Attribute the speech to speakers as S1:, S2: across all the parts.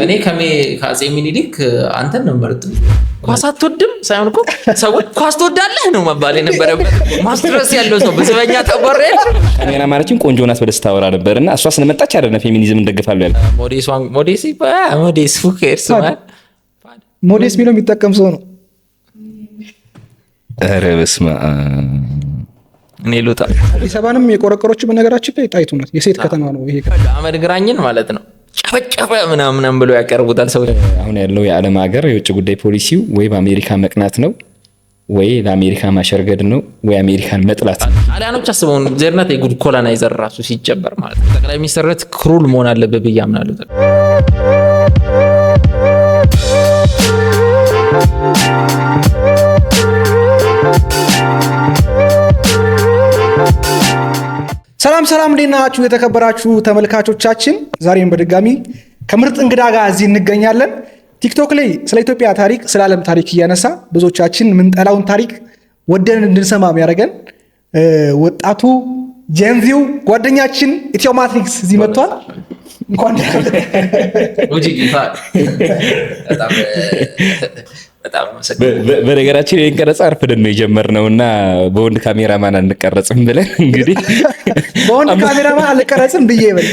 S1: እኔ ከአፄ ሚኒሊክ አንተን ነው መርጥ። ኳስ አትወድም ሳይሆን እኮ ሰዎች ኳስ ትወዳለህ ነው መባል የነበረበት። ማስትረስ ያለው ሰው በዘበኛ ተቆረ።
S2: ካሜራማናችን ቆንጆ ናት ብለህ ስታወራ ነበር እና እሷ ስለመጣች አይደለም ፌሚኒዝም እንደግፋለሁ ያልኩት።
S1: ሞዴስ ሞዴስ ሞዴስ who cares man።
S3: ሞዴስ የሚለው የሚጠቀም ሰው ነው።
S2: ኧረ በስመ አብ።
S1: እኔ ልውጣ።
S3: አዲስ አበባንም የቆረቆሮች በነገራችን ላይ ጣይቱ ናት። የሴት ከተማ ነው ይሄ።
S1: አመድ ግራኝን ማለት ነው ጨፈጨፈ ምናምናም ብሎ ያቀርቡታል ሰዎች።
S2: አሁን ያለው የዓለም ሀገር የውጭ ጉዳይ ፖሊሲው ወይ በአሜሪካ መቅናት ነው ወይ ለአሜሪካ ማሸርገድ ነው ወይ አሜሪካን መጥላት ነው።
S1: ጣሊያኖች አስበውን they're not a good colonizer ራሱ ሲጀበር ማለት ነው። ጠቅላይ ሚኒስትርነት cruel መሆን አለበት ብዬ አምናለሁ።
S3: ሰላም ሰላም፣ እንዴት ናችሁ የተከበራችሁ ተመልካቾቻችን? ዛሬም በድጋሚ ከምርጥ እንግዳ ጋር እዚህ እንገኛለን። ቲክቶክ ላይ ስለ ኢትዮጵያ ታሪክ፣ ስለ ዓለም ታሪክ እያነሳ ብዙዎቻችን ምንጠላውን ታሪክ ወደን እንድንሰማ የሚያደርገን ወጣቱ Gen Z ው ጓደኛችን ኢትዮ ማትሪክስ እዚህ መጥቷል። እንኳን
S1: በጣም
S2: በነገራችን ይህን ቀረጻ አርፍደን ነው የጀመርነው እና በወንድ ካሜራማን አንቀረጽም ብለን እንግዲህ
S3: በወንድ ካሜራማን አልቀረጽም ብዬ በል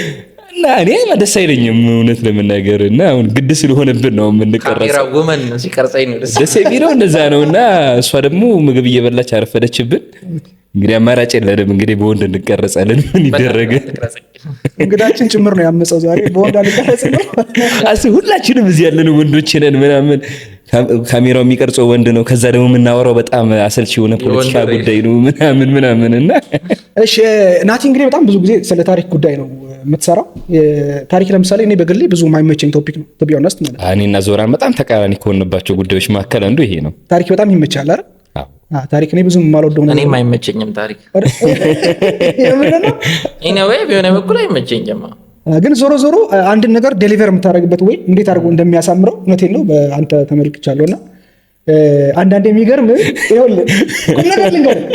S2: እና እኔ ደስ አይለኝም እውነት ለመናገር እና አሁን ግድ ስለሆነብን ነው የምንቀረጸው።
S1: ካሜራ woman ነው ሲቀርጸኝ ነው ደስ
S2: ደስ የሚለው እንደዛ ነው። እና እሷ ደግሞ ምግብ እየበላች አረፈደችብን። እንግዲህ አማራጭ የለንም። እንግዲህ በወንድ እንቀረጻለን። ምን ይደረግ?
S3: እንግዳችን ጭምር ነው ያመፀው ዛሬ በወንድ አልቀረጽም ነው።
S2: ሁላችንም እዚህ ያለን ወንዶች ነን ምናምን ካሜራው የሚቀርጸው ወንድ ነው። ከዛ ደግሞ የምናወራው በጣም አሰልቺ የሆነ ፖለቲካ ጉዳይ ነው ምናምን ምናምን እና
S3: እሺ ናቲ፣ እንግዲህ በጣም ብዙ ጊዜ ስለ ታሪክ ጉዳይ ነው የምትሰራው። ታሪክ ለምሳሌ እኔ በግሌ ብዙ የማይመቸኝ topic ነው to be honest ማለት ነው።
S2: እኔና ዞራን በጣም ተቃራኒ ከሆንባቸው ጉዳዮች መካከል አንዱ ይሄ ነው።
S3: ታሪክ በጣም ይመቻል አይደል? ታሪክ እኔ ብዙ የማልወደው ነገር
S1: እኔም አይመቸኝም ታሪክ። Anyway በሆነ በኩል አይመቸኝም።
S3: ግን ዞሮ ዞሮ አንድን ነገር deliver የምታደርግበት ወይ እንዴት አድርጎ እንደሚያሳምረው እውነቴን ነው በአንተ ተመልክቻለሁ። እና አንዳንድ የሚገርም ይኸውልህ ቁም ነገር ልንገርህ፣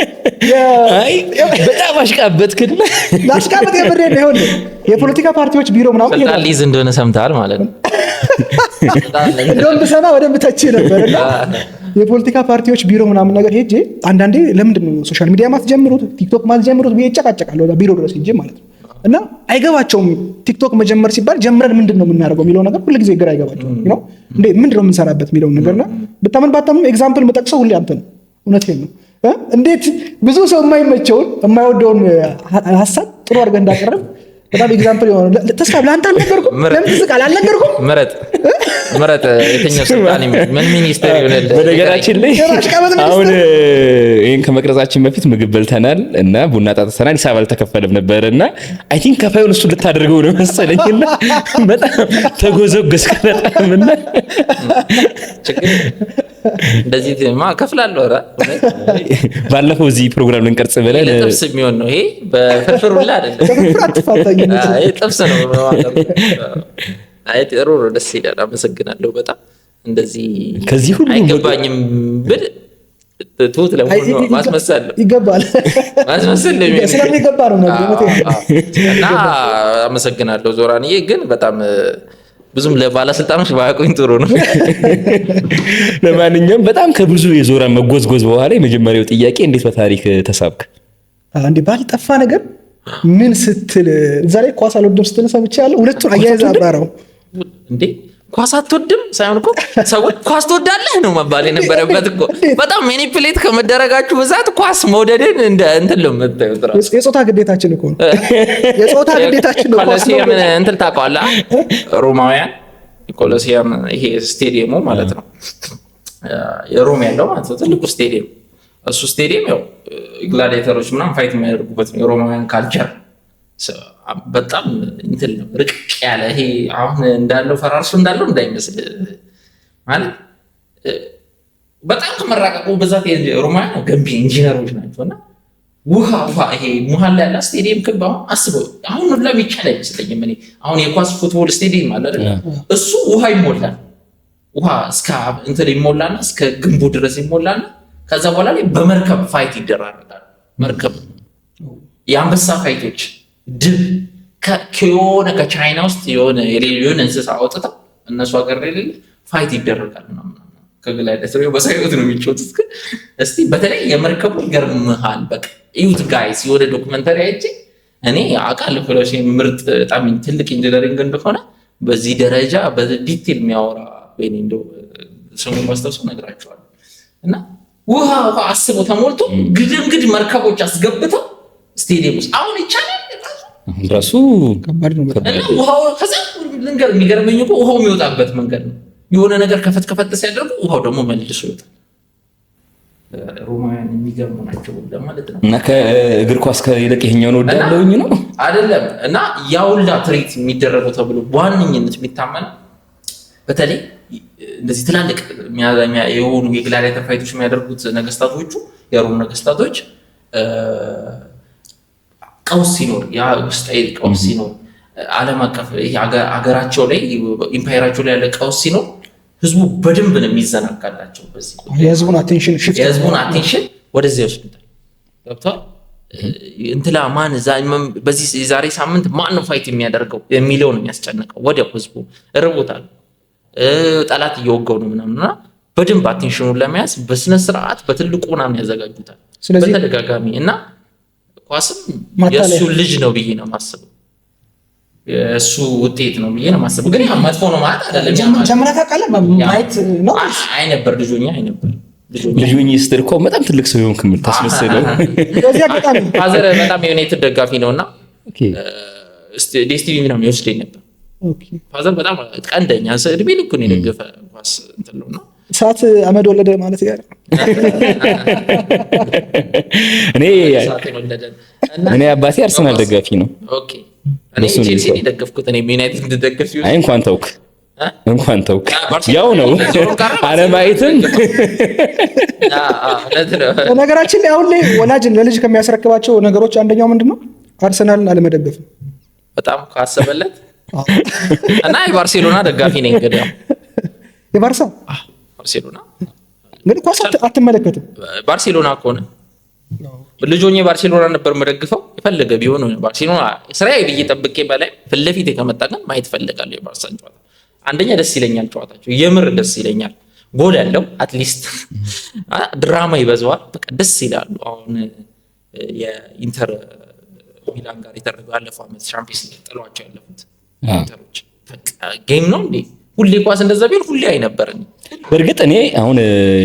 S2: በጣም አሽቃበጥክና
S3: ላሽቃበጥ የምሬን ነው። ይኸውልህ የፖለቲካ ፓርቲዎች ቢሮ ምናምን
S1: ስልጣን ሊይዝ እንደሆነ ሰምተሃል ማለት ነው።
S3: እንደውም ብሰማ በደንብ ተቼ ነበር። እና የፖለቲካ ፓርቲዎች ቢሮ ምናምን ነገር ሄጄ አንዳንዴ ለምንድን ነው social media ማትጀምሩት ቲክቶክ ማትጀምሩት ብዬ እጨቃጨቃለሁ፣ ቢሮ ድረስ ሄጄ ማለት ነው። እና አይገባቸውም። ቲክቶክ መጀመር ሲባል ጀምረን ምንድን ነው የምናደርገው የሚለው ነገር ሁልጊዜ ግራ አይገባቸውም። ነው እንዴ ምንድን ነው የምንሰራበት የሚለውን ነገርና ብታምን ባታምን example የምጠቅሰው ሁሌ አንተ ነው። እውነቴን ነው። እንዴት ብዙ ሰው የማይመቸውን የማይወደውን ሀሳብ ጥሩ አድርገህ እንዳቀረብ በጣም example የሆነ ተስፋ ለአንተ አልነገርኩም። ለምን ትስቃለህ? አልነገርኩም።
S1: ምረጥ ምረጥ፣ የትኛው ስልጣን ምን ሚኒስቴር ይሆናል?
S2: በነገራችን ላይ አሁን ይህን ከመቅረጻችን በፊት ምግብ በልተናል እና ቡና ጠጥተናል። ሂሳብ አልተከፈለም ነበር እና I think ከፋዩን እሱ ልታደርገው ነው መሰለኝ እና በጣም ተጎዘጎዝክ በጣም እና
S1: እንደዚህ ማ እከፍላለሁ። ኧረ
S2: ባለፈው እዚህ ፕሮግራም ልንቀርጽ ብለን
S1: ጥብስ የሚሆን ነው ይሄ፣ በፍርፍር ሁላ አይደለም፣ ጥብስ ነው። አይ ጥሩ ነው፣ ደስ ይላል። አመሰግናለሁ በጣም እንደዚህ
S2: ከዚህ ሁሉ
S1: አይገባኝም ብል ትሁት ለመሆን ነው፣ ማስመሰል ነው፣
S3: ይገባል፣
S1: ማስመሰል ነው
S3: ስለሚገባ ነው።
S1: እና አመሰግናለሁ ዞራንዬ፣ ግን በጣም ብዙም ለባለስልጣኖች ባያውቁኝ ጥሩ ነው።
S2: ለማንኛውም በጣም ከብዙ የዞራን መጎዝጎዝ በኋላ የመጀመሪያው ጥያቄ እንዴት በታሪክ ተሳብክ?
S3: እንዴ ባልጠፋ ነገር ምን ስትል እዛ ላይ ኳስ አልወድም ስትል ሰምቻለሁ። ሁለቱን አያይዘህ አብራራው።
S1: እንዴ ኳስ አትወድም ሳይሆን እኮ ሰዎች ኳስ ትወዳለህ ነው መባል የነበረበት እኮ። በጣም manipulate ከመደረጋችሁ ብዛት ኳስ መውደድን እንደ እንትን ነው የምታዩት። እራሱ
S3: የጾታ ግዴታችን እኮ ነው። የጾታ ግዴታችን ነው። ኳስ
S1: ኮሎሲየም እንትን ታውቀዋለህ? ሮማውያን ኮሎሲየም ይሄ ስቴዲየሙ ማለት ነው፣ የሮም ያለው ማለት ነው፣ ትልቁ ስቴዲየም። እሱ ስቴዲየም ያው gladiator ኦች ምናምን fight የሚያደርጉበት ነው። የሮማውያን culture በጣም እንትን ነው፣ ርቅቅ ያለ ይሄ አሁን እንዳለው ፈራርሶ እንዳለው እንዳይመስል ማለት በጣም ከመራቀቁ ብዛት ሮማውያን ገንቢ ኢንጂነሮች ናቸው። እና ውሃ ውሃ ይሄ መሀል ላይ ያለ ስቴዲየም ክብ አሁን አስበው አሁን ሁላ የሚቻል አይመስለኝም። እኔ አሁን የኳስ football ስቴዲየም አለ አይደል? እሱ ውሃ ይሞላል። ውሃ እስከ እንትን ይሞላና እስከ ግንቡ ድረስ ይሞላና ከዛ በኋላ ላይ በመርከብ fight ይደራረጋል። መርከብ የአንበሳ fight ኦች፣ ድብ ከሆነ ከቻይና ውስጥ የሆነ የሌለ እንስሳ አውጥተው እነሱ ሀገር ላይ የሌለ fight ይደረጋል ምናምን ከ gladiator በሳይወት ነው የሚጫወቱት። ግን እስቲ በተለይ የመርከቡ ይገርምሃል። በቃ እዩት guys፣ የሆነ documentary አይቼ እኔ አውቃለሁ ኮሎሲየም ምርጥ በጣም ትልቅ engineering እንደሆነ በዚህ ደረጃ በ detail የሚያወራ ወይ እንደው ስሙን ማስታወሰው እነግራቸዋለሁ። እና ውሃ ውሃ አስበው ተሞልቶ ግድንግድ መርከቦች አስገብተው ስቴዲየም ውስጥ አሁን ይቻላል ራሱ
S2: ራሱ
S3: ከባድ ነው በጣም።
S1: እና ውሃው ከዛ ልንገር፣ የሚገርመኝ እኮ ውሃው የሚወጣበት መንገድ ነው። የሆነ ነገር ከፈት ከፈት ሲያደርጉ ውሃው ደግሞ መልሶ ይወጣል። ሮማውያን የሚገርሙ ናቸው ለማለት ነው።
S2: እና ከእግር ኳስ ይልቅ ይሄኛውን ወዳለሁኝ ነው።
S1: አይደለም እና ያውላ ትርኢት የሚደረገው ተብሎ በዋነኝነት የሚታመነው በተለይ እንደዚህ ትላልቅ የሆኑ የ gladiator fight ኦች የሚያደርጉት ነገስታቶቹ፣ የሮም ነገስታቶች ቀውስ ሲኖር፣ ያ ውስጣዊ ቀውስ ሲኖር፣ ዓለም አቀፍ ይሄ አገራቸው ላይ empire ኣቸው ላይ ያለ ቀውስ ሲኖር ህዝቡ በደንብ ነው የሚዘናጋላቸው። በዚህ ጉዳይ
S3: የህዝቡን attention shift
S1: የህዝቡን attention ወደዚያ ይወስዱታል። ገብተዋል። እንትላ ማን በዚህ የዛሬ ሳምንት ማን ነው fight የሚያደርገው የሚለው ነው የሚያስጨንቀው። ወዲያው ህዝቡ እርቦታል፣ ጠላት እየወጋው ነው ምናምን እና በደንብ attention ኑን ለመያዝ በስነ ስርዓት በትልቁ ምናምን ያዘጋጁታል
S3: ስለዚህ
S1: በተደጋጋሚ። እና ኳስም
S3: ማታለያ።
S1: የእሱ ልጅ ነው ብዬ ነው የማስበው። የእሱ ውጤት ነው ብዬ ነው የማስበው። ግን ያ መጥፎ ነው ማለት አይደለም። ያ ማለት
S3: ጀምረህ ታውቃለህ? ማየት ነው።
S1: አይ ነበር፣ ልጆኛ አይ ነበር ልጆኛ።
S2: ልጅ ሆኜ ስትል እኮ በጣም ትልቅ ሰው የሆንክ የምታስመስለው።
S3: በዚህ አጋጣሚ
S1: Father በጣም የዩናይትድ ደጋፊ ነው እና ዲኤስቲቪ ምናምን ይወስደኝ ነበር። Father በጣም ቀንደኛ፣ እድሜ ልኩን የደገፈ ኳስ እንትን ነው እና
S3: እሳት አመድ ወለደ ማለት ያ
S2: እኔ
S1: እሳትን ወለደን እና
S2: እኔ አባቴ አርሰናል ደጋፊ ነው።
S1: Okay፣ እኔ
S2: እሱ ነው
S1: ቼልሲን
S2: የሚባለው።
S1: የደገፍኩት፣ እኔ ዩናይትድ እንድደግፍ ሲሆን
S2: አይ እንኳን ተውክ
S1: እ?
S2: እንኳን ተውክ፣
S1: ባርሴሎና
S2: ያው ነው
S1: ዞሮ ቀረ።
S2: አለማየትም።
S1: እውነት ነው።
S3: በነገራችን ላይ አሁን ላይ ወላጅ ለልጅ ከሚያስረክባቸው ነገሮች አንደኛው ምንድን ነው? አርሰናልን አለመደገፍ ነው።
S1: በጣም ካሰበለት እና የባርሴሎና ደጋፊ ነኝ እንግዲህ ያው
S3: የባርሳ
S1: ባርሴሎና
S3: እንግዲህ ኳስ አትመለከትም።
S1: ባርሴሎና ከሆነ ልጅ ሆኜ ባርሴሎና ነበር የምደግፈው። የፈለገ ቢሆን ባርሴሎና ስራዬ ብዬ ጠብቄ በላይ ፊት ለፊቴ ከመጣ ግን ማየት እፈልጋለሁ የባርሳን ጨዋታ። አንደኛ ደስ ይለኛል ጨዋታቸው፣ የምር ደስ ይለኛል። ጎል ያለው at least ድራማ ይበዛዋል። በቃ ደስ ይላሉ። አሁን የኢንተር ሚላን ጋር የተደረገው ያለፈው ዓመት ሻምፒዮንስ ሊግ ጥሏቸው ያለፉት ኢንተሮች በቃ game ነው እንዴ? ሁሌ ኳስ እንደዛ ቢሆን ሁሌ አይነበረኝ።
S2: በእርግጥ እኔ አሁን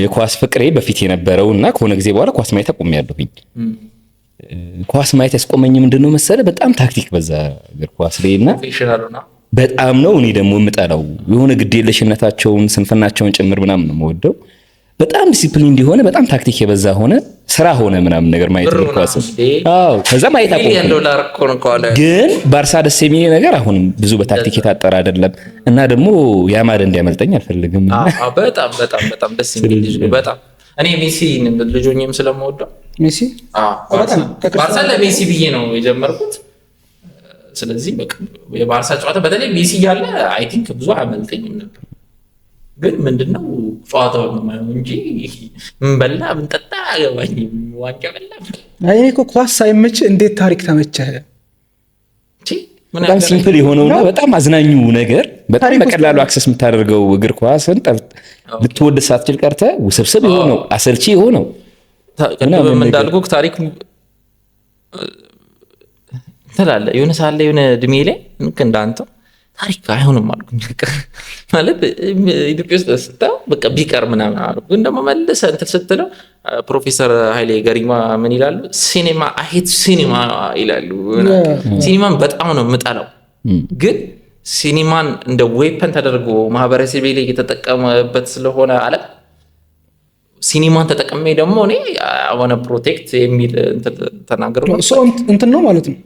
S2: የኳስ ፍቅሬ በፊት የነበረው እና ከሆነ ጊዜ በኋላ ኳስ ማየት አቆሜያለሁኝ። ኳስ ማየት ያስቆመኝ ምንድን ነው መሰለህ? በጣም ታክቲክ በዛ እግር ኳስ ላይ እና
S1: Professional ሆና
S2: በጣም ነው እኔ ደግሞ የምጠላው የሆነ ግዴለሽነታቸውን ስንፍናቸውን ጭምር ምናምን ነው የምወደው። በጣም ዲሲፕሊን እንዲሆነ በጣም ታክቲክ የበዛ ሆነ፣ ስራ ሆነ ምናምን ነገር ማየት
S1: ብር
S2: እግር ኳስ።
S1: ምናምን እንዴ?
S2: አዎ ከዛ ማየት
S1: ሚሊዮን
S2: አቆምኩኝ።
S1: ዶላር እኮ ነው ከኋላ።
S2: ግን ባርሳ ደስ የሚል ነገር አሁንም ብዙ በታክቲክ የታጠረ አይደለም እና ደግሞ ያማል እንዲያመልጠኝ አልፈልግም።
S1: አዎ፣ በጣም በጣም በጣም ደስ የሚል ልጅ ነው። በጣም እኔ ሜሲ ልጅ ሆኜም ስለምወደው
S3: ሜሲ
S1: አዎ፣
S3: በጣም
S1: ባርሳ ለሜሲ ብዬ ነው የጀመርኩት። ስለዚህ በቃ የባርሳ ጨዋታ በተለይ ሜሲ እያለ I think ብዙ አያመልጠኝም ነበር። ግን ምንድነው ጨዋታውን ነው የማየው እንጂ ምን በላ ምን ጠጣ አያገባኝም። ዋንጫ በላ
S3: አይ እኔ እኮ ኳስ ሳይመች እንዴት ታሪክ ተመቸህ?
S1: እንጂ ምን
S2: በጣም
S1: ያገናኝ?
S2: Simple የሆነውና በጣም አዝናኙ ነገር በጣም
S3: ታሪክ ውስጥ
S2: በቀላሉ access የምታደርገው እግር ኳስን ልትወድ ሳትችል ቀርተህ ውስብስብ የሆነው አሰልቺ የሆነው
S1: ቅድምም
S2: ምናምን ነገር።
S1: እንዳልኩህ ታሪክ ትላለህ የሆነ ሰዓት ላይ፣ የሆነ እድሜ ላይ ልክ እንዳንተው ታሪክ አይሆንም አልኩኝ። በቃ ማለት ኢትዮጵያ ውስጥ ስታየው በቃ ቢቀር ምናምን አልኩ። ግን ደግሞ መልሰህ እንትን ስትለው ፕሮፌሰር ኃይሌ ገሪማ ምን ይላሉ? "ሲኔማ፣ I hate cinema" ይላሉ። ሲኒማን በጣም ነው የምጠላው፣ ግን ሲኒማን እንደ weapon ተደርጎ ማህበረሰቤ ላይ የተጠቀመበት ስለሆነ አለም ሲኒማን ተጠቅሜ ደግሞ እኔ I wanna protect የሚል እንትን ተናግረው።
S3: So እንትን ነው ማለት ነው።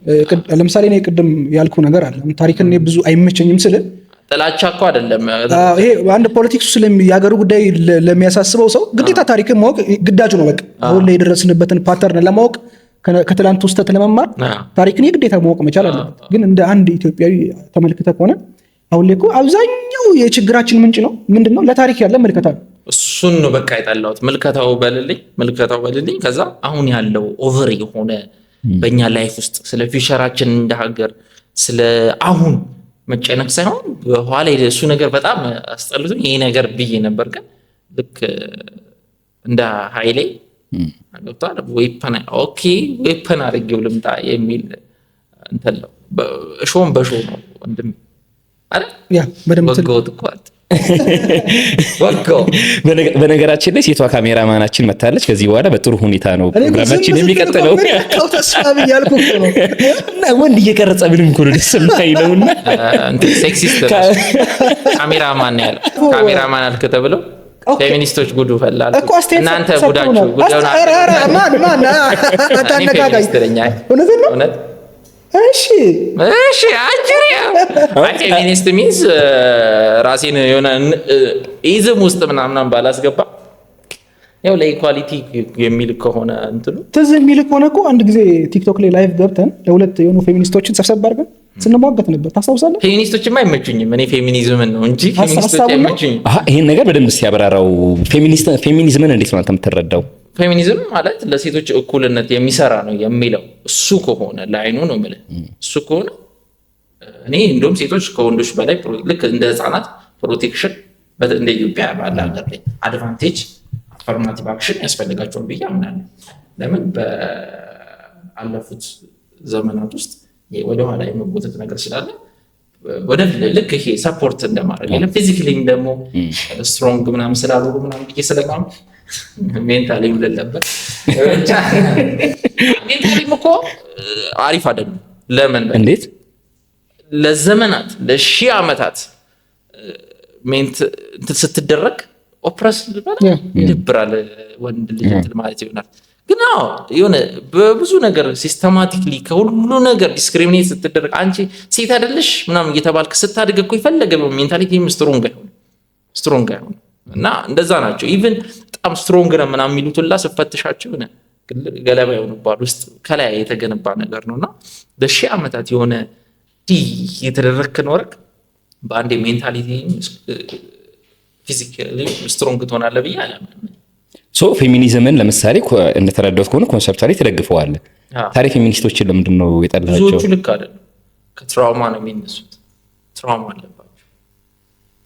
S3: ለምሳሌ እኔ ቅድም ያልኩ ነገር አለ። ታሪክን እኔ ብዙ አይመቸኝም ስል
S1: ጥላቻ እኮ አይደለም።
S3: ይሄ አንድ politics ኡ የሀገሩ ጉዳይ ለሚያሳስበው ሰው ግዴታ ታሪክን ማወቅ ግዳጁ ነው። በቃ አሁን ላይ የደረስንበትን pattern ለማወቅ፣ ከትላንት ውስተት ለመማር ታሪክን የግዴታ ማወቅ መቻል አለበት። ግን እንደ አንድ ኢትዮጵያዊ ተመልክተ ከሆነ አሁን ላይ እኮ አብዛኛው የችግራችን ምንጭ ነው ምንድን ነው? ለታሪክ ያለ ምልከታ ነው።
S1: እሱን ነው በቃ የጠላሁት። ምልከታው በልልኝ፣ ምልከታው በልልኝ። ከዛ አሁን ያለው over የሆነ በእኛ life ውስጥ ስለ future ኣችን እንደ ሀገር ስለ አሁን መጨነቅ ሳይሆን በኋላ እሱ ነገር በጣም አስጠልቶኝ ይሄ ነገር ብዬ ነበር። ግን ልክ እንደ ሀይሌ ገብቶሃል፣ weapon፣ okay weapon አድርጌው ልምጣ የሚል እንትን ነው። እሾም በሾህ ነው ወንድም አይደል?
S3: Yeah፣ በደንብ
S1: ወጋሁት እኮ አንተ፣ ወጋው።
S2: በነገራችን ላይ ሴቷ ካሜራማናችን መታለች። ከዚህ በኋላ በጥሩ ሁኔታ ነው
S3: እኔ እኮ ዝም
S2: ፕሮግራማችን
S3: ስትል እኮ
S2: የሚቀጥለው።
S3: ምን ነካው ተስፋ ብያልኩ እኮ ነው።
S2: እና ወንድ እየቀረጸ ምንም እኮ ነው ደስ የማይለው እና
S1: እንትን sexist ነው። ካሜራማን ነው ያለው። ካሜራማን አልክ ተብለው ፌሚኒስቶች ጉዱ ፈላል።
S3: እኮ አስተያየት
S1: እናንተ
S3: ሰጥተው
S1: ጉዳችሁ
S3: ነው።
S1: ጉዳዩን
S3: ኧረ ኧረ ማን ማን
S1: እኔ
S3: አታነቃቃኝ።
S1: ፌሚኒስት ነኝ። አይ
S3: እውነትህን ነው?
S1: እውነት።
S3: እሺ።
S1: እሺ አጅሪ፣ አይ feminist means ራሴን የሆነ ism ውስጥ ምናምን ባላስገባ ያው ለ equality የሚል ከሆነ እንትኑ
S3: ትዝ የሚል ከሆነ እኮ አንድ ጊዜ ቲክቶክ ላይ live ገብተን ለሁለት የሆኑ ፌሚኒስቶችን ሰብሰብ አድርገን ስንሟገት ነበር። ታስታውሳለህ?
S1: ፌሚኒስቶችማ አይመቹኝም። እኔ ፌሚኒዝምን ነው እንጂ ፌሚኒስቶች
S3: ሀሳቡን ነው?
S1: አይመቹኝም።
S2: አሀ፣ ይሄን ነገር በደንብ እስኪ ያብራራው። ፌሚኒዝምን እንዴት ነው አንተ የምትረዳው?
S1: ፌሚኒዝም ማለት ለሴቶች እኩልነት የሚሰራ ነው የሚለው እሱ ከሆነ ላይኑ ነው የምልህ። እሱ ከሆነ እኔ እንደውም ሴቶች ከወንዶች በላይ ልክ እንደ ህፃናት protection እንደ ኢትዮጵያ ባለ ሀገር ላይ advantage affirmative action ያስፈልጋቸዋል ብዬ አምናለሁ። ለምን በአለፉት ዘመናት ውስጥ ወደኋላ የመጎተት ነገር ስላለ ወደፊት ልክ ይሄ support እንደማድረግ የለም፣ physically ም ደግሞ strong ምናምን ስላልሆኑ ምናምን ብዬ ስለማምን mentally ም ልል ነበር። ብቻ mentally ም እኮ አሪፍ አይደሉም። ለምን
S2: እንዴት?
S1: ለዘመናት ለሺህ ዓመታት እንትን ስትደረግ oppress ይደብራል። ወንድ ልጅ እንትን ማለት ይሆናል። ግን አዎ የሆነ በብዙ ነገር systematically ከሁሉ ነገር discriminate ስትደረግ፣ አንቺ ሴት አይደለሽ ምናምን እየተባልክ ስታድግ እኮ የፈለገ mentality ም strong አይሆንም፣ strong አይሆንም። እና እንደዛ ናቸው። Even በጣም strong ነው ምናምን የሚሉት ሁላ ስፈትሻቸው የሆነ ገለባ የሆኑባል፣ ውስጥ ከላይ የተገነባ ነገር ነው። እና ለሺህ ዓመታት የሆነ የተደረግክ ኖረክ በአንዴ mentality physically strong ትሆናለህ ብዬ አላምንም።
S2: So ፌሚኒዝምን ለምሳሌ እንደተረዳሁት ከሆነ conceptually ትደግፈዋለህ። ታዲያ ፌሚኒስቶችን ለምንድን ነው የጠላቸው?
S1: ብዙዎቹ ልክ አይደለም። ከ trauma ነው የሚነሱት። Trauma አለባቸው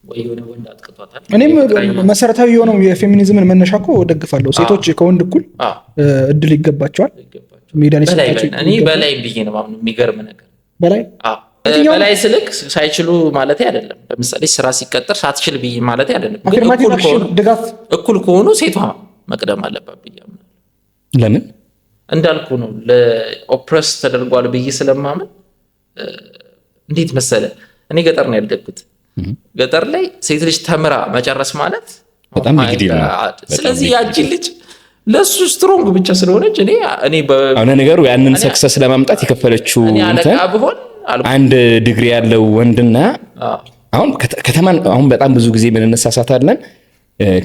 S1: ወይ የሆነ ወንድ አጥቅቷታል።
S3: እኔም መሰረታዊ የሆነው የፌሚኒዝምን መነሻ እኮ እደግፋለሁ። ሴቶች ከወንድ እኩል እድል ይገባቸዋል።
S1: ይገባቸዋል።
S3: ሜዳ
S1: በላይ
S3: ሊሰጣቸው
S1: እኔ
S3: ይገባል።
S1: በላይ ብዬ ነው የማምነው። የሚገርም ነገር
S3: በላይ
S1: አዎ።
S3: የትኛው?
S1: በላይ ስልክ ሳይችሉ ማለት አይደለም። ለምሳሌ ስራ ሲቀጠር ሳትችል ብዬ ማለት አይደለም። ግን
S3: Affirmative
S1: እኩል
S3: action
S1: ከሆኑ
S3: ድጋፍ
S1: እኩል ከሆኑ ሴቷ መቅደም አለባት ብዬ አምናለሁ።
S2: ለምን?
S1: እንዳልኩ ነው፣ ለ oppress ተደርጓል ብዬ ስለማምን። እንዴት መሰለ፣ እኔ ገጠር ነው ያደግኩት። ገጠር ላይ ሴት ልጅ ተምራ መጨረስ ማለት
S2: በጣም big deal ነው። በጣም
S1: ስለዚህ
S2: big
S1: ያቺን ልጅ ለእሱ strong ብቻ ስለሆነች እኔ እኔ
S2: አሁን ነገሩ ያንን success ለማምጣት የከፈለችው
S1: እኔ አለቃ
S2: እንትን
S1: ብሆን አልኩ።
S2: አንድ ዲግሪ ያለው ወንድና አሁን ከተማ አሁን በጣም ብዙ ጊዜ ምን እንሳሳታለን፣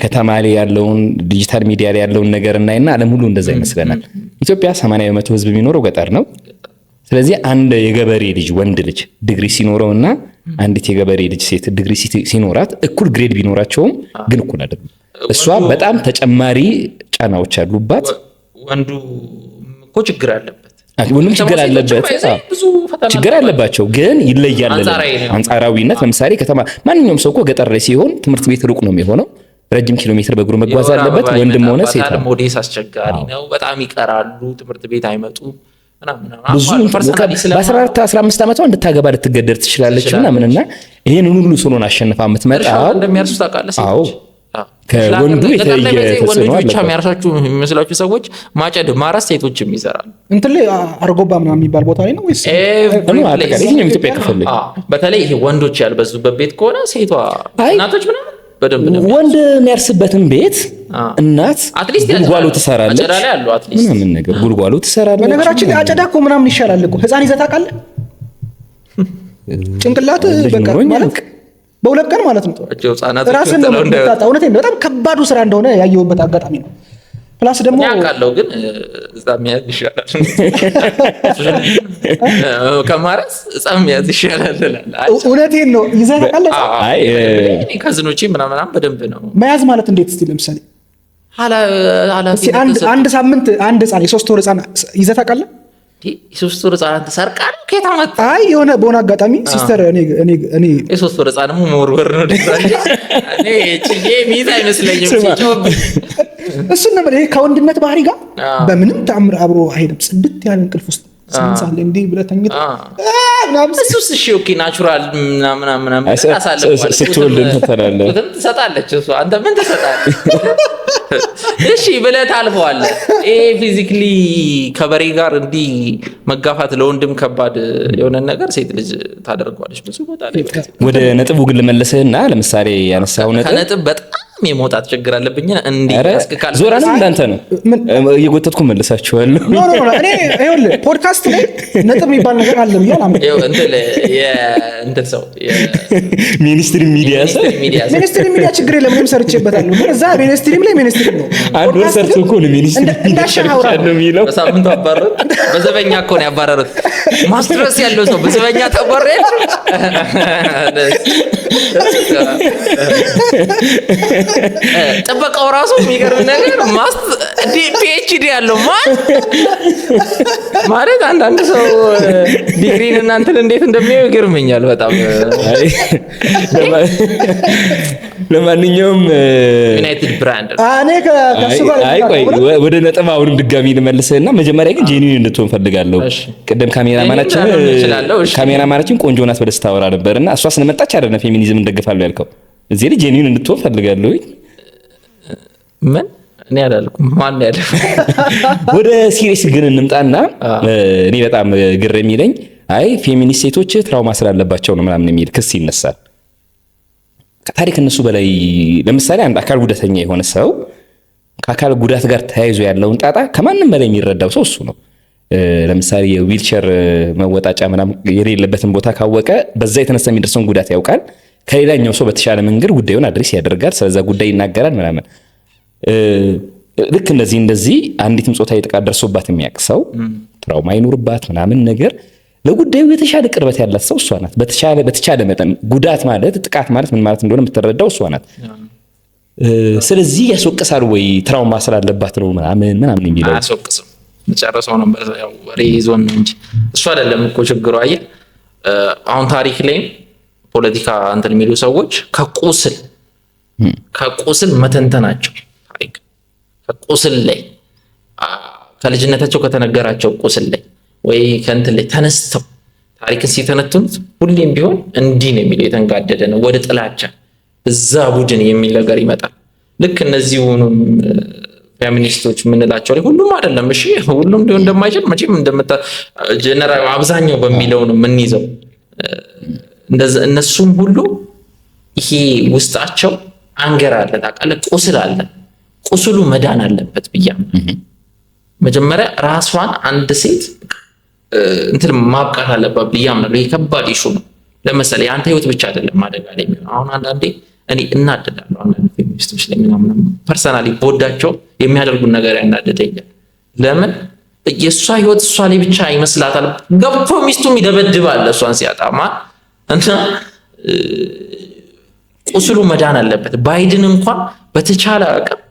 S2: ከተማ ላይ ያለውን digital media ላይ ያለውን ነገር እናይና ዓለም ሁሉ እንደዛ ይመስለናል። ኢትዮጵያ 80% ህዝብ የሚኖረው ገጠር ነው። ስለዚህ አንድ የገበሬ ልጅ ወንድ ልጅ ዲግሪ ሲኖረው እና አንዲት የገበሬ ልጅ ሴት ዲግሪ ሲኖራት እኩል grade ቢኖራቸውም ግን እኩል አይደሉም። እሷ በጣም ተጨማሪ ጫናዎች ያሉባት።
S1: ወንዱ እኮ ችግር አለበት።
S2: ወንዱም ችግር አለበት።
S1: ብዙ ፈተና
S2: ችግር አለባቸው፣ ግን ይለያል።
S1: አንጻራዊ ነው።
S2: አንጻራዊነት ለምሳሌ ከተማ ማንኛውም ሰው እኮ ገጠር ላይ ሲሆን ትምህርት ቤት ሩቅ ነው የሚሆነው። ረጅም ኪሎ ሜትር በእግሩ መጓዝ
S1: የወር
S2: አለበት።
S1: አበባ
S2: ወንድም ሆነ ሴት
S1: ይመጣባታል። ሞዴስ አስቸጋሪ ነው። በጣም ይቀራሉ፣ ትምህርት ቤት አይመጡም ምናምን ምናምን።
S2: ብዙ
S1: Personally
S2: በ14 15 ዓመቷ እንድታገባ ልትገደድ ትችላለች ምናምን እና ይህንን ሁሉ ሶሎን አሸንፋ
S1: እርሻ
S2: የምትመጣው
S1: እንደሚያርሱ ታውቃለህ?
S2: አዎ።
S1: ሴቶች አዎ።
S2: ከወንዱ
S1: ገጠር ላይ
S2: የተለየ
S1: በዚህ
S2: ተጽዕኖ
S1: ወንዶች ብቻ
S2: አለበት።
S1: የሚያርሳችሁ የሚመስላችሁ ሰዎች ማጨድ ማረስ ሴቶችም ይሰራሉ።
S3: እንትን ላይ አርጎባ ምናምን የሚባል ቦታ ላይ ነው ወይስ
S1: Every
S2: እኖ አጠቃላይ
S1: place።
S2: የትኛውም ኢትዮጵያ ክፍል ላይ
S1: አዎ። በተለይ ይሄ ወንዶች ያልበዙበት ቤት ከሆነ ሴቷ
S2: አይ፣
S1: እናቶች ምናምን በደንብ ነው።
S2: ወንድ የሚያርስበትን ቤት እናት
S1: At least
S2: ጉልጓሎ ትሰራለች
S1: አጨዳ ላይ አሉ at least።
S2: ምናምን ነገር ጉልጓሎ ትሰራለች።
S3: በነገራችን ላይ አጨዳ እኮ ምናምን ይሻላል እኮ። ህፃን ይዘህ ታውቃለህ? ጭንቅላት
S2: ልጅ
S3: በቃ
S2: ኖሮኝ
S3: ማለት
S2: አያውቅም።
S3: በ2 ቀን ማለት ነው
S1: ህጻናቶች
S3: ራስን ነው
S1: ጥለው እንዳይወጡ።
S3: የምታጣው። እውነቴን ነው። በጣም ከባዱ ስራ እንደሆነ ያየሁበት አጋጣሚ ነው። Plus ደግሞ
S1: እኔ አውቃለሁ፣ ግን ህፃን መያዝ ይሻላል ከማረስ፣ ህፃን መያዝ ይሻላል እላለሁ። አይ፣
S3: እውነቴን ነው። ይዘህ ታውቃለህ?
S1: አዎ፣ አዎ።
S2: አይ፣
S1: እኔ cousin ኦቼ ምናምን በደንብ ነው።
S3: መያዝ ማለት እንዴት? እስቲ ለምሳሌ እስቲ
S1: ኃላፊነት
S3: አንድ
S1: ተሰጥቶ
S3: አንድ ሳምንት አንድ ህፃን፣ የ3 ወር ህፃን ይዘህ ታውቃለህ?
S1: የ3 ወር ህፃናት ሰርቃ ነው ከየት አመጣ?
S3: አይ፣ የሆነ በሆነ አጋጣሚ sister እኔ
S1: የ3 ወር ህፃን ደግሞ መወርወር ነው ደዛ እንጂ እኔ ችዬ ሚይዝ አይመስለኝም። ሲጮህብኝ።
S3: እሱን ነበር። ይሄ ከወንድነት ባህሪ ጋር በምንም ተአምር አብሮ አይሄድም። ጽድት ያለ እንቅልፍ ውስጥ 8 ሰዓት ላይ እንዲህ ብለህ ተኝተህ ምናምን።
S1: እሱስ እሺ okay፣ natural ምናምን ምናምን
S2: አይ፣
S1: አሳልፈዋል።
S2: ስትወልድ እንትን ትላለህ።
S1: ጡትም ትሰጣለች እሷ። አንተ ምን ትሰጣለህ? እሺ ብለህ ታልፈዋለህ። ይሄ physically ከበሬ ጋር እንዲህ መጋፋት ለወንድም ከባድ የሆነ ነገር ሴት ልጅ ታደርገዋለች ብዙ ቦታ ላይ።
S2: ወደ ነጥቡ ግን ልመልስህና ለምሳሌ ያነሳው ነጥብ
S1: ከነጥብ በጣም የመውጣት ችግር አለብኝ። እንዲህ
S2: ኧረ
S1: ያስክካል።
S2: ዞራንም እንዳንተ ነው።
S3: ምን?
S2: እየጎተትኩ መልሳችኋለሁ።
S3: No, no, no፣ እኔ ይኸውልህ ፖድካስት ላይ ነጥብ የሚባል ነገር አለ ብዬ አላምንም።
S1: ይኸው እንትን የእንትን ሰው
S2: mainstream media ሰው
S1: የ mainstream media ሰው።
S3: Mainstream media ችግር የለም፣ እኔም ሰርቼበታለሁ። ግን እዛ mainstream ላይ mainstream ነው።
S2: አንድ ወር
S3: ፖድካስት
S2: ሰርቶ
S3: ግን
S2: እኮ ነው mainstream media
S3: እንዳሻህ አውራ ነው።
S2: ሰርቻለሁ የሚለው።
S1: በሳምንቱ አባረሩት። በዘበኛ እኮ ነው ያባረሩት። ማስትረስ ያለው ሰው በዘበኛ ተባረ። ጥበቃው ራሱ የሚገርም ነገር PhD ያለው ማን ማለት አንዳንድ ሰው ዲግሪን እናንተን እንዴት እንደሚያዩ ይገርመኛል በጣም።
S2: አይ፣ ለማንኛውም
S1: United brand ነው።
S3: እኔ ከእሱ ጋር
S2: አይ ቆይ፣ ወደ ነጥብ አሁንም ድጋሚ ልመልስህና መጀመሪያ ግን genuine እንድትሆን ፈልጋለሁ። ቅድም ካሜራማናችን
S1: genuine ላልሆን እችላለሁ። እሺ።
S2: ካሜራማናችን ቆንጆ ናት ብለህ ስታወራ ነበር እና እሷ ስለመጣች አይደለም ፌሚኒዝም እንደግፋለሁ ያልከው። እዚህ ላይ genuine እንድትሆን ፈልጋለሁ።
S1: ምን? እኔ አላልኩም። ማን ያለው?
S2: ወደ serious ግን እንምጣና እኔ በጣም ግር የሚለኝ አይ ፌሚኒስት ሴቶች trauma ስላለባቸው ነው ምናምን የሚል ክስ ይነሳል። ከታሪክ እነሱ በላይ ለምሳሌ አንድ አካል ጉዳተኛ የሆነ ሰው ከአካል ጉዳት ጋር ተያይዞ ያለውን ጣጣ ከማንም በላይ የሚረዳው ሰው እሱ ነው። ለምሳሌ የዊልቸር መወጣጫ ምናምን የሌለበትን ቦታ ካወቀ በዛ የተነሳ የሚደርሰውን ጉዳት ያውቃል። ከሌላኛው ሰው በተሻለ መንገድ ጉዳዩን address ያደርጋል። ስለዛ ጉዳይ ይናገራል ምናምን። ልክ እንደዚህ እንደዚህ አንዲትም ጾታዊ ጥቃት ደርሶባት የሚያውቅ ሰው trauma ይኑርባት ምናምን ነገር ለጉዳዩ የተሻለ ቅርበት ያላት ሰው እሷ ናት። በተቻለ መጠን ጉዳት ማለት፣ ጥቃት ማለት ምን ማለት እንደሆነ የምትረዳው እሷ ናት። ስለዚህ ያስወቅሳል ወይ trauma ስላለባት ነው ምናምን ምናምን የሚለው?
S1: አያስወቅስም። ጨርሰው ነው፣ ያው ወሬ ይዞን ነው እንጂ እሱ አይደለም እኮ ችግሩ። አየህ፣ አሁን ታሪክ ላይም ፖለቲካ እንትን የሚሉ ሰዎች ከቁስል መተንተናቸው፣ ታሪክ ከቁስል ላይ፣ ከልጅነታቸው ከተነገራቸው ቁስል ላይ ወይ ከእንትን ላይ ተነስተው ታሪክን ሲተነትኑት ሁሌም ቢሆን እንዲህ ነው የሚለው፣ የተንጋደደ ነው፣ ወደ ጥላቻ እዛ ቡድን የሚል ነገር ይመጣል። ልክ እነዚሁንም ፌሚኒስቶች የምንላቸው ላይ ሁሉም አይደለም፣ እሺ ሁሉም ሊሆን እንደማይችል መቼም እንደምታ ጀነራል አብዛኛው በሚለው ነው የምንይዘው። እነሱም ሁሉ ይሄ ውስጣቸው anger አለ፣ ታውቃለህ፣ ቁስል አለ። ቁስሉ መዳን አለበት ብያ መጀመሪያ ራሷን አንድ ሴት እንትን ማብቃት አለባት ብዬ አምናለሁ። ይሄ ከባድ issue ነው። ለምሳሌ የአንተ ህይወት ብቻ አይደለም አደጋ ላይ የሚሆነው። አሁን አንዳንዴ እኔ እናደዳለሁ አንዳንድ ፌሚኒስቶች ላይ ምናምን፣ personally በወዳቸው የሚያደርጉን ነገር ያናደደኛል። ለምን የእሷ ህይወት እሷ ላይ ብቻ ይመስላታል። ገብቶ ሚስቱም ይደበድባል እሷን ሲያጣማ እና ቁስሉ መዳን አለበት። ባይድን እንኳን በተቻለ አቅም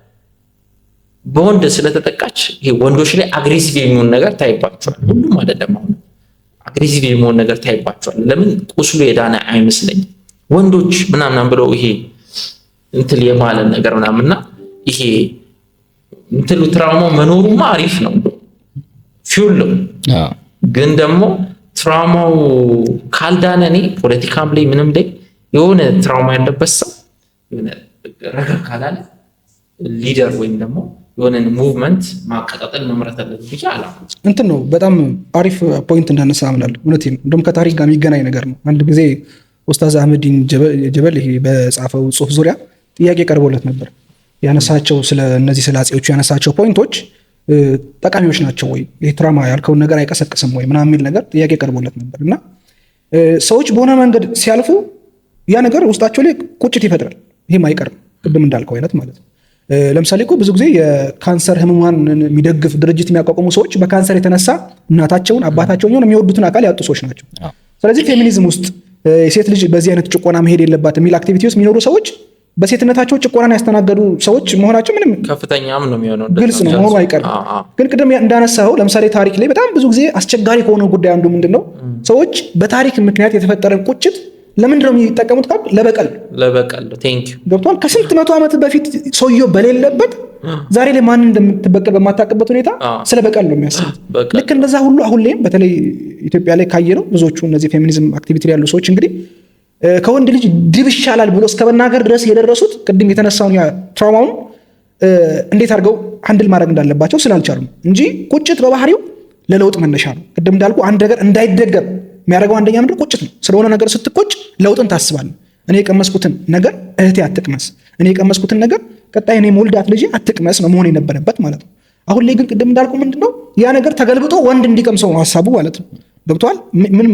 S1: በወንድ ስለተጠቃች ይሄ ወንዶች ላይ aggressive የሚሆን ነገር ታይባቸዋል። ሁሉም አይደለም፣ አሁን aggressive የሚሆን ነገር ታይባቸዋል። ለምን? ቁስሉ የዳነ አይመስለኝም። ወንዶች ምናምን ብለው ይሄ እንትን የማለት ነገር ምናምንና ይሄ እንትሉ trauma መኖሩማ አሪፍ ነው፣ fuel ነው። ግን ደግሞ trauma ው ካልዳነ እኔ ፖለቲካም ላይ ምንም ላይ የሆነ trauma ያለበት ሰው የሆነ ረጋ ካላለ leader ወይም ደግሞ የሆነን movement ማቀጣጠል መምራት አለበት ብዬ አላምንም።
S3: እንትን ነው፣ በጣም አሪፍ point እንዳነሳ አምናለሁ። እውነቴን ነው። እንደውም ከታሪክ ጋር የሚገናኝ ነገር ነው። አንድ ጊዜ ኡስታዝ አህመዲን ጀበል ይሄ በጻፈው ጽሁፍ ዙሪያ ጥያቄ ቀርቦለት ነበር። ያነሳቸው ስለ እነዚህ ስለ አፄዎቹ ያነሳቸው point ኦች ጠቃሚዎች ናቸው ወይ፣ ይሄ trauma ያልከውን ነገር አይቀሰቅስም ወይ ምናምን የሚል ነገር ጥያቄ ቀርቦለት ነበር። እና ሰዎች በሆነ መንገድ ሲያልፉ ያ ነገር ውስጣቸው ላይ ቁጭት ይፈጥራል። ይሄም አይቀርም፣ ቅድም እንዳልከው አይነት ማለት ነው። ለምሳሌ እኮ ብዙ ጊዜ የካንሰር ህሙማን የሚደግፍ ድርጅት የሚያቋቁሙ ሰዎች በካንሰር የተነሳ እናታቸውን፣ አባታቸውን፣ የሆነ የሚወዱትን አካል ያጡ ሰዎች ናቸው። ስለዚህ ፌሚኒዝም ውስጥ የሴት ልጅ በዚህ አይነት ጭቆና መሄድ የለባት የሚል activity ውስጥ የሚኖሩ ሰዎች በሴትነታቸው ጭቆናን ያስተናገዱ ሰዎች መሆናቸው ምንም
S1: ከፍተኛም ነው የሚሆነው፣
S3: ግልጽ ነው መሆኑ አይቀርም። ግን ቅድም እንዳነሳው ለምሳሌ ታሪክ ላይ በጣም ብዙ ጊዜ አስቸጋሪ ከሆነው ጉዳይ አንዱ ምንድን ነው፣ ሰዎች በታሪክ ምክንያት የተፈጠረን ቁጭት ለምንድን ነው የሚጠቀሙት ካልክ ለበቀል።
S1: ለበቀል፣ thank you።
S3: ገብቷል። ከስንት መቶ ዓመት በፊት ሰውየው በሌለበት ዛሬ ላይ ማንን እንደምትበቀል በማታውቅበት ሁኔታ ስለ በቀል ነው የሚያስቡት። ልክ እንደዛ ሁሉ አሁን ላይም በተለይ ኢትዮጵያ ላይ ካየነው ብዙዎቹ እነዚህ feminism activity ያሉ ሰዎች እንግዲህ ከወንድ ልጅ ድብ ይሻላል ብሎ እስከ መናገር ድረስ የደረሱት ቅድም የተነሳውን trauma ውን እንዴት አድርገው handle ማድረግ እንዳለባቸው ስላልቻሉ እንጂ ቁጭት በባህሪው ለለውጥ መነሻ ነው። ቅድም እንዳልኩ አንድ ነገር እንዳይደገም የሚያደርገው አንደኛ ምንድን ቁጭት ነው። ስለሆነ ነገር ስትቆጭ ለውጥን ታስባለህ። እኔ የቀመስኩትን ነገር እህቴ አትቅመስ፣ እኔ የቀመስኩትን ነገር ቀጣይ እኔ የምወልዳት ልጄ አትቅመስ ነው መሆን የነበረበት ማለት ነው። አሁን ላይ ግን ቅድም እንዳልኩ ምንድነው ያ ነገር ተገልብጦ ወንድ እንዲቀምሰው ነው ሀሳቡ ማለት ነው። ገብቶሃል?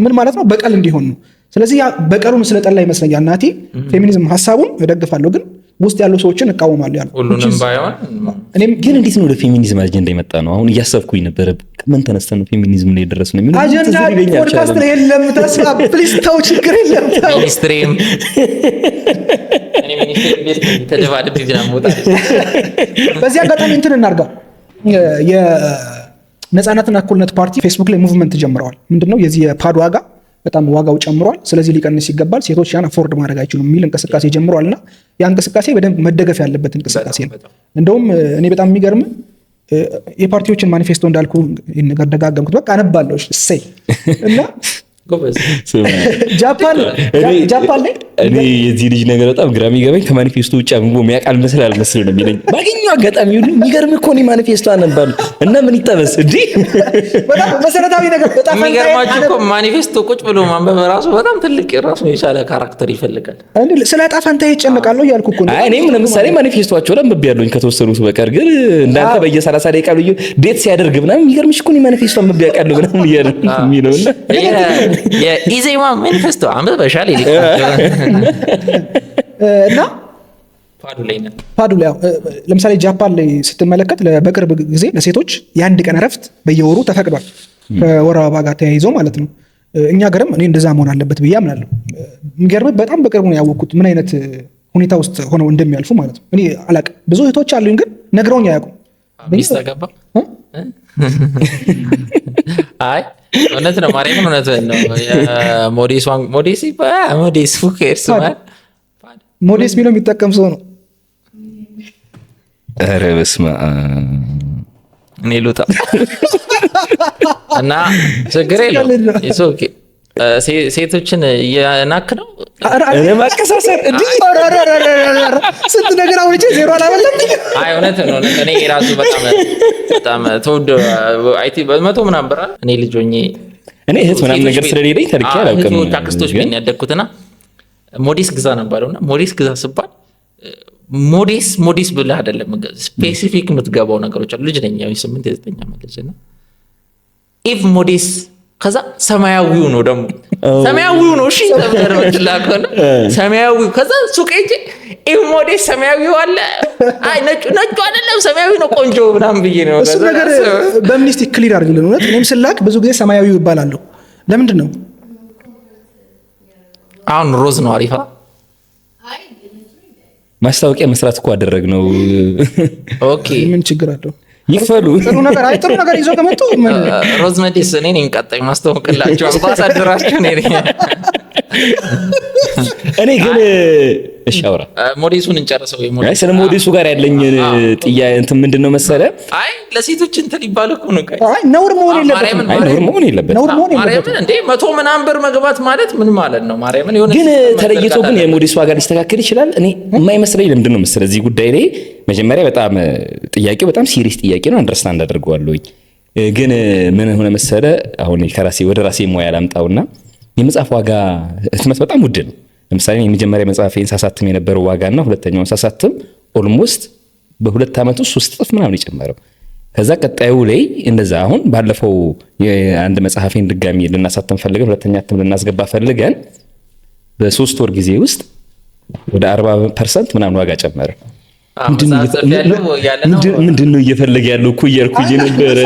S3: ምን ማለት ነው? በቀል እንዲሆን ነው። ስለዚህ ያ በቀሉን ስለጠላ ይመስለኛል ናቲ ፌሚኒዝም ሀሳቡን እደግፋለሁ፣ ግን ውስጥ ያሉ ሰዎችን እቃወማለሁ ያለው።
S1: ሁሉንም ባይሆን።
S3: እኔም
S2: ግን እንዴት ነው ወደ ፌሚኒዝም አጀንዳ የመጣ ነው? አሁን እያሰብኩኝ ነበረ። ከምን ተነስተን ነው ፌሚኒዝም ላይ የደረስነው የሚለው
S3: አጀንዳ
S2: ትዝ ሊለኝ
S3: ፖድካስት
S2: አልቻለም።
S3: ላይ የለም። ተስፋ please ተው፣ ችግር የለም ተው።
S1: ሚኒስትሬም እኔ ሚኒስትሪ ቤት ተደባድቤ ምናምን መውጣት።
S3: በዚህ አጋጣሚ እንትን እናርጋ፣ የነጻነትና እኩልነት ፓርቲ ፌስቡክ ላይ movement ጀምረዋል። ምንድነው የዚህ የ pad ዋጋ በጣም ዋጋው ጨምሯል፣ ስለዚህ ሊቀንስ ይገባል፣ ሴቶች ያን afford ማድረግ አይችሉም የሚል እንቅስቃሴ ጀምረዋል። እና ያ እንቅስቃሴ በደንብ መደገፍ ያለበት እንቅስቃሴ ነው። እንደውም እኔ በጣም የሚገርም የፓርቲዎችን ማኒፌስቶ እንዳልኩ ይህን ነገር ደጋገምኩት፣ በቃ አነባለሁ እሰይ እና
S1: ጎበዝ።
S3: ጃፓን ጃፓን ላይ
S2: እኔ የዚህ ልጅ ነገር በጣም ግራ የሚገባኝ ከማኒፌስቶ ውጭ አንብቦ የሚያውቅ አልመስል አልመስል ነው የሚለኝ። ባገኘው አጋጣሚ ሁሉ የሚገርም እኮ እኔ ማኒፌስቶ አነባለሁ እና ምን ይጠበስ እንዲህ።
S3: በጣም መሰረታዊ ነገር በጣም
S1: የሚገርማችሁ እኮ ማኒፌስቶ ቁጭ ብሎ ማንበብ ራሱ በጣም ትልቅ ራሱን የቻለ character ይፈልጋል።
S3: ስለ ዕጣ ፈንታዬ እጨነቃለሁ እያልኩ እኮ ነው።
S2: አይ እኔም ለምሳሌ ማኒፌስቶቸው ላይ አንብቤያለሁኝ ከተወሰኑት በቀር፣ ግን እንዳንተ በየ30 ደቂቃ ልዩ date ሲያደርግ ምናምን የሚገርምሽ እኮ እኔ ማኒፌስቶ አንብቤ ያውቃለሁ ምናምን እያለ የሚለውና
S1: የኢዜማ ማኒፌስቶ አንብበሻል?
S3: እና
S1: pad ኡ ላይ ነን።
S3: pad ኡ ላይ ለምሳሌ ጃፓን ላይ ስትመለከት በቅርብ ጊዜ ለሴቶች የአንድ ቀን እረፍት በየወሩ ተፈቅዷል፣ ከወር አበባ ጋር ተያይዞ ማለት ነው። እኛ ገርም እኔ እንደዛ መሆን አለበት ብዬ አምናለሁ። የሚገርምህ በጣም በቅርቡ ነው ያወቅኩት ምን አይነት ሁኔታ ውስጥ ሆነው እንደሚያልፉ ማለት ነው። እኔ አላቅም። ብዙ እህቶች አሉኝ ግን ነግረውኝ አያውቁም።
S1: ሚስት አገባ? አይ እውነት ነው፣ ማርያምን እውነት ነው። ሞዴስ ሞዴስ ሞዴስ who cares man።
S3: ሞዴስ የሚለው የሚጠቀም ሰው ነው።
S2: ኧረ በስመ አብ።
S1: እኔ ልውጣ እና ችግር የለውም። It's okay። ሴቶችን እየናክ ነው።
S2: እኔ ማቀሳሰር እንዲህ።
S3: ስንት ነገር አውርቼ ዜሮ አላበላም።
S1: አይ እውነት ነው። እኔ ራሱ በጣም በጣም ተወዶ አይ 100 ምናምን ብር አለ። እኔ ልጅ ሆኜ
S2: እኔ እህት ምናምን ነገር ስለሌለኝ ተልኬ አላውቅም።
S1: እህቶች አክስቶች ቤት ነው ያደግኩትና ሞዴስ ግዛ ነበረው እና ሞዴስ ግዛ ስባል ሞዴስ ሞዴስ ብለህ አይደለም፣ specific የምትገባው ነገሮች አሉ። ልጅ ነኝ ያው የ8 የ9 ዓመት ልጅ እና ኢቭ ሞዴስ ከዛ ሰማያዊው ነው ደግሞ ሰማያዊው ነው። እሺ ተብለህ ነው የምትላከው እና ሰማያዊው ከዛ ሱቅ ሄጄ ኢቭ ሞዴስ ሰማያዊው አለ፣ አይ ነጩ ነጩ አይደለም ሰማያዊ ነው ቆንጆ ምናምን ብዬ ነው።
S3: እሱ ነገር በሚኒስቲ clear አድርግልን። እውነት እኔም ስላክ ብዙ ጊዜ ሰማያዊው ይባላለሁ። ለምንድን ነው?
S1: አሁን ሮዝ ነው አሪፋ።
S2: ማስታወቂያ መስራት እኮ አደረግነው።
S1: Okay።
S3: ምን ችግር አለው?
S2: ይክፈሉ።
S3: ጥሩ ነገር አይ ጥሩ ነገር ይዞ ከመጡ ምን
S1: ሮዝ መዴስ እኔ ነኝ ቀጣይ ማስተዋወቅላቸው አምባሳደራችሁ እኔ ነኝ።
S2: እኔ ግን እሺ አውራ።
S1: ሞዴሱን እንጨርሰው።
S2: አይ ስለ ሞዴሱ ጋር ያለኝ ጥያቄ እንትን ምንድን ነው መሰለ
S1: አይ ለሴቶች እንትን ይባል እኮ ነው። Guys።
S3: አይ ነውር መሆን የለበትም።
S1: ማርያምን
S2: አይ ነውር መሆን የለበትም።
S3: ነውር መሆን የለበትም።
S1: ማርያምን እንዴ 100 ምናምን ብር መግባት ማለት ምን ማለት ነው? ማርያምን የሆነ
S2: ግን
S1: system
S2: ተለይቶ
S1: መዘርጋት
S2: ግን
S1: አለበት።
S2: የሞዴስ ዋጋ ሊስተካከል ይችላል። እኔ የማይመስለኝ ለምንድን ነው መሰለህ እዚህ ጉዳይ ላይ መጀመሪያ በጣም ጥያቄው በጣም serious ጥያቄ ነው፣ understand አድርገዋለሁኝ። ግን ምን ሆነ መሰለ አሁን ከራሴ ወደ ራሴ ሙያ ላምጣውና የመጽሐፍ ዋጋ ህትመት በጣም ውድ ነው። ለምሳሌ የመጀመሪያ መጽሐፌን ሳሳትም የነበረው ዋጋና ሁለተኛውን ሳሳትም almost በ2 ዓመት ውስጥ 3 እጥፍ ምናምን የጨመረው። ከዛ ቀጣዩ ላይ እንደዛ አሁን ባለፈው የአንድ መጽሐፌን ድጋሚ ልናሳትም ፈልገን ሁለተኛ እትም ልናስገባ ፈልገን በ3 ወር ጊዜ ውስጥ ወደ 40% ምናምን ዋጋ ጨመረ። ምንድን ነው እየፈለገ ያለው እኮ እያልኩ ነበረ።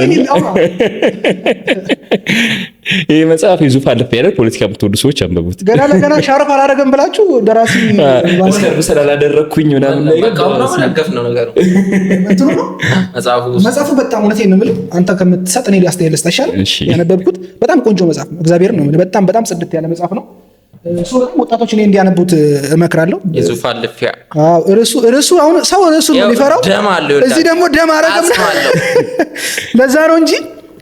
S2: ይህ መጽሐፍ የዙፋን ልፍ ያለ ፖለቲካ የምትወዱ ሰዎች አንብቡት።
S3: ገና ለገና ሻርፍ አላደረገም ብላችሁ ደራሲ
S2: ስላላደረግኩኝ ምናምን
S1: ነው ነገሩ።
S3: መጽሐፉ በጣም እውነቴን ነው የምልህ፣ አንተ ከምትሰጥ እኔ አስተያየት ልስጥ አይሻልም? ያነበብኩት በጣም ቆንጆ መጽሐፍ ነው። እግዚአብሔር ነው በጣም በጣም ጽድት ያለ መጽሐፍ ነው። እሱ በጣም ወጣቶች እኔ እንዲያነቡት እመክራለሁ።
S1: የዙፋን ልፊያ
S3: ርዕሱ አሁን ሰው ርዕሱ ነው የሚፈራው፣ እዚህ ደግሞ ደም አረገም። ለዛ ነው እንጂ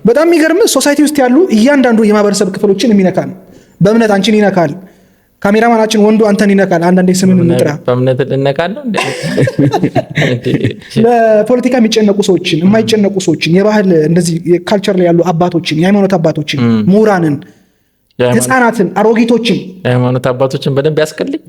S3: በጣም የሚገርም society ውስጥ ያሉ እያንዳንዱ የማህበረሰብ ክፍሎችን የሚነካ ነው። በእምነት አንቺን ይነካል፣ ካሜራማናችን ወንዱ አንተን ይነካል። አንዳንዴ ስምን እንጥራ።
S1: በእምነት ልነካለሁ።
S3: ለፖለቲካ የሚጨነቁ ሰዎችን፣ የማይጨነቁ ሰዎችን፣ የባህል እንደዚህ culture ላይ ያሉ አባቶችን፣ የሃይማኖት አባቶችን፣ ምሁራንን፣ ህፃናትን፣ አሮጊቶችን፣
S1: የሃይማኖት አባቶችን በደንብ ያስቀልኝ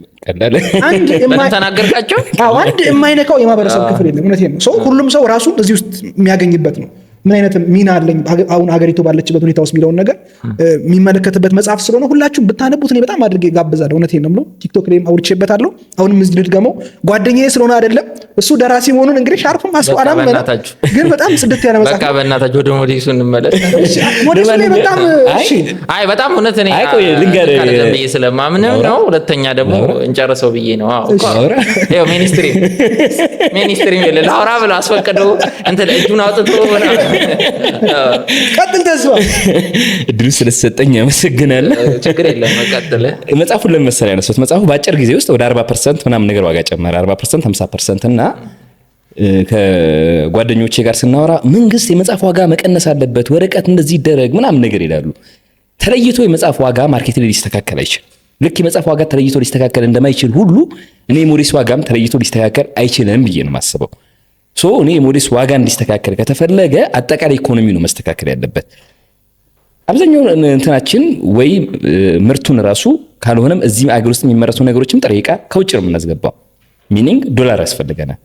S1: ተናገርካቸው።
S3: አንድ የማይነካው የማህበረሰብ ክፍል የለም። እውነቴን ነው። ሰው ሁሉም ሰው ራሱን እዚህ ውስጥ የሚያገኝበት ነው። ምን አይነት ሚና አለኝ አሁን ሀገሪቱ ባለችበት ሁኔታ ውስጥ የሚለውን ነገር የሚመለከትበት መጽሐፍ ስለሆነ ሁላችሁም ብታነቡት እኔ በጣም አድርጌ ጋብዛለሁ። እውነቴን ነው የምለው። ቲክቶክ ላይም አውርቼበታለሁ። አሁንም እዚህ ልድገመው። ጓደኛዬ ስለሆነ አይደለም እሱ ደራሲ መሆኑን እንግዲህ ሻርፕም አላመነም፣ ግን በጣም ጽድት ያለ መጽሐፍ።
S1: በቃ በእናታችሁ ወደ ሞዴሱ እንመለስ።
S3: ሞዴሱ ላይ በጣም እሺ።
S1: አይ በጣም እውነት እኔ ብዬ ስለማምን ነው። ሁለተኛ ደግሞ እንጨርሰው ብዬ ነው። አዎ mainstream mainstream ላውራ ብሎ አስፈቅዶ እንትን እጁን አውጥቶ
S3: ቀጥል። ተስፋ
S2: እድሉ ስለተሰጠኝ አመሰግናለሁ።
S1: ችግር የለም ቀጥል።
S2: መጽሐፉን ለምን መሰለህ ያነሳሁት፣ መጽሐፉ በአጭር ጊዜ ውስጥ ወደ 40% ምናምን ነገር ዋጋ ጨመረ። 40% 50% እና ከጓደኞቼ ጋር ስናወራ መንግስት የመጽሐፍ ዋጋ መቀነስ አለበት፣ ወረቀት እንደዚህ ይደረግ ምናምን ነገር ይላሉ። ተለይቶ የመጽሐፍ ዋጋ market ላይ ሊስተካከል አይችልም። ልክ የመጽሐፍ ዋጋ ተለይቶ ሊስተካከል እንደማይችል ሁሉ እኔ የሞዴስ ዋጋም ተለይቶ ሊስተካከል አይችልም ብዬ ነው የማስበው። so እኔ የሞዴስ ዋጋ እንዲስተካከል ከተፈለገ አጠቃላይ ኢኮኖሚ ነው መስተካከል ያለበት። አብዛኛው እንትናችን ወይ ምርቱን ራሱ ካልሆነም እዚህ አገር ውስጥ የሚመረቱ ነገሮችም ጥሬ ዕቃ ከውጭ ነው የምናስገባው። meaning ዶላር ያስፈልገናል።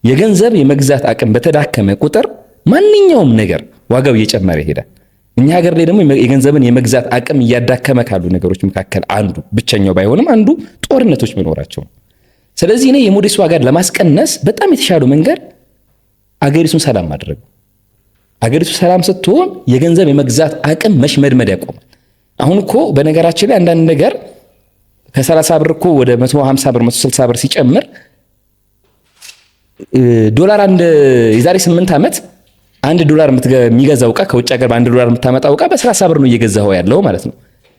S2: የገንዘብ የመግዛት አቅም በተዳከመ ቁጥር ማንኛውም ነገር ዋጋው እየጨመረ ይሄዳል። እኛ ሀገር ላይ ደግሞ የገንዘብን የመግዛት አቅም እያዳከመ ካሉ ነገሮች መካከል አንዱ ብቸኛው ባይሆንም አንዱ ጦርነቶች መኖራቸው ነው። ስለዚህ እኔ የሞዴስ ዋጋን ለማስቀነስ በጣም የተሻለው መንገድ አገሪቱን ሰላም ማድረግ። አገሪቱ ሰላም ስትሆን የገንዘብ የመግዛት አቅም መሽመድመድ ያቆማል። አሁን እኮ በነገራችን ላይ አንዳንድ ነገር ከ30 ብር እኮ ወደ 150 ብር 160 ብር ሲጨምር ዶላር አንድ የዛሬ 8 ዓመት አንድ ዶላር የሚገዛው ዕቃ ከውጭ ሀገር በአንድ ዶላር የምታመጣው ዕቃ በ30 ብር ነው እየገዛው ያለው ማለት ነው።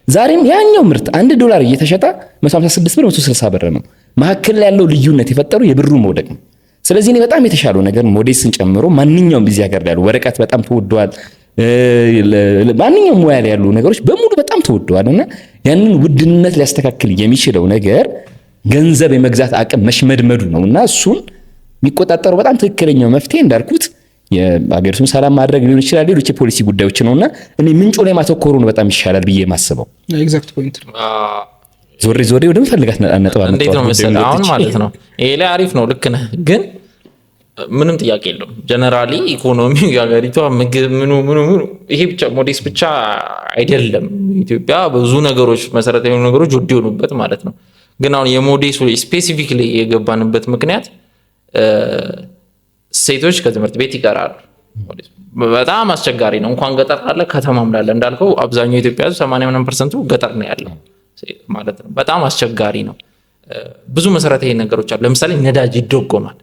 S2: ዛሬም ያኛው ምርት አንድ ዶላር እየተሸጠ 156 ብር 160 ብር ነው። መካከል ላይ ያለው ልዩነት የፈጠሩ የብሩ መውደቅ ነው። ስለዚህ እኔ በጣም የተሻለው ነገር ሞዴስን ጨምሮ ማንኛውም ቢዚ ሀገር ላይ ያሉ ወረቀት በጣም ተወደዋል። ማንኛውም ሙያ ላይ ያሉ ነገሮች በሙሉ በጣም ተወደዋል እና ያንን ውድነት ሊያስተካክል የሚችለው ነገር ገንዘብ የመግዛት አቅም መሽመድመዱ ነው እና እሱን የሚቆጣጠረው በጣም ትክክለኛው መፍትሄ እንዳልኩት የሀገሪቱን ሰላም ማድረግ ሊሆን ይችላል፣ ሌሎች የፖሊሲ ጉዳዮች ነውና እኔ ምንጩ ላይ ማተኮሩ ነው በጣም ይሻላል ብዬ የማስበው።
S3: Exact point።
S2: ዞሬ ዞሬ ወደምፈልጋት ነጥብ
S1: እንዴት ነው መሰለህ አሁን ማለት ነው ይሄ ላይ አሪፍ ነው፣ ልክ ነህ፣ ግን ምንም ጥያቄ የለውም። Generally ኢኮኖሚ የሀገሪቷ ምግብ ምኑ ምኑ ምኑ ይሄ ብቻ ሞዴስ ብቻ አይደለም። ኢትዮጵያ ብዙ ነገሮች መሰረታዊ የሆኑ ነገሮች ውድ የሆኑበት ማለት ነው። ግን አሁን የሞዴሱ specifically የገባንበት ምክንያት ሴቶች ከትምህርት ቤት ይቀራሉ። በጣም አስቸጋሪ ነው። እንኳን ገጠር አለ ከተማም ላለ እንዳልከው አብዛኛው ኢትዮጵያ ሕዝብ 80% ገጠር ነው ያለው ማለት ነው። በጣም አስቸጋሪ ነው። ብዙ መሰረታዊ ነገሮች አሉ። ለምሳሌ ነዳጅ ይደጎማል።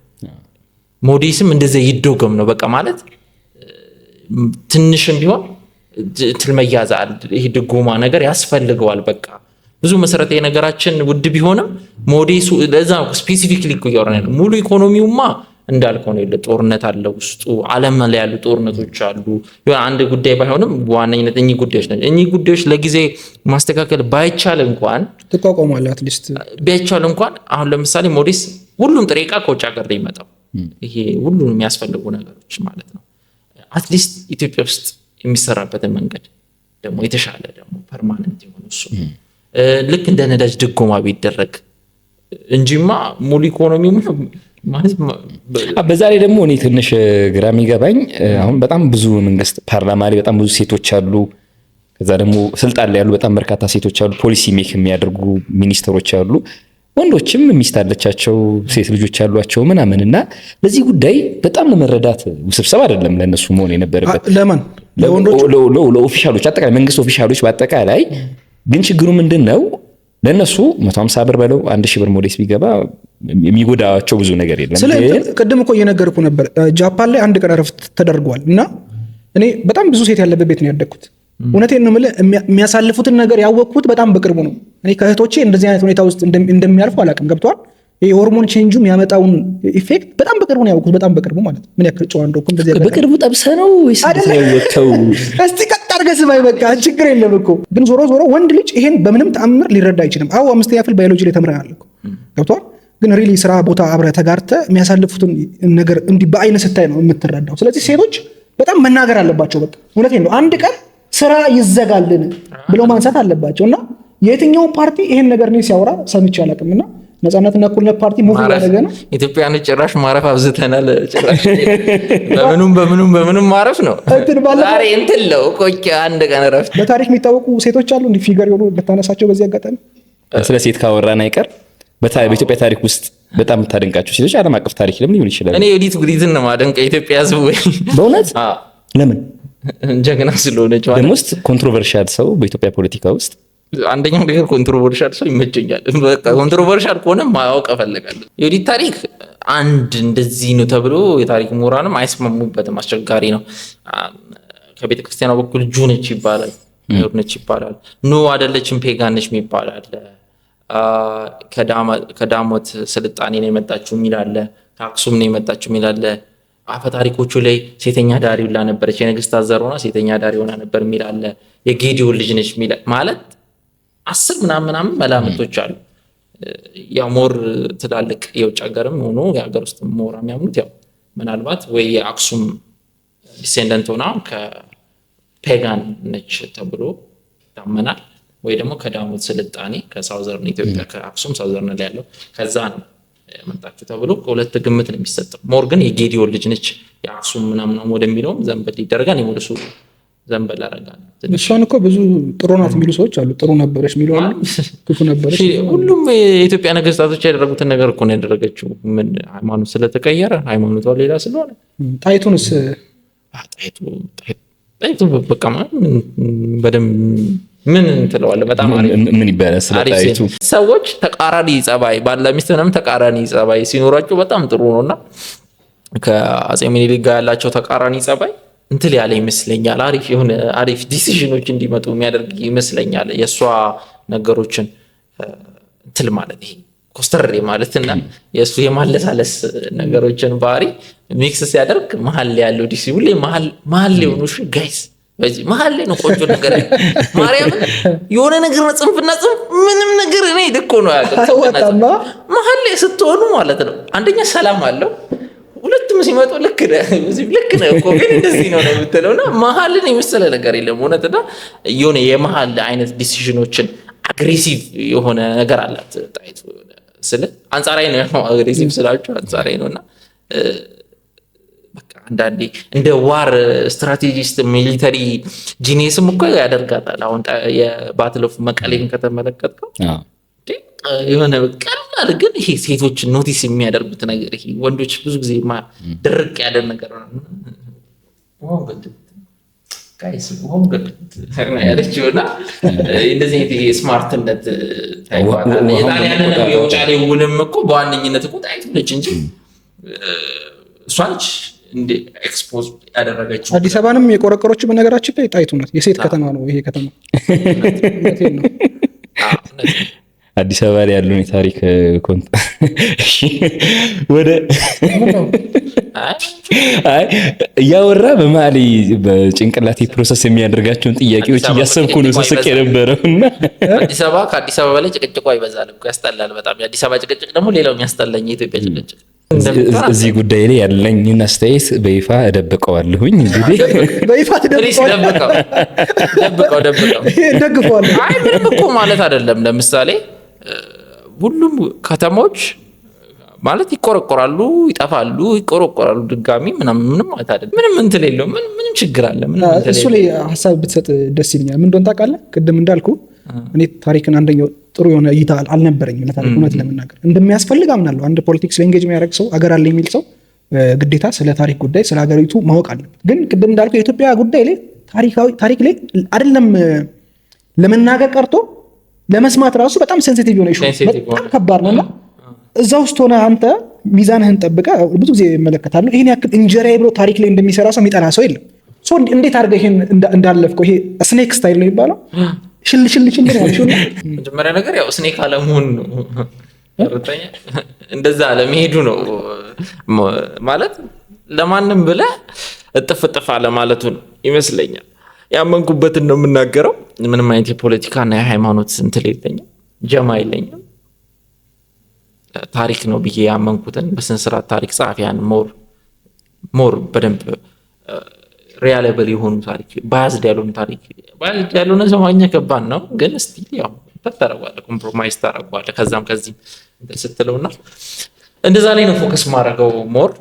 S1: ሞዴስም እንደዚያ ይደጎም ነው። በቃ ማለት ትንሽም ቢሆን ትል መያዝ ይሄ ድጎማ ነገር ያስፈልገዋል። በቃ ብዙ መሰረታዊ ነገራችን ውድ ቢሆንም ሞዴሱ ለዛ specifically እኮ እያወራን ያለው ሙሉ ኢኮኖሚውማ እንዳልከው ነው። ጦርነት አለ ውስጡ፣ ዓለም ላይ ያሉ ጦርነቶች አሉ። የሆነ አንድ ጉዳይ ባይሆንም በዋነኝነት እኚህ ጉዳዮች ናቸው። እኚህ ጉዳዮች ለጊዜ ማስተካከል ባይቻል እንኳን
S3: ትቋቋማለህ፣ at least
S1: ባይቻል እንኳን አሁን ለምሳሌ ሞዴስ ሁሉም ጥሬ ዕቃ ከውጭ ሀገር ላይ ይመጣው ይሄ ሁሉንም የሚያስፈልጉ ነገሮች ማለት ነው። At least ኢትዮጵያ ውስጥ የሚሰራበትን መንገድ ደግሞ የተሻለ ደግሞ permanent የሆነ እሱ ልክ እንደ ነዳጅ ድጎማ ቢደረግ እንጂማ ሙሉ ኢኮኖሚው ማለት
S2: በዛ ላይ ደግሞ እኔ ትንሽ ግራ የሚገባኝ አሁን በጣም ብዙ መንግስት ፓርላማ ላይ በጣም ብዙ ሴቶች አሉ። ከዛ ደግሞ ስልጣን ላይ ያሉ በጣም በርካታ ሴቶች አሉ። policy make የሚያደርጉ ሚኒስትሮች አሉ። ወንዶችም ሚስት አለቻቸው፣ ሴት ልጆች ያሏቸው ምናምን እና ለዚህ ጉዳይ በጣም ለመረዳት ውስብስብ አይደለም ለእነሱ መሆን የነበረበት።
S3: ለማን? ለወንዶቹ?
S2: ለ official ኦች፣ አጠቃላይ መንግስት official ኦች በአጠቃላይ። ግን ችግሩ ምንድን ነው? ለእነሱ 150 ብር በለው 1000 ብር ሞዴስ ቢገባ የሚጎዳቸው ብዙ ነገር የለም።
S3: ስለ ቅድም እኮ እየነገርኩ ነበር። ጃፓን ላይ አንድ ቀን እረፍት ተደርጓል እና እኔ በጣም ብዙ ሴት ያለበት ቤት ነው ያደግኩት። እውነቴን ነው የምልህ፣ የሚያሳልፉትን ነገር ያወቅኩት በጣም በቅርቡ ነው። እኔ ከእህቶቼ እንደዚህ አይነት ሁኔታ ውስጥ እንደሚያልፉ አላውቅም። ገብቶሃል? ይሄ hormone change ኡ የሚያመጣውን effect በጣም በቅርቡ ነው ያወቅኩት። በጣም በቅርቡ ማለት ምን ያክል ጨዋ እንደሆንኩ እንደዚህ
S2: በቅርቡ ጠብሰህ ነው ወይስ ያወቅኸው?
S3: እስቲ ቀጥ አድርገህ ስማኝ፣ በቃ ችግር የለም እኮ። ግን ዞሮ ዞሮ ወንድ ልጅ ይሄን በምንም ተአምር ሊረዳ አይችልም። አዎ፣ አምስተኛ ክፍል ባዮሎጂ ላይ ተምረናል እኮ፣ ገብቶሃል? ግን really ስራ ቦታ አብረህ ተጋርተህ የሚያሳልፉትን ነገር እንዲህ በአይን ስታይ ነው የምትረዳው። ስለዚህ ሴቶች በጣም መናገር አለባቸው። በቃ እውነቴን ነው። አንድ ቀን ስራ ይዘጋልን ብለው ማንሳት አለባቸው እና የትኛውን ፓርቲ ይሄን ነገር እኔ ሲያወራ ሰምቼ አላውቅም። እና ነጻነትና እኩልነት ፓርቲ move እያደረገ ነው።
S1: ኢትዮጵያኖች ጭራሽ ማረፍ አብዝተናል። ጭራሽ በምኑም በምኑም በምኑም ማረፍ ነው። ዛሬ እንትን ነው ቆይ አንድ ቀን እረፍት።
S3: በታሪክ የሚታወቁ ሴቶች አሉ እንዲህ figure የሆኑ ብታነሳቸው በዚህ አጋጣሚ?
S2: ስለ ሴት ካወራን አይቀር በኢትዮጵያ ታሪክ ውስጥ በጣም የምታደንቃቸው ሴቶች፣ ዓለም አቀፍ ታሪክ ለምን ሊሆን ይችላል?
S1: እኔ ዮዲት ጉዲትን ነው የማደንቀው። የኢትዮጵያ ሕዝብ ወይ
S2: በእውነት ለምን?
S1: ጀግና ስለሆነች።
S2: ደግሞ ውስጥ controversial ሰው በኢትዮጵያ ፖለቲካ ውስጥ።
S1: አንደኛው ነገር controversial ሰው ይመቸኛል። በቃ controversial ከሆነ ማወቅ እፈልጋለሁ። የዮዲት ታሪክ አንድ እንደዚህ ነው ተብሎ የታሪክ ምሁራንም አይስማሙበትም። አስቸጋሪ ነው። ከቤተ ክርስቲያኗ በኩል Jew ነች ይባላል፣ አይሁድ ነች ይባላል። No፣ አይደለችም፣ pagan ነች የሚባል አለ። ከዳሞት ስልጣኔ ነው የመጣችው የሚል አለ። ከአክሱም ነው የመጣችው የሚል አለ። አፈ ታሪኮቹ ላይ ሴተኛ አዳሪ ሁላ ነበረች፣ የነገስታት ዘር ሆና ሴተኛ አዳሪ ሆና ነበር የሚል አለ። የጌዲዮን ልጅ ነች የሚል ማለት 10 ምናምን ምናምን መላምቶች አሉ። ያው more ትላልቅ የውጭ ሀገርም ሆኖ የሀገር ውስጥ ምሁራን የሚያምኑት ያው ምናልባት ወይ የአክሱም descendant ሆና ከ pagan ነች ተብሎ ይታመናል፣ ወይ ደግሞ ከዳሞት ስልጣኔ ከ southern ኢትዮጵያ፣ ከአክሱም southern ላይ ያለው ከዛ ነው መጣችው ተብሎ ከሁለት ግምት ነው የሚሰጠው። More ግን የጌዲዮን ልጅ ነች፣ የአክሱም ምናምን ወደሚለውም ዘንበል ይደረጋል። ወደ እሱ ዘንበል አደርጋለሁ።
S3: እሷን እኮ ብዙ ጥሩ ናት የሚሉ ሰዎች አሉ። ጥሩ ነበረች የሚሉ አሉ፣ ክፉ ነበረች።
S1: ሁሉም የኢትዮጵያ ነገስታቶች ያደረጉትን ነገር እኮ ነው ያደረገችው። ምን ሃይማኖት ስለተቀየረ፣ ሃይማኖቷ ሌላ ስለሆነ።
S3: ጣይቱንስ?
S1: ጣይቱ በቃ በደንብ ምን ትለዋለህ? በጣም
S2: ምን ይባላል ስለ ጣይቱ?
S1: ሰዎች ተቃራኒ ጸባይ፣ ባልና ሚስት ምናምን ተቃራኒ ጸባይ ሲኖራቸው በጣም ጥሩ ነው እና ከአፄ ምኒልክ ጋር ያላቸው ተቃራኒ ጸባይ እንትል ያለ ይመስለኛል። አሪፍ የሆነ አሪፍ decision ኦች እንዲመጡ የሚያደርግ ይመስለኛል። የእሷ ነገሮችን እንትል ማለት ይሄ ኮስተር ማለት እና የእሱ የማለሳለስ ነገሮችን ባህሪ mix ሲያደርግ መሀል ላይ ያለው ዲሲ ሁሌ መሀል ላይ ሆኑ guys፣ በዚህ መሀል ላይ ነው ቆንጆ ነገር። ማርያምን የሆነ ነገር ነው፣ ጽንፍና ጽንፍ ምንም ነገር እኔ ልኮ ነው ያለው። መሀል ላይ ስትሆኑ ማለት ነው አንደኛ ሰላም አለው፣ ሁለቱም ሲመጡ ልክ ነህ ልክ ነህ እኮ ግን እንደዚህ ነው ነው የምትለው እና መሀልን የመሰለ ነገር የለም እውነት። እና የሆነ የመሀል አይነት decision ኦችን aggressive የሆነ ነገር አላት ጣይቱ ስለ አንጻራዊ ነው፣ aggressive ስላቸው አንጻራዊ ነው። እና በቃ አንዳንዴ እንደ war strategist፣ military genius ም እኮ ያደርጋታል። አሁን የ Battle of መቀሌን ከተመለከትከው የሆነ ቀላል ግን ይሄ ሴቶች notice የሚያደርጉት ነገር፣ ይሄ ወንዶች ብዙ ጊዜ ድርቅ ያለ ነገር ነው guys ያለችው እና እንደዚህ አይነት smart ነት ታይባታል። የጣሊያንን የውጫሌ ውልም እኮ በዋነኝነት እኮ ጣይቱ ነች እንጂ እሷ ነች expose ያደረገችው።
S3: አዲስ አበባንም የቆረቆረችው በነገራችን ላይ ጣይቱ ናት። የሴት ከተማ ነው ይሄ ከተማ። እውነቴን ነው።
S2: አዲስ አበባ ላይ ያለውን የታሪክ ወደ አይ እያወራ በመሀል በጭንቅላቴ process የሚያደርጋቸውን ጥያቄዎች እያሰብኩ ነው ስስቅ የነበረው እና
S1: አዲስ አበባ ከአዲስ አበባ ላይ ጭቅጭቋ ይበዛል እኮ፣ ያስጠላል በጣም። የአዲስ አበባ ጭቅጭቅ ደግሞ ሌላው የሚያስጠላኝ የኢትዮጵያ ጭቅጭቅ።
S2: እዚህ ጉዳይ ላይ ያለኝን አስተያየት በይፋ እደብቀዋለሁኝ። እንግዲህ
S3: በይፋ ትደብቀዋለህ።
S1: ደብቀው ደብቀው ደብቀው።
S3: ደግፈዋለሁ።
S1: አይ ምንም እኮ ማለት አይደለም። ለምሳሌ ሁሉም ከተሞች ማለት ይቆረቆራሉ፣ ይጠፋሉ፣ ይቆረቆራሉ ድጋሚ ምናምን፣ ምንም ማለት አይደለም። ምንም እንትን የለውም። ምንም ችግር አለ? ምንም እንትን
S3: እሱ ላይ ሀሳብ ብትሰጥ ደስ ይለኛል። ምን እንደሆነ ታውቃለህ? ቅድም እንዳልኩ እኔ ታሪክን አንደኛው ጥሩ የሆነ እይታ አልነበረኝም ለታሪክ፣ እውነት ለመናገር። እንደሚያስፈልግ አምናለሁ። አንድ politics ላይ engage የሚያደርግ ሰው፣ አገር አለ የሚል ሰው ግዴታ ስለ ታሪክ ጉዳይ፣ ስለ ሀገሪቱ ማወቅ አለበት። ግን ቅድም እንዳልከው የኢትዮጵያ ጉዳይ ላይ፣ ታሪክ ላይ አይደለም ለመናገር ቀርቶ ለመስማት ራሱ በጣም sensitive የሆነ issue፣ በጣም ከባድ ነው። እና እዛ ውስጥ ሆነ አንተ ሚዛንህን ጠብቀህ፣ ብዙ ጊዜ እመለከታለሁ፣ ይሄን ያክል እንጀራዬ ብሎ ታሪክ ላይ እንደሚሰራ ሰው የሚጠላ ሰው የለም። እንዴት አድርገህ ይሄን እንዳለፍከው፣ ይሄ snake style ነው የሚባለው፣ ሽል ሽል ሽል ነው ያልሽው።
S1: መጀመሪያ ነገር ያው snake አለመሆን ነው። ሁለተኛ እንደዛ አለመሄዱ ነው፣ ማለት ለማንም ብለህ እጥፍ እጥፍ አለማለቱ ነው ይመስለኛል። ያመንኩበትን ነው የምናገረው። ምንም አይነት የፖለቲካና የሃይማኖት እንትን የለኝም፣ ጀማ የለኝም። ታሪክ ነው ብዬ ያመንኩትን በስነስርዓት ታሪክ ጸሐፊያን more በደንብ reliable የሆኑ ታሪክ፣ biased ያልሆኑ ታሪክ፣ biased ያልሆነ ሰው ማግኘት ከባድ ነው፣ ግን still ያው ታደርገዋለህ፣ compromise ታደርገዋለህ ከዛም ከዚህም እንትን ስትለው። እና እንደዛ ላይ ነው focus ማድረገው more።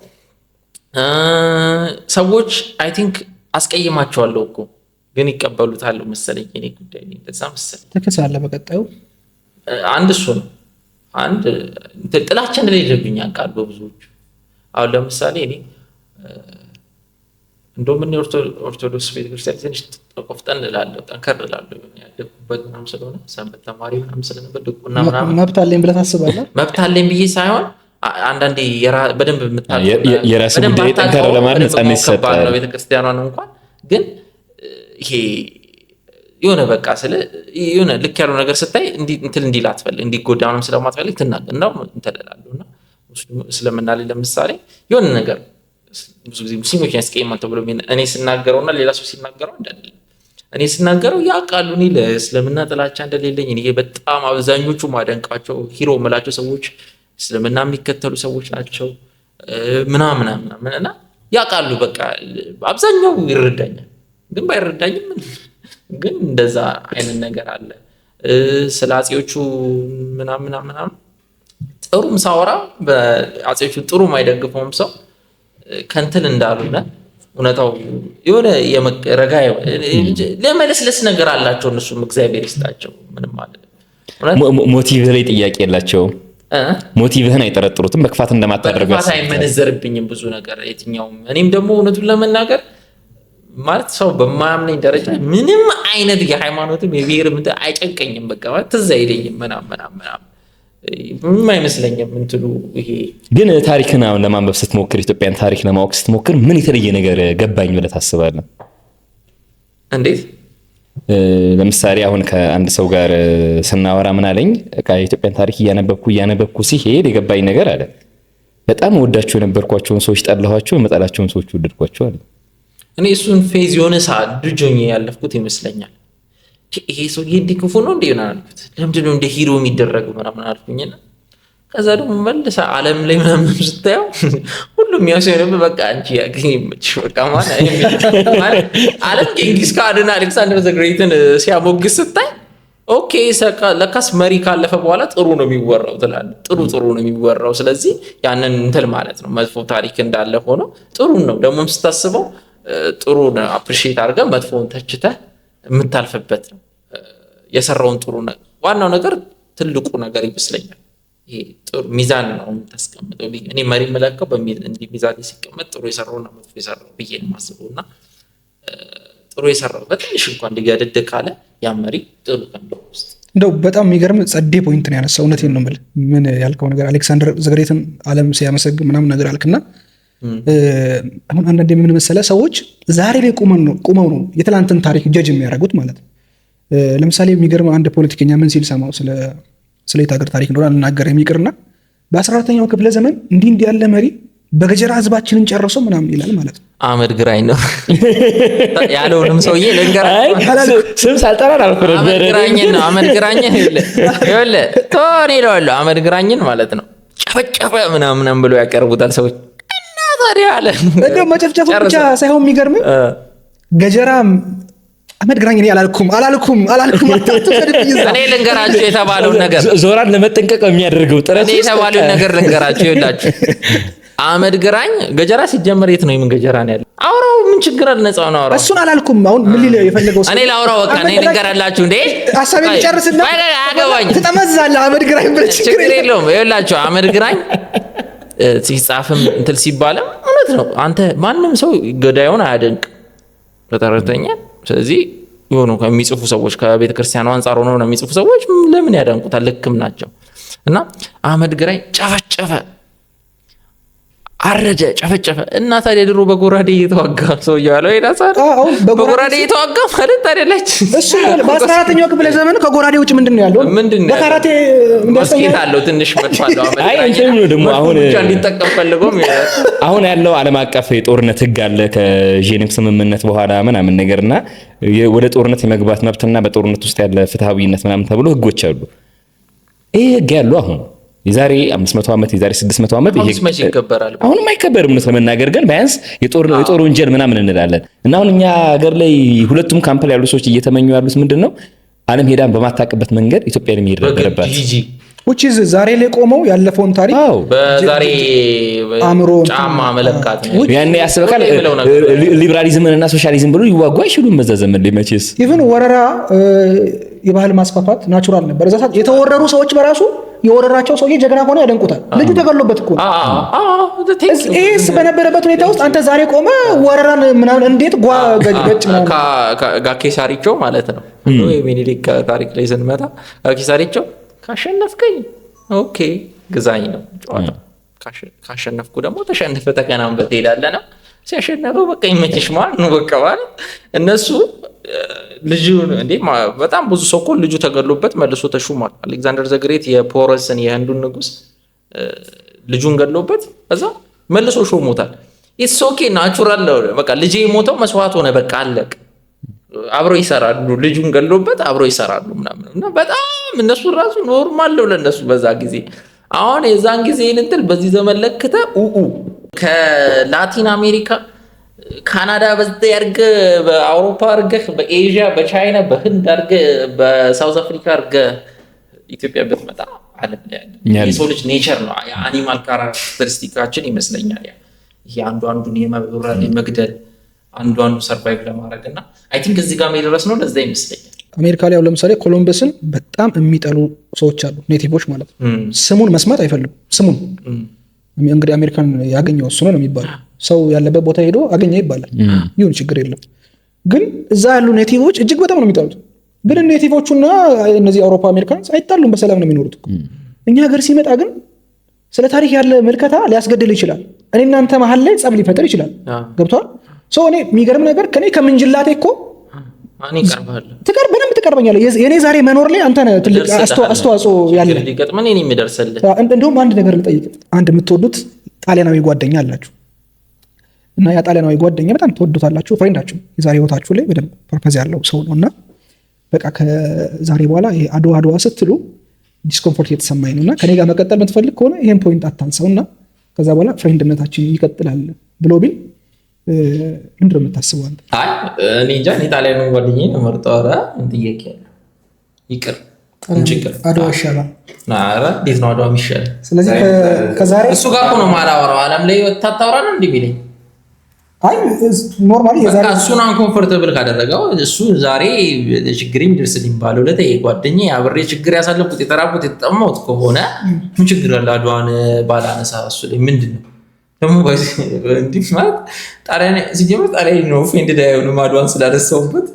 S1: ሰዎች I think አስቀይማቸዋለሁ እኮ፣ ግን ይቀበሉታል መሰለኝ። የኔ ጉዳይ እንደዛ መሰለኝ።
S3: ትክሳለህ በቀጣዩ።
S1: አንድ እሱ ነው። አንድ ጥላቻ እንደሌለብኝ ያውቃል በብዙዎቹ። አሁን ለምሳሌ እኔ እንደውም እኔ ኦርቶዶክስ ቤተክርስቲያን ትንሽ ቆፍጠን እላለሁ፣ ጠንከር እላለሁ። ያደግኩበት ምናምን ስለሆነ፣ ሰንበት ተማሪ ምናምን ስለነበር፣ ድቁና ምናምን።
S3: መብት አለኝ ብለህ ታስባለህ?
S1: መብት አለኝ ብዬ ሳይሆን አንዳንዴ በደንብ
S2: የራስ ጉዳይ ጠንከር ለማለት ነፃነት ይሰጣል።
S1: ነው ቤተክርስቲያኗን እንኳን፣ ግን ይሄ የሆነ በቃ ስለ የሆነ ልክ ያለው ነገር ስታይ እንትን እንዲል አትፈልግ፣ እንዲጎዳ ምናምን ስለማትፈልግ ትናገር፣ እንደውም እንትን እላለሁ። እና እስልምና ላይ ለምሳሌ የሆነ ነገር ብዙ ጊዜ ሙስሊሞችን ያስቀይማል ተብሎ እኔ ስናገረው እና ሌላ ሰው ሲናገረው እንዳለ፣ እኔ ስናገረው ያውቃሉ እኔ ለእስልምና ጥላቻ እንደሌለኝ። እኔ በጣም አብዛኞቹ ማደንቃቸው፣ hero የምላቸው ሰዎች እስልምና የሚከተሉ ሰዎች ናቸው ምናምን ምናምን። እና ያውቃሉ፣ በቃ አብዛኛው ይረዳኛል፣ ግን ባይረዳኝም ግን እንደዛ አይነት ነገር አለ። ስለ አፄዎቹ ምናምን ምናምን ጥሩም ሳወራ፣ አፄዎቹ ጥሩ የማይደግፈውም ሰው ከንትን እንዳልሆነ እውነታው የሆነ ረጋ ለመለስለስ ነገር አላቸው። እነሱም እግዚአብሔር ይስጣቸው። ምንም ማለት
S2: motive ላይ ጥያቄ የላቸውም። Motive ህን አይጠረጥሩትም። በክፋት እንደማታደርገው
S1: በክፋት አይመነዘርብኝም ብዙ ነገር የትኛውም። እኔም ደግሞ እውነቱን ለመናገር ማለት ሰው በማያምነኝ ደረጃ ምንም አይነት የሃይማኖትም የብሔርም አይጨንቀኝም። በቃ ማለት ትዝ አይለኝም ምናምን ምናምን ምናምን፣ ምንም አይመስለኝም እንትኑ ይሄ።
S2: ግን ታሪክን አሁን ለማንበብ ስትሞክር፣ ኢትዮጵያን ታሪክ ለማወቅ ስትሞክር ምን የተለየ ነገር ገባኝ ብለህ ታስባለህ?
S1: እንዴት?
S2: ለምሳሌ አሁን ከአንድ ሰው ጋር ስናወራ ምን አለኝ፣ የኢትዮጵያን ታሪክ እያነበብኩ እያነበብኩ ሲሄድ የገባኝ ነገር አለ። በጣም ወዳቸው የነበርኳቸውን ሰዎች ጠላኋቸው፣ የመጠላቸውን ሰዎች ወደድኳቸው አለ።
S1: እኔ እሱን phase የሆነ ሰዓት ልጅ ሆኜ ያለፍኩት ይመስለኛል። ይሄ ሰውዬ እንዲህ ክፉ ነው እንዴ ምናምን አልኩት። ለምንድን ነው እንደ hero የሚደረገው ምናምን አልኩኝና ከዛ ደግሞ መልሰህ ዓለም ላይ ምናምን ስታየው ሁሉም ያው ሲሆን በቃ አንቺ ያገኝ ይመችሽ፣ በቃ ማለት ዓለም ጌንጊስ ካንን፣ Alexander the Great ን ሲያሞግስ ስታይ okay ለካስ መሪ ካለፈ በኋላ ጥሩ ነው የሚወራው ትላለህ። ጥሩ ጥሩ ነው የሚወራው። ስለዚህ ያንን እንትን ማለት ነው፣ መጥፎ ታሪክ እንዳለ ሆኖ ጥሩ ነው ደግሞም ስታስበው ጥሩ appreciate አድርገህ መጥፎውን ተችተህ የምታልፍበት ነው። የሰራውን ጥሩ፣ ዋናው ነገር ትልቁ ነገር ይመስለኛል። ይሄ ጥሩ ሚዛን ነው የምታስቀምጠው። እኔ መሪ የምለካው እንዲህ ሚዛን ሲቀመጥ ጥሩ የሰራውና መጥፎ የሰራው ብዬ ነው የማስበው። እና ጥሩ የሰራው በትንሽ እንኳን ሊገድድ ካለ ያ መሪ ጥሩ ከሚለው ውስጥ።
S3: እንደው በጣም የሚገርም ጸዴ point ነው ያነሳው። እውነቴን ነው የምልህ። ምን ያልከው ነገር Alexander the Great ን ዓለም ሲያመሰግን ምናምን ነገር አልክና አሁን አንዳንድ የምን መሰለህ፣ ሰዎች ዛሬ ላይ ቁመው ነው የትላንትን ታሪክ judge የሚያደርጉት ማለት ነው። ለምሳሌ የሚገርም አንድ ፖለቲከኛ ምን ሲል ሰማው፣ ስለ የት ሀገር ታሪክ እንደሆነ አልናገር የሚቅርና በ14ኛው ክፍለ ዘመን እንዲህ እንዲህ ያለ መሪ በገጀራ ህዝባችንን ጨርሶ ምናምን ይላል ማለት ነው።
S1: አህመድ ግራኝ ነው ያለውንም ሰውዬ ልንገራችሁ።
S2: ስም ሳልጠራ
S1: አህመድ ግራኝን ነው። አህመድ ግራኝን ይኸውልህ ቶኔ እለዋለሁ። አህመድ ግራኝን ማለት ነው ጨፈጨፈ ምናምን ብሎ ያቀርቡታል ሰዎች። እና ታዲያ አለ
S3: እንደው መጨፍጨፉ ብቻ ሳይሆን የሚገርም ገጀራ አህመድ ግራኝ፣ እኔ አላልኩም አላልኩም አላልኩም፣ አትውሰድብኝ እዛ።
S1: እኔ ልንገራችሁ የተባለውን ነገር።
S2: ዞራን ለመጠንቀቅ የሚያደርገው ጥረት
S1: እኔ የተባለውን ነገር ልንገራችሁ። ይኸውላችሁ አህመድ ግራኝ ገጀራ ሲጀመር የት ነው? የምን ገጀራ ነው ያለው? አውራው ምን ችግር አለ? ነፃው ነው አውራው።
S3: እሱን አላልኩም። አሁን ምን ሊል የፈለገው
S1: እኔ ላውራው፣ በቃ እኔ ልንገራላችሁ እንዴ፣
S3: ሀሳቤን ልጨርስና
S1: አያገባኝም።
S3: ትጠመዛለህ። አህመድ ግራኝ ብለህ
S1: ችግር የለውም። ይኸውላችሁ አህመድ ግራኝ ሲጻፍም እንትን ሲባልም እውነት ነው። አንተ ማንም ሰው ገዳዩን አያደንቅ በተረተኛ። ስለዚህ የሆኑ ከሚጽፉ ሰዎች ከቤተ ክርስቲያኑ አንጻር ሆነው ነው የሚጽፉ ሰዎች ለምን ያደንቁታል? ልክም ናቸው። እና አህመድ ግራኝ ጨፈጨፈ፣ አረደ፣ ጨፈጨፈ። እና ታዲያ ድሮ በጎራዴ እየተዋጋ ሰውዬው ያለው በጎራዴ እየተዋጋ ማለት ታዲያለች።
S3: እሱ በ14ኛው ክፍለ ዘመን ከጎራዴ ውጭ ምንድን ነው ያለው?
S1: ምንድን ነው ያለው?
S3: በካራቴ
S1: መስኬት አለው፣ ትንሽ መድፍ አለው። አህመድ
S2: አይ
S1: ግራኝ
S2: እንትን ነው ደግሞ አሁን
S1: ብቻ እንዲጠቀም ፈልጎም
S2: አሁን ያለው ዓለም አቀፍ የጦርነት ህግ አለ ከጄኔቭ ስምምነት በኋላ ምናምን ነገርና ወደ ጦርነት የመግባት መብትና በጦርነት ውስጥ ያለ ፍትሃዊነት ምናምን ተብሎ ህጎች አሉ። ይህ ህግ ያለው አሁን የዛሬ 500 ዓመት፣ የዛሬ 600 ዓመት ይሄ
S1: አሁንስ መቼ ይከበራል?
S2: አሁንም አይከበርም። እውነት ለመናገር ግን ቢያንስ የጦር ወንጀል ምናምን እንላለን እና አሁን እኛ ሀገር ላይ ሁለቱም ካምፕ ላይ ያሉ ሰዎች እየተመኙ ያሉት ምንድን ነው? ዓለም ሄዳን በማታውቅበት መንገድ ኢትዮጵያን የሚሄድ ነበረባት።
S1: በግድ
S3: which is ዛሬ ላይ ቆመው ያለፈውን ታሪክ
S2: አዎ
S1: በዛሬ
S3: አእምሮ
S1: ጫማ መለካት ነው።
S2: ያኔ ያስበቃል።
S1: ሁሌ የምለው ነገር
S2: ሊበራሊዝምን እና ሶሻሊዝም ብሎ ሊዋጉ አይችሉም በዛ ዘመን ላይ መቼስ።
S3: Even ወረራ፣ የባህል ማስፋፋት natural ነበር። እዛ ሰዓት የተወረሩ ሰዎች በራሱ የወረራቸው ሰውዬ ጀግና ሆነ ያደንቁታል። ልጁ ተገሎበት እኮ ነው። ይህስ በነበረበት ሁኔታ ውስጥ አንተ ዛሬ ቆመ ወረራን ምናምን እንዴት ጓ ገጭ ምናምን
S1: ጋኬሳሪቾ ማለት ነው። የሚኒሊክ ታሪክ ላይ ስንመጣ ጋኬሳሪቾ ካሸነፍከኝ okay ግዛኝ ነው ጨዋታው። ካሸነፍኩ ደግሞ ተሸንፈ ተከናንበህ ትሄዳለህ ነው። ሲያሸነፈው በቃ ይመችሽ ማለት ነው። በቃ ማለት እነሱ ልጁ እንዴ በጣም ብዙ ሰው እኮ ልጁ ተገድሎበት መልሶ ተሹሟል። አሌክዛንደር the Great የፖረስን የህንዱን ንጉስ ልጁን ገድሎበት ከዛ መልሶ ሾሞታል። It's okay፣ natural ነው። በቃ ልጄ የሞተው መስዋዕት ሆነ፣ በቃ አለቅ። አብረው ይሰራሉ። ልጁን ገድሎበት አብረው ይሰራሉ ምናምን እና በጣም እነሱ ራሱ normal ነው ለእነሱ በዛ ጊዜ። አሁን የዛን ጊዜ እንትን በዚህ ዘመን ለክተ ኡኡ ከላቲን አሜሪካ፣ ካናዳ በዚህ አድርገህ፣ በአውሮፓ አድርገህ፣ በኤዥያ፣ በቻይና፣ በህንድ አድርገህ፣ በ South Africa አድርገህ ኢትዮጵያ ብትመጣ ዓለም ላይ ያለ የሰው ልጅ nature ነው። የ animal characteristic ኣችን ይመስለኛል። ያ ይሄ አንዱ አንዱን የመብረር፣ የመግደል፣ አንዱ አንዱ survive ለማድረግ እና I think እዚህ ጋር የደረስ ነው ለዛ ይመስለኛል።
S3: አሜሪካ ላይ አሁን ለምሳሌ ኮሎምበስን በጣም የሚጠሉ ሰዎች አሉ፣ native ኦች ማለት ነው። ስሙን መስማት አይፈልጉም። ስሙን እንግዲህ አሜሪካን ያገኘው እሱ ነው የሚባለው። ሰው ያለበት ቦታ ሄዶ አገኘ ይባላል። ይሁን ችግር የለም። ግን እዛ ያሉ native ኦች እጅግ በጣም ነው የሚጠሉት። ግን native ኦቹና እነዚህ አውሮፓ Americans አይጣሉም፣ በሰላም ነው የሚኖሩት። እኛ ሀገር ሲመጣ ግን ስለ ታሪክ ያለ ምልከታ ሊያስገድል ይችላል። እኔ እናንተ መሀል ላይ ጸብ ሊፈጥር ይችላል። ገብቶሃል? So እኔ የሚገርም ነገር ከኔ ከምንጅላቴ እኮ
S1: እኔ እቀርብሃለሁ።
S3: በደንብ ትቀርበኛለህ። የኔ ዛሬ መኖር ላይ አንተ ነህ ትልቅ አስተዋጽኦ ያለ።
S1: ሊገጥመን እኔ የሚደርስልህ።
S3: እንደውም አንድ ነገር ልጠይቅ። አንድ የምትወዱት ጣሊያናዊ ጓደኛ አላችሁ እና ያ ጣሊያናዊ ጓደኛ በጣም ትወዱታላችሁ። Friend ኣችሁ የዛሬ ህይወታችሁ ላይ በደንብ purpose ያለው ሰው ነው እና በቃ ከዛሬ በኋላ ይሄ አድዋ አድዋ ስትሉ discomfort እየተሰማኝ ነው እና ከኔ ጋር መቀጠል የምትፈልግ ከሆነ ይሄን point አታንሳው እና ከዛ በኋላ friend ነታችን ይቀጥላል ብሎ ቢል ምንድን ነው የምታስበው አንተ?
S1: አይ እኔ እንጃ፣ እኔ ጣሊያኑን ጓደኛዬን ነው የምመርጠው። ኧረ ምን ጥያቄ አለ? ይቅር፣ ምን ችግር?
S3: አድዋ ይሻላል።
S1: ኧረ እንዴት ነው አድዋ የሚሻለው?
S3: ስለዚህ ከዛሬ
S1: እሱ ጋር እኮ ነው የማላወራው። ዓለም ላይ ወጥተህ አታወራ ነው እንዲህ የሚለኝ።
S3: አይ normally የዛሬ
S1: በቃ እሱን uncomfortable ካደረገው እሱ ዛሬ ችግር የሚደርስልኝ ባለውለታ ጓደኛዬ አብሬ ችግር ያሳለፍኩት፣ የተራብኩት፣ የተጠማሁት ከሆነ ምን ችግር አለ? አድዋን ባላነሳ እሱ ላይ ምንድን ነው ደግሞ እንዲህ ማለት ጣሊያን ሲጀምር ጣሊያን ነው offended አይሆንም አድዋን ስላነሳሁበት።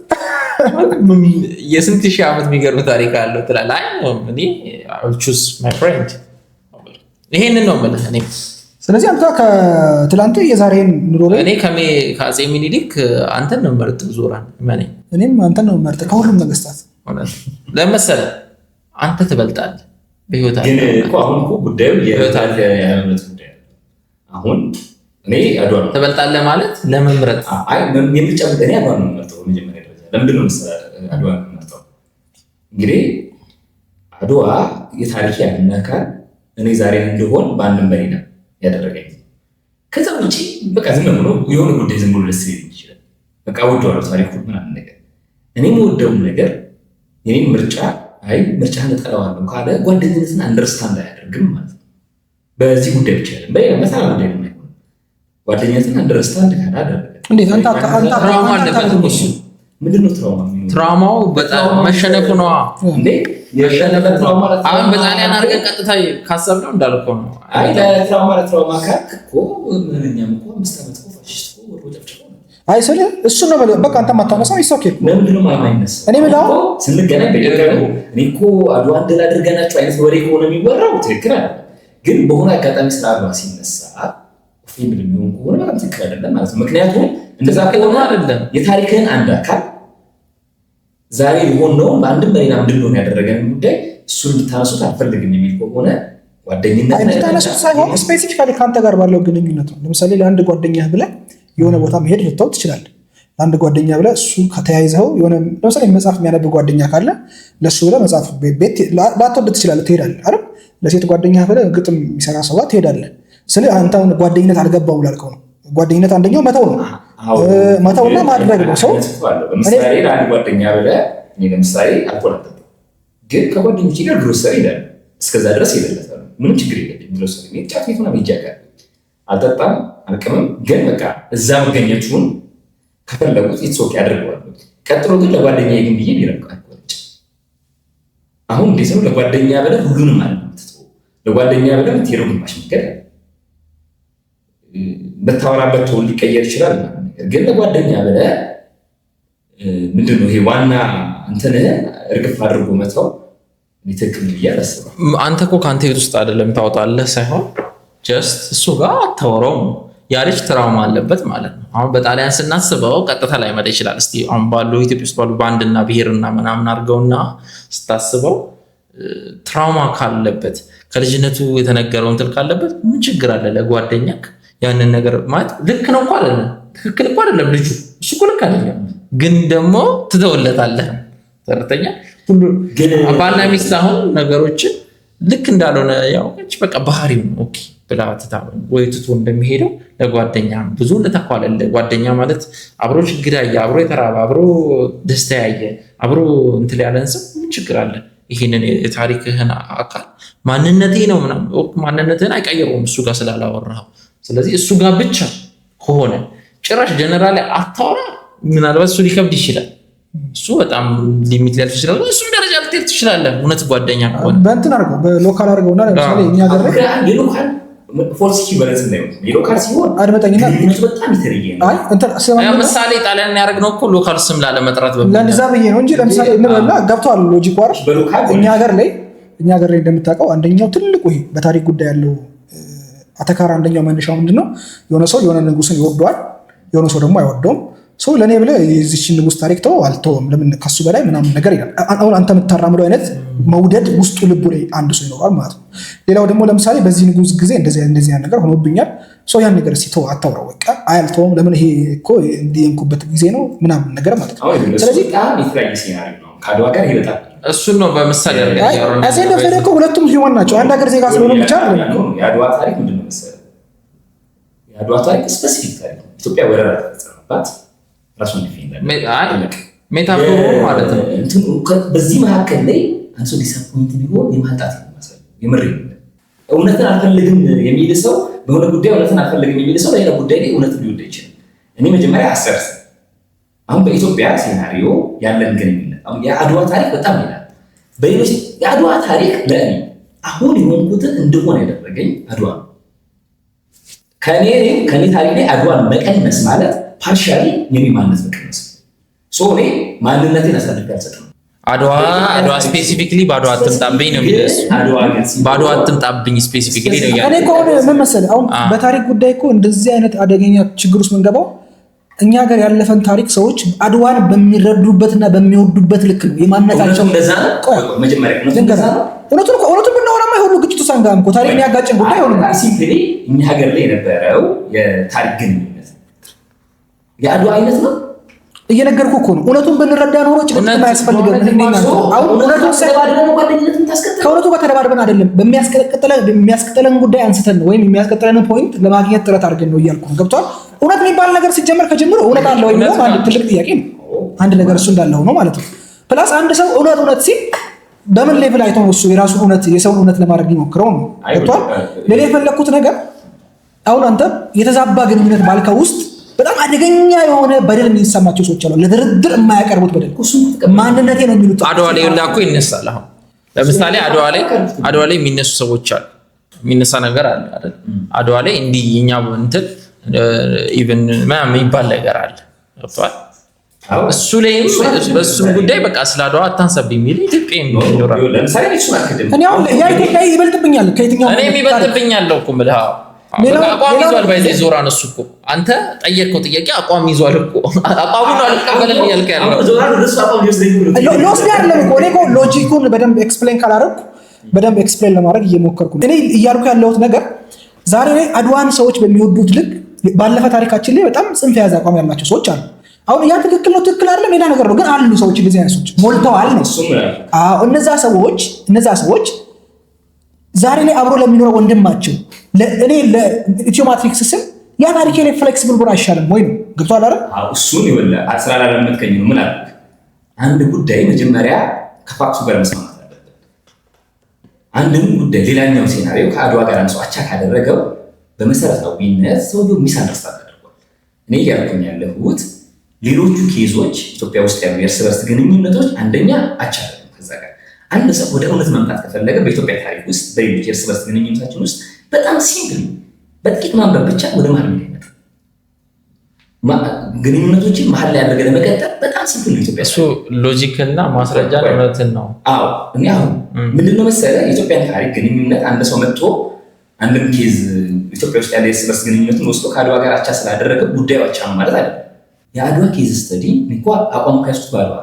S1: የስንት ሺህ ዓመት የሚገርም ታሪክ አለው ትላለህ። አይ እኔ choose my friend፣ ይሄንን ነው የምልህ እኔ።
S3: ስለዚህ አንተ ከትላንት የዛሬን ኑሮ ላይ
S1: እኔ ከአፄ ሚኒሊክ አንተን ነው መርጥ ዞራን እመነኝ።
S3: እኔም አንተን ነው መርጥ ከሁሉም ነገስታት።
S1: እውነት ለመሰለህ አንተ ትበልጣለህ በህይወት
S2: ግን እኮ አሁን እኮ ጉዳዩ የእምነት ጉዳይ ነው። አሁን እኔ አድዋ ነው
S1: ትበልጣለህ ማለት ለመምረጥ
S2: አይ የምርጫ ጉዳይ፣ እኔ አድዋ ነው የምመርጠው። በመጀመሪያ ደረጃ ለምንድን ነው መሰለህ አድዋ ነው የምመርጠው? እንግዲህ አድዋ የታሪክ ያንን አካል እኔ ዛሬ እንደሆን በአንድም መሪ ነው ያደረገኝ። ከዛ ውጭ በቃ ዝም ብሎ የሆነ ጉዳይ ዝም ብሎ ደስ ሊል ይችላል። በቃ እወደዋለሁ ታሪኩ ምናምን ነገር። እኔ የምወደውን ነገር የኔን ምርጫ አይ ምርጫህን እጠላዋለሁ ካለ ጓደኝነትን understand አያደርግም ማለት ነው። በዚህ ጉዳይ ብቻ አይደለም፣ በሌላ መሰላ ጉዳይ ነው። ጓደኝነትን understand ካላደረገ
S3: እንዴት አንተ አንተ
S1: trauma አለበት እኮ እሱ።
S2: ምንድን ነው trauma?
S1: Trauma ው በጣም መሸነፉ ነዋ።
S2: እንዴ
S1: መሸነፉ ነው።
S2: ለ trauma
S1: አሁን በጣሊያን አድርገን ቀጥታ ካሰብነው እንዳልከው ነው።
S2: አይ ለ trauma ለ trauma ካልክ እኮ ምንኛም እኮ 5 ዓመት እኮ ፋሽስት እኮ ወሮ ጨፍጭፎ ነው።
S3: አይ ስልህ እሱ ነው በለው። በቃ አንተ ማታነሳው it's okay።
S2: ለምንድን ነው የማይነሳው?
S3: እኔ የምልህ አሁን
S2: እኮ ስንገናኝ በየቀኑ እኔ እኮ አድዋ ድል አድርገናቸው አይነት ወሬ ከሆነ የሚወራው ትክክል አይደለም። ግን በሆነ አጋጣሚ ስለ አድዋ ሲነሳ offend የሚሆን ከሆነ በጣም ትክክል አይደለም ማለት ነው። ምክንያቱም እንደዛ ከሆነ
S1: አይደለም
S2: የታሪክህን አንድ አካል ዛሬ የሆነውን በአንድም በሌላ እንድንሆን ያደረገን ጉዳይ እሱን እንድታነሱት አልፈልግም የሚል ከሆነ ጓደኝነት
S3: እንድታነሱት ሳይሆን specifically ከአንተ ጋር ባለው ግንኙነት ነው። ለምሳሌ ለአንድ ጓደኛህ ብለህ የሆነ ቦታ መሄድ ልተው ትችላለህ። ለአንድ ጓደኛ ብለህ እሱ ከተያይዘው የሆነ ለምሳሌ መጽሐፍ የሚያነብ ጓደኛ ካለ ለእሱ ብለህ መጽሐፍ ቤት ላትወድ ትችላለህ፣ ትሄዳለህ አይደል? ለሴት ጓደኛ ብለህ ግጥም የሚሰራ ሰው ጋር ትሄዳለህ። ስለ አንተ አሁን ጓደኝነት አልገባውም ላልከው ነው። ጓደኝነት አንደኛው መተው ነው፣ መተውና ማድረግ ነው። ሰው
S2: ለምሳሌ ለአንድ ጓደኛ ብለህ እኔ ለምሳሌ አልኮል አልጠጣም፣ ግን ከጓደኞቼ ጋር ግሮሰሪ ይላል እስከዛ ድረስ ይለለታል። ምንም ችግር የለብኝም። ግሮሰሪ ጫት ቤት ምናምን ሄጄ አውቃለሁ። አልጠጣም፣ አልቅምም፣ ግን በቃ እዛ መገኘቱን ከፈለጉት it's okay አድርገዋለሁ። ቀጥሎ ግን ለጓደኛዬ ግን ብዬ ቢራ አልቆረጭ። አሁን እንዴት ነው ለጓደኛ ብለህ ሁሉንም ማለት ነው የምትተወው? ለጓደኛ ብለህ የምትሄደው ግማሽ መንገድ አለ። በታወራበት tone ሊቀየር ይችላል ምናምን ነገር ግን ለጓደኛ ብለህ ምንድን ነው ይሄ ዋና እንትንህን እርግፍ አድርጎ መተው እኔ ትክክል ብዬ አላስብም።
S1: አንተ እኮ ከአንተ ቤት ውስጥ አይደለም ታወጣለህ ሳይሆን just እሱ ጋር አታወራውም። ያ ልጅ trauma አለበት ማለት ነው። አሁን በጣሊያን ስናስበው ቀጥታ ላይመጣ ይችላል። እስቲ አሁን ባሉ ኢትዮጵያ ውስጥ ባሉ በአንድና ብሔርና ምናምን አድርገውና ስታስበው trauma ካለበት ከልጅነቱ የተነገረው እንትን ካለበት ምን ችግር አለ? ለጓደኛክ ያንን ነገር ማለት ልክ ነው እኮ አይደለም፣ ትክክል እኮ አይደለም ልጁ እሱ እኮ ልክ አይደለም፣ ግን ደግሞ ትተውለታለህ። ተረተኛ ሁሉ ባልና ሚስት አሁን ነገሮችን ልክ እንዳልሆነ ያውቀች በቃ ባህሪው ነው okay ብላ ትታ ወይ ትቶ እንደሚሄደው ለጓደኛ ብዙ ለተኳለለ ጓደኛ ማለት አብሮ ችግር ያየ፣ አብሮ የተራበ፣ አብሮ ደስታ ያየ፣ አብሮ እንትን ያለን ሰው ምን ችግር አለ? ይህንን የታሪክህን አካል ማንነቴ ነው ምናምን ማንነትህን አይቀይረውም እሱ ጋር ስላላወራኸው። ስለዚህ እሱ ጋር ብቻ ከሆነ ጭራሽ ጀነራል አታወራ፣ ምናልባት እሱ ሊከብድ ይችላል። እሱ በጣም limit ሊያልፍ ይችላል። እሱም ደረጃ ልትሄድ ትችላለህ። እውነት ጓደኛ ከሆነ
S3: በእንትን አድርገው በ local አድርገውና ለምሳሌ እኛ ሀገር ላይ
S2: የ local false equivalence እንዳይሆን የ local ሲሆን
S3: አድመጠኝና
S2: ግንኙነቱ በጣም የተለየ ነው።
S3: አይ እንትን ስማ፣
S1: ምሳሌ ጣሊያን ያደረግነው እኮ local ስም ላለመጥራት በሚል
S3: ለእንደዛ ብዬ ነው እንጂ ለምሳሌ እንበልና ገብቶሃል logic ኡ አይደል?
S2: በ local
S3: እኛ ሀገር ላይ እንደምታውቀው አንደኛው ትልቁ ይሄ በታሪክ ጉዳይ ያለው አተካራ አንደኛው መነሻው ምንድን ነው? የሆነ ሰው የሆነ ንጉስን ይወደዋል፣ የሆነ ሰው ደግሞ አይወደውም። ሰው ለእኔ ብለህ የዚችን ንጉስ ታሪክ ተው አልተውም፣ ለምን ከሱ በላይ ምናምን ነገር ይላል። አሁን አንተ የምታራምደው አይነት መውደድ ውስጡ ልቡ ላይ አንድ ሰው ይኖራል ማለት ነው። ሌላው ደግሞ ለምሳሌ በዚህ ንጉስ ጊዜ እንደዚህ እንደዚህ ያን ነገር ሆኖብኛል፣ ሰው ያን ነገር እስኪ ተው አታውራው፣ በቃ አይ አልተውም፣ ለምን ይሄ እኮ እንዲህ የሆንኩበት ጊዜ ነው ምናምን ነገር ማለት ነው።
S2: ስለዚህ በጣም የተለያየ scenario ነው ከአድዋ ጋር ይሄ በጣም
S1: እሱን ነው በምሳሌ አድርገን እያወራን
S3: አሴ ደፍሬ እኮ ሁለቱም human ናቸው። አንድ ሀገር ዜጋ ስለሆኑ ብቻ አይደለም።
S2: የአድዋ ታሪክ ምንድን ነው መሰለህ? የአድዋ ታሪክ specific ታሪክ ነው። ኢትዮጵያ ወረራ ተፈጸመባት፣ ራሱን defend
S1: metaphor ኡ ማለት ነው።
S2: በዚህ መካከል ላይ አንድ ሰው disappoint ቢሆን የማጣት ነው የሚመስለው። የምር እውነትን አልፈልግም የሚል ሰው በሆነ ጉዳይ እውነትን አልፈልግም የሚል ሰው በሌላ ጉዳይ ላይ እውነትን ሊወደ ይችላል። እኔ መጀመሪያ አሰርስ አሁን በኢትዮጵያ scenario ያለን ግንኙነት አሁን የአድዋ ታሪክ በጣም ይላል። በሌሎች የአድዋ ታሪክ ለእኔ አሁን የሆንኩትን እንደሆነ ያደረገኝ አድዋ ነው። ከኔ ታሪክ ላይ አድዋን መቀነስ ማለት partially የኔ ማንነት መቀነስ ነው። እኔ ማንነቴን አሳልፌ አልሰጥም።
S1: አድዋ specifically በአድዋ አትምጣብኝ ነው የሚለው እሱ። በአድዋ አትምጣብኝ specifically ነው
S3: እኔ እኮ አሁን ምን መሰለህ፣ አሁን በታሪክ ጉዳይ እኮ እንደዚህ አይነት አደገኛ ችግር ውስጥ ምንገባው እኛ ሀገር ያለፈን ታሪክ ሰዎች አድዋን በሚረዱበትና በሚወዱበት ልክ ነው የማንነታቸው። እውነቱን እውነቱን ብናወራማ ሁሉ ግጭቱ ሳንጋም እኮ ታሪክ የሚያጋጭን ጉዳይ አይሆንም።
S2: Simply እኛ ሀገር ላይ የነበረው የታሪክ ግንኙነት የአድዋ አይነት ነው።
S3: እየነገርኩህ እኮ ነው። እውነቱን ብንረዳ ኖሮ ጭቅጭቅ አያስፈልገንም። አሁን እውነቱን ከእውነቱ ጋር ተደባድበን አይደለም፣ በሚያስቀጥለን ጉዳይ አንስተን ነው ወይም የሚያስቀጥለንን point ለማግኘት ጥረት አድርገን ነው እያልኩ ነው። ገብቶሃል? እውነት የሚባል ነገር ሲጀመር ከጀምሮ እውነት አለ ወይ የሚለው አንድ ትልቅ ጥያቄ ነው። አንድ ነገር እሱ እንዳለ ሆኖ ማለት ነው። Plus አንድ ሰው እውነት እውነት ሲል በምን level አይቶ ነው እሱ የራሱን እውነት የሰውን እውነት ለማድረግ ሊሞክረው ነው? ገብቶሃል? ሌላ የፈለግኩት ነገር አሁን አንተ የተዛባ ግንኙነት ባልከው ውስጥ በጣም አደገኛ የሆነ በደል የሚሰማቸው ሰዎች አሉ። ለድርድር የማያቀርቡት በደል፣ ማንነቴ ነው የሚሉት።
S1: አድዋ ላይ ሁላ እኮ ይነሳል። አሁን ለምሳሌ አድዋ ላይ የሚነሱ ሰዎች አሉ። የሚነሳ ነገር አለ አይደል? አድዋ ላይ እንዲህ የኛ እንትን even ምናምን የሚባል ነገር አለ። ገብቶሃል? እሱ ላይም በእሱም ጉዳይ በቃ ስለ አድዋ አታንሳብ የሚል ኢትዮጵያ ይኖራል።
S2: ለምሳሌ እሱን አልክድም።
S3: እኔ አሁን ያ ኢትዮጵያዊ ይበልጥብኛል ከየትኛው
S1: እኔም ይበልጥብኛል እኮ የምልህ። አዎ። በቃ አቋም ይዟል። By the way ዞራን እሱ እኮ አንተ ጠየቅከው ጥያቄ አቋም ይዟል እኮ፣ አቋሙን አልቀበልም እያልክ ያለው።
S3: ልወስድ አይደለም እኮ። እኔ እኮ logic ኡን በደንብ explain ካላረግኩ፣ በደንብ explain ለማድረግ እየሞከርኩ ነው። እኔ እያልኩ ያለሁት ነገር ዛሬ ላይ አድዋን ሰዎች በሚወዱት ልክ ባለፈ ታሪካችን ላይ በጣም ጽንፍ የያዘ አቋም ያላቸው ሰዎች አሉ። አሁን ያ ትክክል ነው ትክክል አይደለም ሌላ ነገር ነው፣ ግን አሉ ሰዎች፣ እንደዚህ አይነት ሰዎች ሞልተዋል ነው። አዎ፣ እነዛ ሰዎች ዛሬ ላይ አብሮ ለሚኖረው ወንድማቸው እኔ ለኢትዮ ማትሪክስ ስም ያ ታሪኬ ላይ flexible ብሆን አይሻልም ወይ ነው። ገብቶሃል አይደል?
S2: እሱን ይኸውልህ ስላላለመድከኝ ነው። ምን አልክ? አንድ ጉዳይ መጀመሪያ ከ fact ኡ ጋር መስማማት አለብን። አንድን ጉዳይ ሌላኛው scenario ከአድዋ ጋር አንሶ አቻ ካደረገው በመሰረታዊነት ሰውየው misunderstand አድርጓል። እኔ እያልኩኝ ያለሁት ሌሎቹ case ኦች፣ ኢትዮጵያ ውስጥ ያሉ የእርስ በርስ ግንኙነቶች አንደኛ አቻ አይደለም። ከዛ ጋር አንድ ሰው ወደ እውነት መምጣት ከፈለገ በኢትዮጵያ ታሪክ ውስጥ በሌሎች የእርስ በርስ ግንኙነታችን ውስጥ በጣም simple በጥቂት ማንበብ ብቻ ወደ መሀል ሜዳ ይመጣል። ግንኙነቶችን መሀል ላይ አድርገህ ለመቀጠል በጣም simple ነው ኢትዮጵያ።
S1: እሱ logic እና ማስረጃ እውነትን ነው።
S2: አዎ፣ እኔ አሁን ምንድነው መሰለህ፣ የኢትዮጵያን ታሪክ ግንኙነት አንድ ሰው መጥቶ አንድም case ኢትዮጵያ ውስጥ ያለ የእርስ በርስ ግንኙነትን ወስዶ ከአድዋ ጋር አቻ ስላደረገ ጉዳዩ አቻ ነው ማለት አይደለም። የአድዋ case study እንኳ አቋም ከያዝኩት በአድዋ፣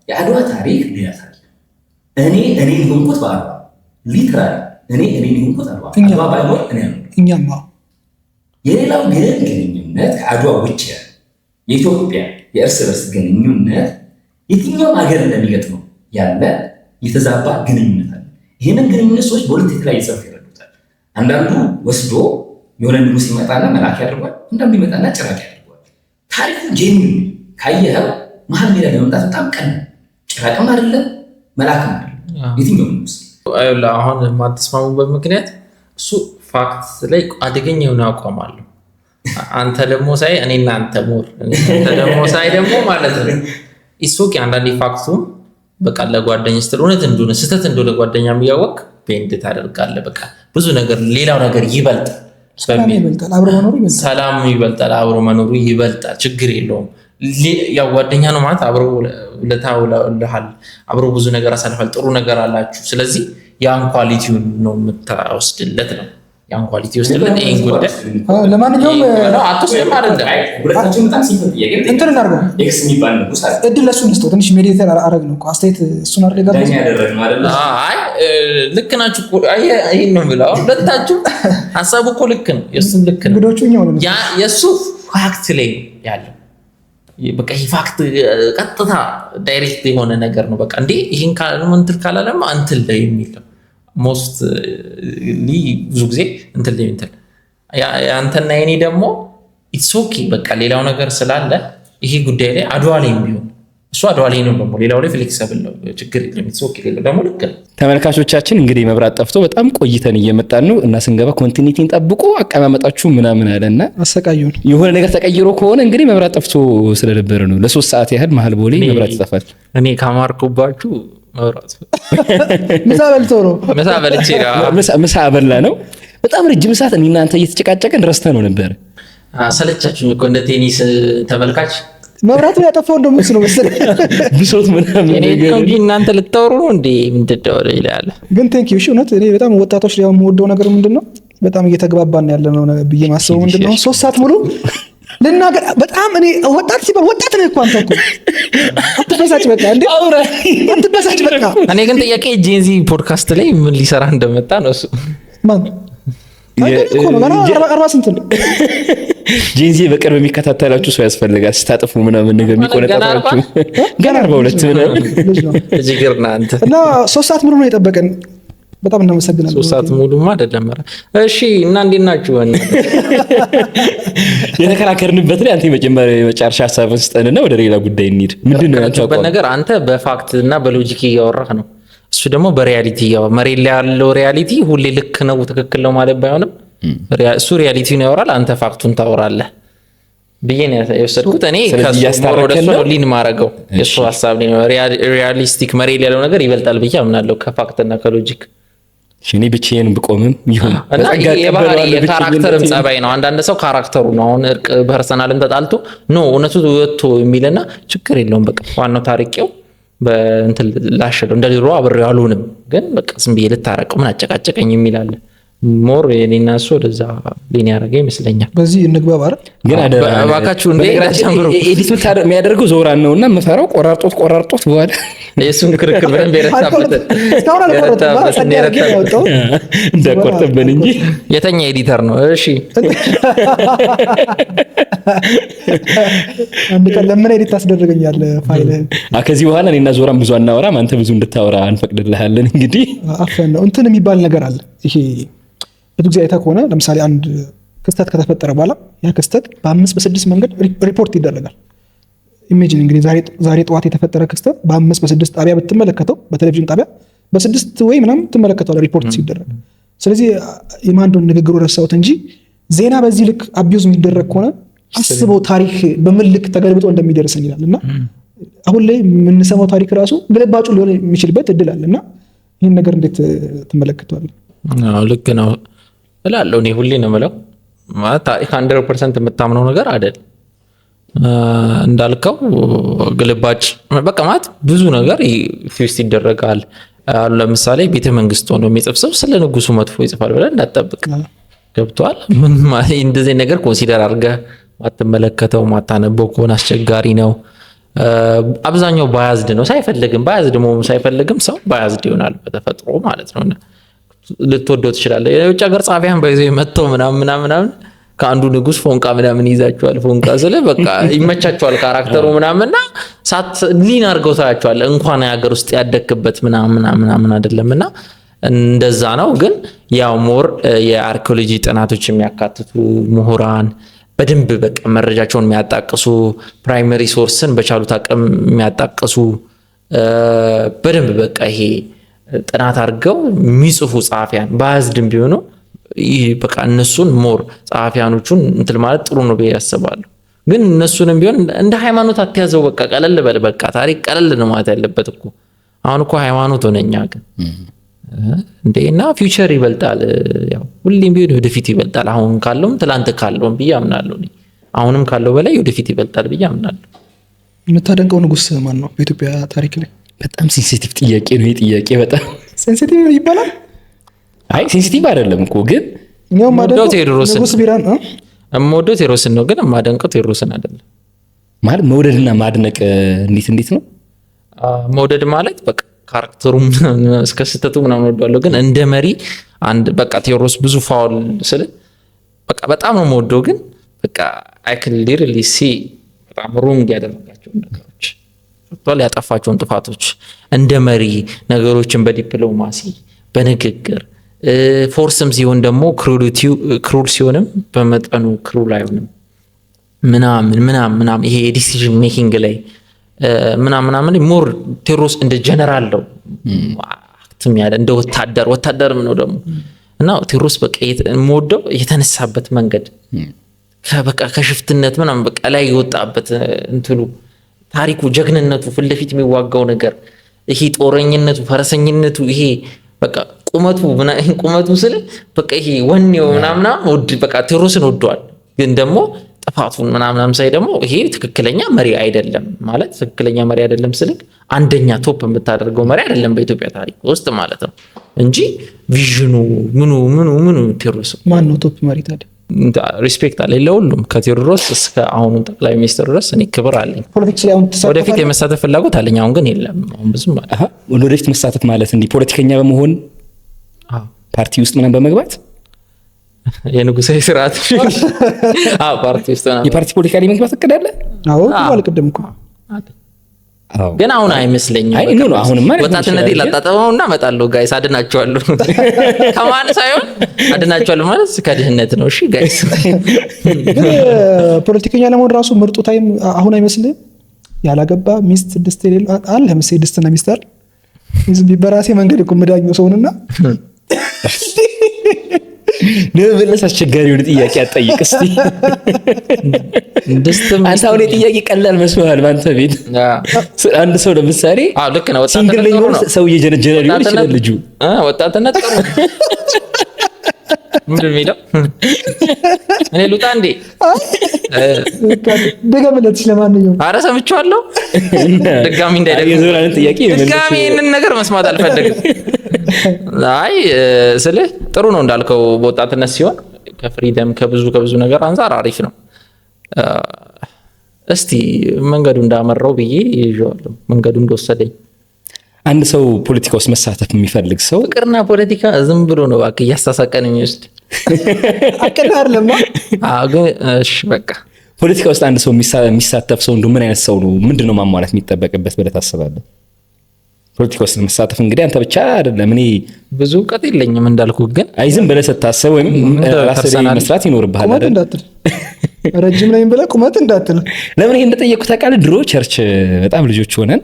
S2: የአድዋ ታሪክ ሌላ ታሪክ። እኔ እኔን የሆንኩት በአድዋ፣ literally እኔ እኔን የሆንኩት አድዋ፣ አድዋ ባይኖር እኔ
S3: እኛም
S2: የሌላው ግን ግንኙነት ከአድዋ ውጭ ያለ የኢትዮጵያ የእርስ በርስ ግንኙነት የትኛውም ሀገር እንደሚገጥመው ያለ የተዛባ ግንኙነት አለ። ይህንን ግንኙነት ሰዎች በሁለት የተለያየ ጽንፍ ይረዱታል። አንዳንዱ ወስዶ የሆነ ንጉስ ይመጣና መልአክ ያደርጓል፣ አንዳንዱ ይመጣና ጭራቅ ያደርገዋል። ታሪኩ genuine ካየኸው መሀል ሜዳ ለመምጣት በጣም ቀን ጭራቅም አይደለም መልአክም አይደለም የትኛውም ንጉስ።
S1: አሁን የማትስማሙበት ምክንያት እሱ fact ላይ አደገኛ የሆነ አቋም አለው። አንተ ደግሞ ሳይ እኔና አንተ more አንተ ደግሞ ሳይ ደግሞ ማለት ነው it's okay፣ አንዳንዴ fact ኡም በቃ ለጓደኛ ስትል እውነት እንደሆነ ስህተት እንደሆነ ጓደኛም እያወቅ bend ታደርጋለህ። በቃ ብዙ ነገር ሌላው ነገር ይበልጣል፣
S3: ሰላም ይበልጣል፣ አብሮ መኖሩ ይበልጣል።
S1: ሰላም ይበልጣል፣ አብሮ መኖሩ ይበልጣል። ችግር የለውም። ያው ጓደኛ ነው ማለት አብሮ ውለታ ውለሃል፣ አብሮ ብዙ ነገር አሳልፋል፣ ጥሩ ነገር አላችሁ። ስለዚህ ያን quality ውን ነው የምታወስድለት ነው፣ ያን quality ወስድለት ይህን ጉዳይ
S3: ለማንኛውም
S1: አትወስድም አይደለም።
S2: ሁለታችን በጣም simple ጥያቄ
S3: እንትን እናድርገው፣
S2: X የሚባል ንጉስ አለ።
S3: እድል ለእሱ እንስጠው። ትንሽ mediate አረግ ነው አስተያየት እሱን አይደል የጋበዝነው?
S2: ዳኛ ያደረግነው አይደለ?
S1: አይ ልክ ናችሁ እኮ። ይሄን ነው የምለው። አሁን ሁለታችሁ ሀሳቡ እኮ ልክ ነው፣ የእሱም ልክ ነው።
S3: እንግዶቹ እኛው ነን።
S1: የእሱ fact ላይ ያለው በቃ ይሄ fact ቀጥታ direct የሆነ ነገር ነው። በቃ እንዴ ይህን እንትን ካላለማ እንትን ላይ የሚል ነው። Mostly ብዙ ጊዜ እንትን ላይ እንትን ያንተና የኔ ደግሞ it's okay፣ በቃ ሌላው ነገር ስላለ ይሄ ጉዳይ ላይ አድዋ ላይ ቢሆን እሱ አድዋ ላይ ነው፣ ደግሞ ሌላው ላይ flexible ነው፣ ችግር የለም። It's okay፣ ሌላው ደግሞ ልክ ነው።
S2: ተመልካቾቻችን፣ እንግዲህ መብራት ጠፍቶ በጣም ቆይተን እየመጣን ነው እና ስንገባ continuity ን ጠብቆ አቀማመጣችሁ ምናምን አለ እና
S3: አሰቃዩን።
S2: የሆነ ነገር ተቀይሮ ከሆነ እንግዲህ መብራት ጠፍቶ ስለነበረ ነው። ለ3 ሰዓት ያህል መሀል ቦሌ መብራት ይጠፋል።
S1: እኔ ካማርኩባችሁ መብራት
S3: ምሳ በልቶ ነው።
S1: ምሳ በልቼ ነው።
S2: ምሳ አበላ ነው። በጣም ረጅም ሰዓት እኔ እናንተ እየተጨቃጨቅን ረስተ ነው ነበር።
S1: ሰለቻችሁኝ እኮ እንደ ቴኒስ ተመልካች።
S3: መብራቱን ያጠፋው እንደውም እሱ ነው መሰለኝ።
S2: ብሶት ምናምን
S1: እኔ
S2: ነገር
S1: ነው እንጂ እናንተ ልታወሩ ነው እንዴ? ምንድን ነው ይላል።
S3: ግን thank you። እሺ፣ እውነት እኔ በጣም ወጣቶች ላይ የምወደው ነገር ምንድን ነው፣ በጣም እየተግባባን ያለ ነው ብዬ ማስበው ምንድን ነው፣ 3 ሰዓት ሙሉ ልናገር በጣም እኔ ወጣት ሲባል ወጣት ነህ እኮ አንተ እኮ፣ አትበሳጭ በቃ፣ እንዴ አትበሳጭ በቃ።
S1: እኔ ግን ጥያቄ Gen Z podcast ላይ ምን ሊሰራ እንደመጣ ነው እሱ።
S3: ማን እኮ ነው ገና 40 ስንት ነው?
S2: Gen Z በቅርብ የሚከታተላችሁ ሰው ያስፈልጋል። ስታጥፉ ምናምን ነገር የሚቆነጣጣችሁ። ገና 42 ምናምን።
S3: ልጅ ነው።
S1: ጅግር ነህ አንተ።
S3: እና 3 ሰዓት ሙሉ ነው የጠበቀን። በጣም እናመሰግናለን።
S1: 3 ሰዓት ሙሉማ አይደለም። ኧረ እሺ፣ እና እንዴት ናችሁ?
S2: የተከራከርንበት ላይ አንተ የመጀመሪያ የመጨረሻ ሀሳብን ስጠንና ወደ ሌላ ጉዳይ እንሂድ። ምንድን ነው ያንተ አቋም?
S1: ነገር አንተ በ fact እና በ logic እያወራህ ነው። እሱ ደግሞ በ reality እያወራ፣ መሬት ላይ ያለው reality ሁሌ ልክ ነው ትክክል ነው ማለት ባይሆንም እሱ reality ውን ያወራል፣ አንተ fact ኡን ታወራለህ ብዬ ነው የወሰድኩት። እኔ ወደ እሱ lean ማረገው የእሱ ሀሳብ realistic መሬት ያለው ነገር ይበልጣል ብዬ አምናለሁ ከ fact ና ከ logic።
S2: እኔ ብቻዬን ብቆምም ይሁን
S1: እና የባህሪ የ character ም ጸባይ ነው። አንዳንድ ሰው character ኡ ነው። አሁን እርቅ personal ም ተጣልቶ no እውነቱ ወጥቶ የሚልና ችግር የለውም በቃ ዋናው ታሪቄው በእንትን ላሸለው እንደ ድሮ አብሬው አልሆንም፣ ግን በቃ ዝም ብዬ ልታረቀው ምን አጨቃጨቀኝ የሚል አለ። more የኔና እሱ ወደዛ lean ያደረገ ይመስለኛል።
S3: በዚህ እንግባባ አይደል?
S2: ግን አደራ
S1: እባካችሁ እንዴ ጨምሩ።
S2: edit የሚያደርገው ዞራን ነውና የምፈራው ቆራርጦት ቆራርጦት በኋላ
S1: የእሱን ክርክር በደንብ የረታበት
S2: እንዳቆርጥብን እንጂ
S1: የተኛ editor ነው። እሺ
S3: አንድ ቀን ለምን edit ታስደርገኛለህ ፋይልህን?
S2: ከዚህ በኋላ እኔና ዞራን ብዙ አናወራም፣ አንተ ብዙ እንድታወራ እንፈቅድልሃለን። እንግዲህ
S3: አፈን ነው እንትን የሚባል ነገር አለ። ይሄ ብዙ ጊዜ አይተህ ከሆነ ለምሳሌ አንድ ክስተት ከተፈጠረ በኋላ ያ ክስተት በአምስት በስድስት መንገድ ሪፖርት ይደረጋል። imagine እንግዲህ ዛሬ ጠዋት የተፈጠረ ክስተት በአምስት በስድስት ጣቢያ ብትመለከተው፣ በቴሌቪዥን ጣቢያ በስድስት ወይ ምናምን ትመለከተዋለህ ሪፖርት ሲደረግ። ስለዚህ የማንዶን ንግግሩ ረሳሁት እንጂ ዜና በዚህ ልክ abuse የሚደረግ ከሆነ አስበው ታሪክ በምን ልክ ተገልብጦ እንደሚደርሰን ይላል። እና አሁን ላይ የምንሰማው ታሪክ ራሱ ግልባጩ ሊሆን የሚችልበት እድል አለ። እና ይህን ነገር እንዴት ትመለከተዋለህ?
S1: ልክ ነው እላለሁ። እኔ ሁሌ ነው የምለው፣ ማለት ታሪክ 100% የምታምነው ነገር አይደል። እንዳልከው ግልባጭ በቃ ማለት ብዙ ነገር twist ይደረጋል። ለምሳሌ ቤተ መንግስት ሆኖ የሚጽፍ ሰው ስለ ንጉሱ መጥፎ ይጽፋል ብለን እንዳትጠብቅ። ገብቷል። ምን እንደዚህ ነገር consider አድርገህ ማትመለከተው ማታነበው ከሆነ አስቸጋሪ ነው። አብዛኛው biased ነው፣ ሳይፈልግም biased መሆኑ ሳይፈልግም ሰው biased ይሆናል በተፈጥሮ ማለት ነው። ልትወደው ትችላለህ። የውጭ ሀገር ጸሐፊያን በይዘው መጥተው ምናምን ምናምን ከአንዱ ንጉስ ፎንቃ ምናምን ይዛቸዋል። ፎንቃ ስለ በቃ ይመቻቸዋል character ኡ ምናምንና ሳት lean አድርገው ታያቸዋል። እንኳን የሀገር ውስጥ ያደግክበት ምናምን ምናምን አይደለምና እንደዛ ነው። ግን ያው more የአርኪኦሎጂ ጥናቶች የሚያካትቱ ምሁራን በደንብ በቃ መረጃቸውን የሚያጣቅሱ primary source ን በቻሉት አቅም የሚያጣቅሱ በደንብ በቃ ይሄ ጥናት አድርገው የሚጽፉ ጸሐፊያን biased ም ቢሆኑ ይህ በቃ እነሱን more ጸሐፊያኖቹን እንትን ማለት ጥሩ ነው ብዬ አስባለሁ። ግን እነሱንም ቢሆን እንደ ሃይማኖት አትያዘው። በቃ ቀለል በል በቃ ታሪክ ቀለል ነው ማለት ያለበት እኮ። አሁን እኮ ሃይማኖት ሆነኛ ግን እንዴ እና future ይበልጣል። ያው ሁሌም ቢሆን ወደፊት ይበልጣል። አሁን ካለውም ትላንት ካለውም ብዬ አምናለሁ። አሁንም ካለው በላይ ወደፊት ይበልጣል ብዬ አምናለሁ።
S3: የምታደንቀው ንጉስ ማን ነው በኢትዮጵያ ታሪክ ላይ?
S2: በጣም sensitive ጥያቄ ነው ይሄ ጥያቄ። በጣም
S3: sensitive ይባላል።
S2: አይ sensitive አይደለም እኮ ግን
S1: ቴዎድሮስን የምወደው ቴዎድሮስን ነው፣ ግን የማደንቀው ቴዎድሮስን አይደለም።
S2: ማለት መውደድና ማድነቅ እንዴት እንዴት ነው?
S1: መውደድ ማለት በቃ character ኡ እስከ ስህተቱ ምናምን ወደዋለሁ፣ ግን እንደ መሪ አንድ በቃ ቴዎድሮስ ብዙ foul ስል በቃ በጣም ነው የምወደው፣ ግን በቃ I can literally see በጣም wrong ያደረጋቸው ነገሮች ያጠፋቸውን ጥፋቶች እንደ መሪ ነገሮችን በዲፕሎማሲ በንግግር force ም ሲሆን ደግሞ cruel ሲሆንም በመጠኑ cruel አይሆንም ምናምን ምናምን ምናምን ይሄ የ decision making ላይ ምናምን ምናምን more ቴዎድሮስ እንደ ጀነራል ነው act ም ያለ እንደ ወታደር ወታደርም ነው ደግሞ እና ቴዎድሮስ በቃ የምወደው የተነሳበት መንገድ በቃ ከሽፍትነት ምናምን በቃ ላይ የወጣበት እንትኑ ታሪኩ ጀግንነቱ ፊት ለፊት የሚዋጋው ነገር ይሄ ጦረኝነቱ ፈረሰኝነቱ ይሄ በቃ ቁመቱ ቁመቱ ስለ በቃ ይሄ ወኔው ምናምን ወድ በቃ ቴዎድሮስን ወደዋል። ግን ደግሞ ጥፋቱን ምናምን ሳይ ደግሞ ይሄ ትክክለኛ መሪ አይደለም ማለት ትክክለኛ መሪ አይደለም ስልክ አንደኛ top የምታደርገው መሪ አይደለም በኢትዮጵያ ታሪክ ውስጥ ማለት ነው እንጂ vision ኑ ምኑ ምኑ ምኑ ቴዎድሮስ
S3: ማን ነው top መሪ ታዲያ?
S1: respect አለኝ ለሁሉም ከቴዎድሮስ እስከ አሁኑ ጠቅላይ ሚኒስትር ድረስ እኔ ክብር አለኝ።
S3: politics ላይ አሁን
S1: ወደፊት የመሳተፍ ፍላጎት አለኝ። አሁን ግን የለም። አሁን ብዙም
S2: ወደፊት መሳተፍ ማለት እንዲህ ፖለቲከኛ በመሆን ፓርቲ ውስጥ ምናምን በመግባት
S1: የንጉሳዊ ስርዓት ፓርቲ ውስጥ
S2: የፓርቲ ፖለቲካ ላይ መግባት እቅድ አለ?
S3: አዎ ብሏል ቅድም እኮ።
S1: ግን አሁን አይመስለኝም።
S2: አይ no አሁንማ
S1: ወጣትነቴ ላጣጥመውና እመጣለሁ። guys አድናቸዋለሁ። ከማን ሳይሆን አድናቸዋለሁ ማለት ከድህነት ነው። እሺ guys፣
S3: ግን ፖለቲከኛ ለመሆን ራሱ ምርጡ time አሁን አይመስልም? ያላገባ ሚስት ድስት የሌለው አለ መሰለኝ፣ ድስትና ሚስት አይደል? በራሴ መንገድ እኮ የምዳኘው ሰውንና
S2: ለመመለስ አስቸጋሪ የሆነ ጥያቄ አትጠይቅ እስቲ።
S1: ድስትም
S2: አንተ አሁን የጥያቄ ቀላል መስሎሃል በአንተ ቤት። አንድ ሰው ለምሳሌ
S1: አዎ ልክ ነው።
S2: Single
S1: ወጣትነት
S2: ነኝ
S1: ጥሩ
S2: ብሎ
S1: ነው።
S2: ሰው እየጀነጀነ ሊሆን ይችላል ልጁ።
S1: ወጣትነት ጥሩ ነው። ምንድን ነው የሚለው? እኔ ልውጣ እንዴ?
S3: ድገምለት። ለማንኛውም
S1: አረ ሰምቼዋለሁ። ድጋሚ እንዳይደግም
S2: የዞራንን ጥያቄ የመለስ
S1: ድጋሚ ይህንን ነገር መስማት አልፈልግም። አይ ስልህ ጥሩ ነው እንዳልከው በወጣትነት ሲሆን ከ freedom ከብዙ ከብዙ ነገር አንጻር አሪፍ ነው። እስቲ መንገዱ እንዳመራው ብዬ ይዤዋለሁ። መንገዱ እንደወሰደኝ።
S2: አንድ ሰው ፖለቲካ ውስጥ መሳተፍ የሚፈልግ ሰው
S1: ፍቅርና ፖለቲካ ዝም ብሎ ነው እባክህ እያሳሳቀን የሚወስድ።
S3: አቅድ አይደለም።
S1: አዎ፣ ግን እሺ በቃ።
S2: ፖለቲካ ውስጥ አንድ ሰው የሚሳተፍ ሰው እንደው ምን አይነት ሰው ነው? ምንድን ነው ማሟላት የሚጠበቅበት ብለህ ታስባለህ? ፖለቲካ ውስጥ ለመሳተፍ እንግዲህ አንተ ብቻ አይደለም፣ እኔ
S1: ብዙ እውቀት የለኝም እንዳልኩ፣ ግን
S2: አይ ዝም ብለህ ስታስብ ወይም ራስህ ላይ
S1: personal
S2: መስራት ይኖርብሃል
S3: ቁመት
S2: አይደል?
S3: እንዳትል፣ ረጅም ነኝ ብለህ ቁመት እንዳትል።
S2: ለምን ይሄ እንደጠየቅኩህ ታውቃለህ? ድሮ church በጣም ልጆች ሆነን፣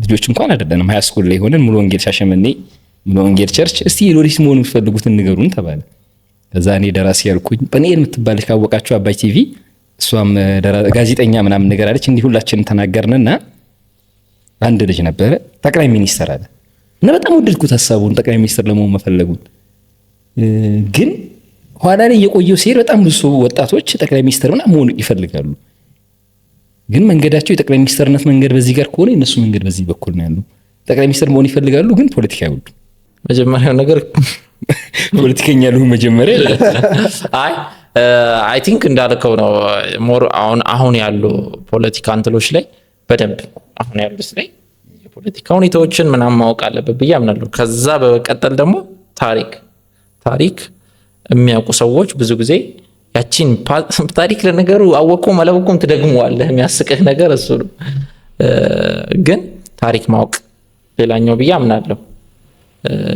S2: ልጆች እንኳን አይደለንም፣ high school ላይ ሆነን ሙሉ ወንጌል ሻሸመኔ ሙሉ ወንጌል church እስቲ የሎሪስ መሆን የሚፈልጉትን ንገሩን ተባለ። ከዛ እኔ ደራሲ ያልኩኝ፣ ጵኒኤል የምትባል ካወቃችሁ አባይ ቲቪ፣ እሷም ጋዜጠኛ ምናምን ነገር አለች። እንዲህ ሁላችንን ተናገርንና አንድ ልጅ ነበረ ጠቅላይ ሚኒስተር አለ እና በጣም ወደድኩት ሀሳቡን፣ ጠቅላይ ሚኒስትር ለመሆን መፈለጉን። ግን ኋላ ላይ እየቆየው ሲሄድ በጣም ብዙ ወጣቶች ጠቅላይ ሚኒስትር ምናምን መሆን ይፈልጋሉ። ግን መንገዳቸው የጠቅላይ ሚኒስትርነት መንገድ በዚህ ጋር ከሆነ የእነሱ መንገድ በዚህ በኩል ነው ያለው። ጠቅላይ ሚኒስትር መሆን ይፈልጋሉ፣ ግን ፖለቲካ አይወዱም።
S1: መጀመሪያው ነገር
S2: ፖለቲከኛ ልሁን መጀመሪያ።
S1: አይ I think እንዳልከው ነው። More አሁን አሁን ያሉ ፖለቲካ እንትሎች ላይ በደንብ አሁን ያሉት ላይ የፖለቲካ ሁኔታዎችን ምናምን ማወቅ አለበት ብዬ አምናለሁ። ከዛ በመቀጠል ደግሞ ታሪክ የሚያውቁ ሰዎች ብዙ ጊዜ ያቺን ታሪክ ለነገሩ አወቅኩም አላወቅኩም ትደግመዋለህ። የሚያስቅህ ነገር እሱ ነው። ግን ታሪክ ማወቅ ሌላኛው ብዬ አምናለሁ።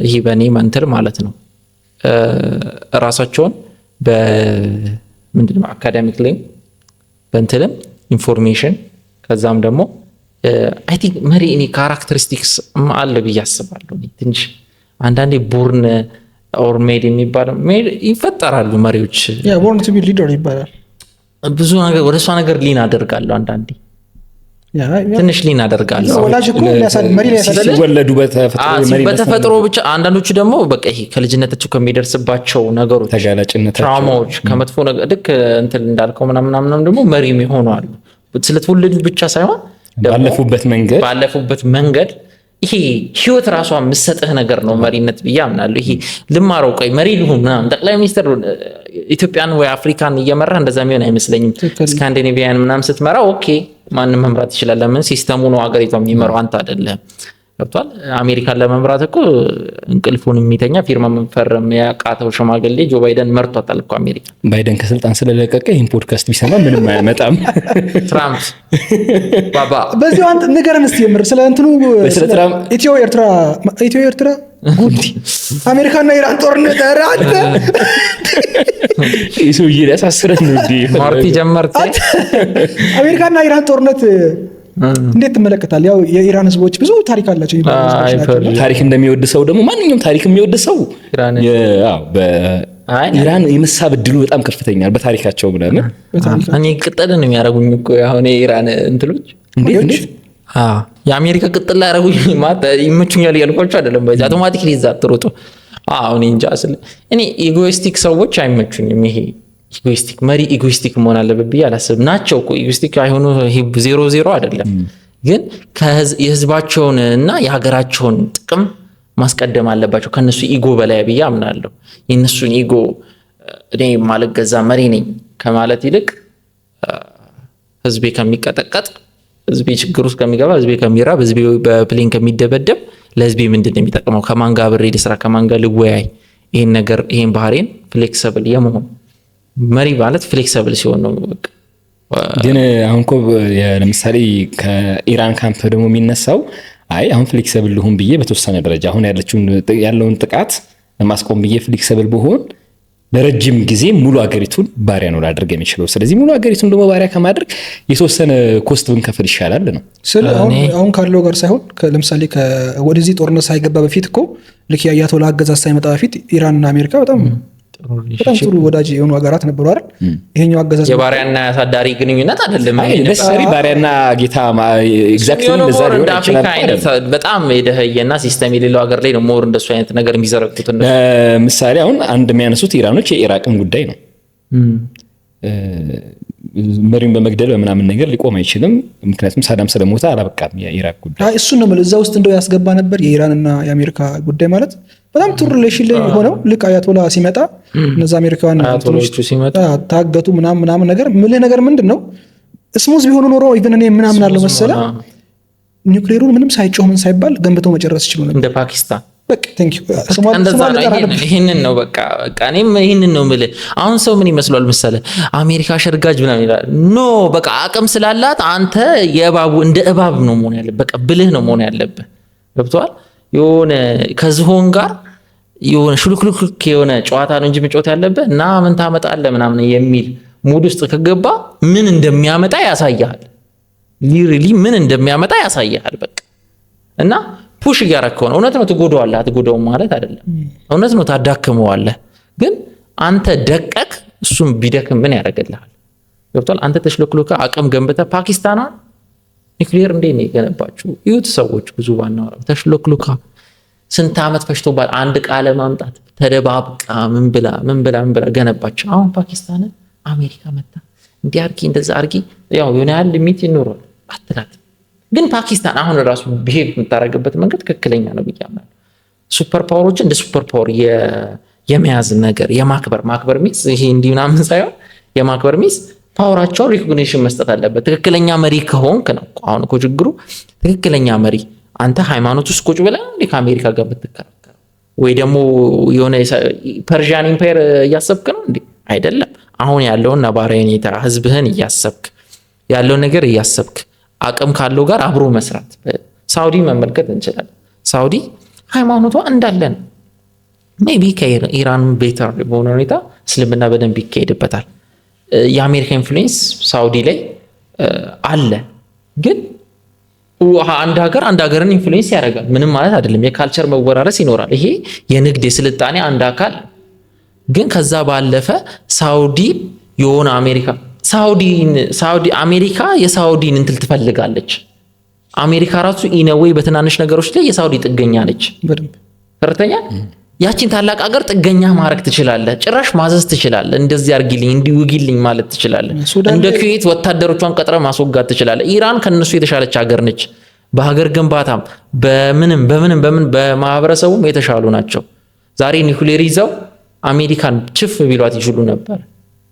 S1: ይህ በእኔ መንትል ማለት ነው። ራሳቸውን በምንድን ነው academic ላይም በእንትንም information ከዛም ደግሞ I think መሪ እኔ characteristics አለ ብዬ አስባለሁ። እኔ ትንሽ አንዳንዴ born or made የሚባለው made ይፈጠራሉ መሪዎች።
S3: Born to be leader ይባላል።
S1: ብዙ ነገር ወደ እሷ ነገር lean አደርጋለሁ፣ አንዳንዴ
S3: yeah
S1: ትንሽ lean አደርጋለሁ።
S3: ወላጅ እኮ መሪ ሊያሳድግ
S2: ሲወለዱ በተፈጥሮ የመሪነት
S1: በተፈጥሮ ብቻ፣ አንዳንዶቹ ደግሞ በቃ ይሄ ከልጅነታቸው ከሚደርስባቸው ነገሮች
S2: ተጋላጭነታቸው
S1: trauma ዎች ከመጥፎ ነገር ልክ እንትን እንዳልከው ምናምን ምናምን ደግሞ መሪም የሆኑ አሉ። ስለተወለዱ ብቻ ሳይሆን ደግሞ
S2: ባለፉበት መንገድ።
S1: ባለፉበት መንገድ። ይሄ ህይወት ራሷ የምትሰጥህ ነገር ነው መሪነት ብዬ አምናለሁ። ይሄ ልማረው ቆይ መሪ ልሁን ምናምን ጠቅላይ ሚኒስትር ኢትዮጵያን ወይ አፍሪካን እየመራ እንደዛ የሚሆን አይመስለኝም። ስካንዲኔቪያን ምናምን ስትመራ okay ማንም መምራት ይችላል። ለምን system ኡ ነው ሀገሪቷ የሚመራው፣ አንተ አይደለህም። ገብቷል። አሜሪካን ለመምራት እኮ እንቅልፉን የሚተኛ ፊርማ መፈረም ያቃተው ሽማግሌ ጆ ባይደን መርቷታል እኮ አሜሪካ።
S2: ባይደን ከስልጣን ስለለቀቀ ይህን ፖድካስት ቢሰማ ምንም አያመጣም።
S1: ትራምፕ ባባ።
S3: በዚሁ አንተ ንገረን እስቲ የምር ስለ እንትኑ።
S2: ስለ ትራምፕ?
S3: ኢትዮ ኤርትራ ጉድ አሜሪካና ኢራን ጦርነት፣ ኧረ አንተ።
S2: ይህ ሰውዬ ሊያሳስረን ነው እንዴ?
S1: ማርቲ ጀመርቴ።
S3: አሜሪካና ኢራን ጦርነት እንዴት ትመለከታል? ያው የኢራን ህዝቦች ብዙ ታሪክ አላቸው የሚባሉ ህዝቦች ናቸው እና
S2: ታሪክ እንደሚወድ ሰው ደግሞ ማንኛውም ታሪክ የሚወድ ሰው
S1: ኢራንን
S2: አዎ፣ በኢራን የመሳብ እድሉ በጣም ከፍተኛ ነው፣ በታሪካቸው ምናምን።
S3: በታሪክ
S1: እኔ ቅጥል ነው የሚያደርጉኝ እኮ አሁን የኢራን እንትሎች።
S2: እንዴት እንዴት?
S1: የአሜሪካ ቅጥል ያደረጉኝ ማለት ይመቹኛል እያልኳቸው አይደለም። በዚህ automatically እዛ አትሮጡ። አዎ እኔ እንጃ ስለ እኔ egoistic ሰዎች አይመቹኝም። ይሄ egoistic መሪ egoistic መሆን አለበት ብዬ አላስብም። ናቸው እኮ egoistic አይሆኑ፣ ይሄ ዜሮ ዜሮ አይደለም፣ ግን የህዝባቸውን እና የሀገራቸውን ጥቅም ማስቀደም አለባቸው ከነሱ ego በላይ ብዬ አምናለሁ። የእነሱን ego እኔ ማልገዛ መሪ ነኝ ከማለት ይልቅ ህዝቤ ከሚቀጠቀጥ፣ ህዝቤ ችግር ውስጥ ከሚገባ፣ ህዝቤ ከሚራብ፣ ህዝቤ በ plane ከሚደበደብ ለህዝቤ ምንድን ነው የሚጠቅመው? ከማን ጋር አብሬ ልስራ? ከማን ጋር ልወያይ? ይሄን ነገር ይሄን ባህሬን flexible የመሆን፣ መሪ ማለት flexible ሲሆን ነው በቃ።
S2: ግን አሁን እኮ ለምሳሌ ከኢራን ካምፕ ደግሞ የሚነሳው አይ አሁን flexible ልሁን ብዬ በተወሰነ ደረጃ አሁን ያለውን ጥቃት ለማስቆም ብዬ flexible ብሆን ለረጅም ጊዜ ሙሉ ሀገሪቱን ባሪያ ነው ላደርግ የሚችለው። ስለዚህ ሙሉ ሀገሪቱን ደግሞ ባሪያ ከማድረግ የተወሰነ cost ብንከፍል ይሻላል ነው።
S3: ስለ አሁን ካለው ጋር ሳይሆን ለምሳሌ ወደዚህ ጦርነት ሳይገባ በፊት እኮ ልክ የአያቶላ አገዛዝ ሳይመጣ በፊት ኢራንና አሜሪካ በጣም በጣም ጥሩ ወዳጅ የሆኑ ሀገራት ነበሩ አይደል? ይሄኛው አገዛዝ
S1: የባሪያና የአሳዳሪ ግንኙነት አይደለም።
S2: Necessarily ባሪያና ጌታ exactly እንደዛ ሊሆን
S1: እንደ አፍሪካ
S2: ይችላል።
S1: አይነት በጣም የደኸየና system የሌለው ሀገር ላይ ነው more እንደሱ አይነት ነገር የሚዘረጉት እነሱ።
S2: ለምሳሌ አሁን አንድ የሚያነሱት ኢራኖች የኢራቅን ጉዳይ ነው። መሪውን በመግደል በምናምን ነገር ሊቆም አይችልም። ምክንያቱም ሳዳም ስለሞተ አላበቃም የኢራቅ ጉዳይ።
S3: አይ እሱን ነው የምልህ። እዛ ውስጥ እንደው ያስገባ ነበር የኢራንና የአሜሪካ ጉዳይ ማለት በጣም ጥሩ relation ላይ ሆነው ልክ አያቶላ ሲመጣ እነዛ አሜሪካውያን
S1: አያቶላዎቹ ሲመጡ
S3: ታገቱ ምናምን ምናምን ነገር። ምልህ ነገር ምንድን ነው፣ smooth ቢሆኑ ኖሮ even እኔ ምናምን አለው መሰለ ኒውክሌሩን ምንም ሳይጮህ ምን ሳይባል ገንብተው መጨረስ ይችሉ ነበር።
S1: እንደ ፓኪስታን።
S3: በቃ thank you።
S1: እንደዛ ነው። ይሄንን ነው በቃ በቃ እኔም ይሄንን ነው የምልህ። አሁን ሰው ምን ይመስሏል መሰለህ፣ አሜሪካ ሸርጋጅ ምናምን ይላል። No፣ በቃ አቅም ስላላት አንተ የእባቡ እንደ እባብ ነው መሆን ያለብህ። በቃ ብልህ ነው መሆን ያለብህ። ገብቶሃል? የሆነ ከዝሆን ጋር የሆነ ሽሉክሉክ የሆነ ጨዋታ ነው እንጂ መጫወት ያለብህ እና ምን ታመጣለህ ምናምን የሚል mood ውስጥ ከገባ ምን እንደሚያመጣ ያሳያል። Literally ምን እንደሚያመጣ ያሳያል። በቃ እና push እያረከው ነው። እውነት ነው ትጎዳዋለህ፣ አትጎዳውም ማለት አይደለም። እውነት ነው ታዳክመዋለህ። ግን አንተ ደቀክ እሱም ቢደክም ምን ያደርግልሃል? ገብቶሃል? አንተ ተሽሎክሎከ አቅም ገንብተህ ፓኪስታኗን ኒውክሊየር እንዴት ነው የገነባችው? ይሁት ሰዎች ብዙ ባናወራ ተሽሎክሎካ ስንት ዓመት ፈጅቶባት አንድ ዕቃ ለማምጣት ተደባብቃ ምን ብላ ምን ብላ ምን ብላ ገነባቸው። አሁን ፓኪስታንን አሜሪካ መታ እንዲህ አርጊ እንደዛ አርጊ ያው የሆነ ያህል limit ይኖረዋል አትላት። ግን ፓኪስታን አሁን ራሱ behave የምታደርግበት መንገድ ትክክለኛ ነው ብዬ አምናለሁ። Super power ኦችን እንደ super power የመያዝ ነገር የማክበር፣ ማክበር means ይሄ እንዲህ ምናምን ሳይሆን የማክበር means power ኣቸውን recognition መስጠት አለበት። ትክክለኛ መሪ ከሆንክ ነው። አሁን እኮ ችግሩ ትክክለኛ መሪ አንተ ሃይማኖት ውስጥ ቁጭ ብለህ እንዴ ከአሜሪካ ጋር ብትከራከር ወይ ደግሞ የሆነ Persian Empire እያሰብክ ነው እንዴ? አይደለም። አሁን ያለውን ነባራዊ ሁኔታ ህዝብህን እያሰብክ፣ ያለውን ነገር እያሰብክ፣ አቅም ካለው ጋር አብሮ መስራት። ሳውዲ መመልከት እንችላለን። ሳውዲ ሃይማኖቷ እንዳለ ነው። Maybe ከኢራን better በሆነ ሁኔታ እስልምና በደንብ ይካሄድበታል። የአሜሪካ influence ሳውዲ ላይ አለ፣ ግን አንድ ሀገር አንድ ሀገርን influence ያደርጋል። ምንም ማለት አይደለም። የ culture መወራረስ ይኖራል። ይሄ የንግድ የስልጣኔ አንድ አካል። ግን ከዛ ባለፈ ሳውዲ የሆነ አሜሪካ ሳውዲ አሜሪካ የሳውዲን እንትል ትፈልጋለች። አሜሪካ ራሱ in a way በትናንሽ ነገሮች ላይ የሳውዲ ጥገኛ ነች።
S3: በደንብ።
S1: ተረተኛ ያቺን ታላቅ ሀገር ጥገኛ ማድረግ ትችላለህ። ጭራሽ ማዘዝ ትችላለህ። እንደዚህ አርጊልኝ እንዲህ ውጊልኝ ማለት ትችላለህ።
S3: ሱዳን
S1: እንደ
S3: ላይ
S1: ኩዌት ወታደሮቿን ቀጥረ ማስወጋት ትችላለህ። ኢራን ከነሱ የተሻለች ሀገር ነች። በሀገር ግንባታም በምንም በምንም በምን በማህበረሰቡም የተሻሉ ናቸው። ዛሬ ኒውክሌር ይዘው አሜሪካን ችፍ ቢሏት ይችሉ ነበር።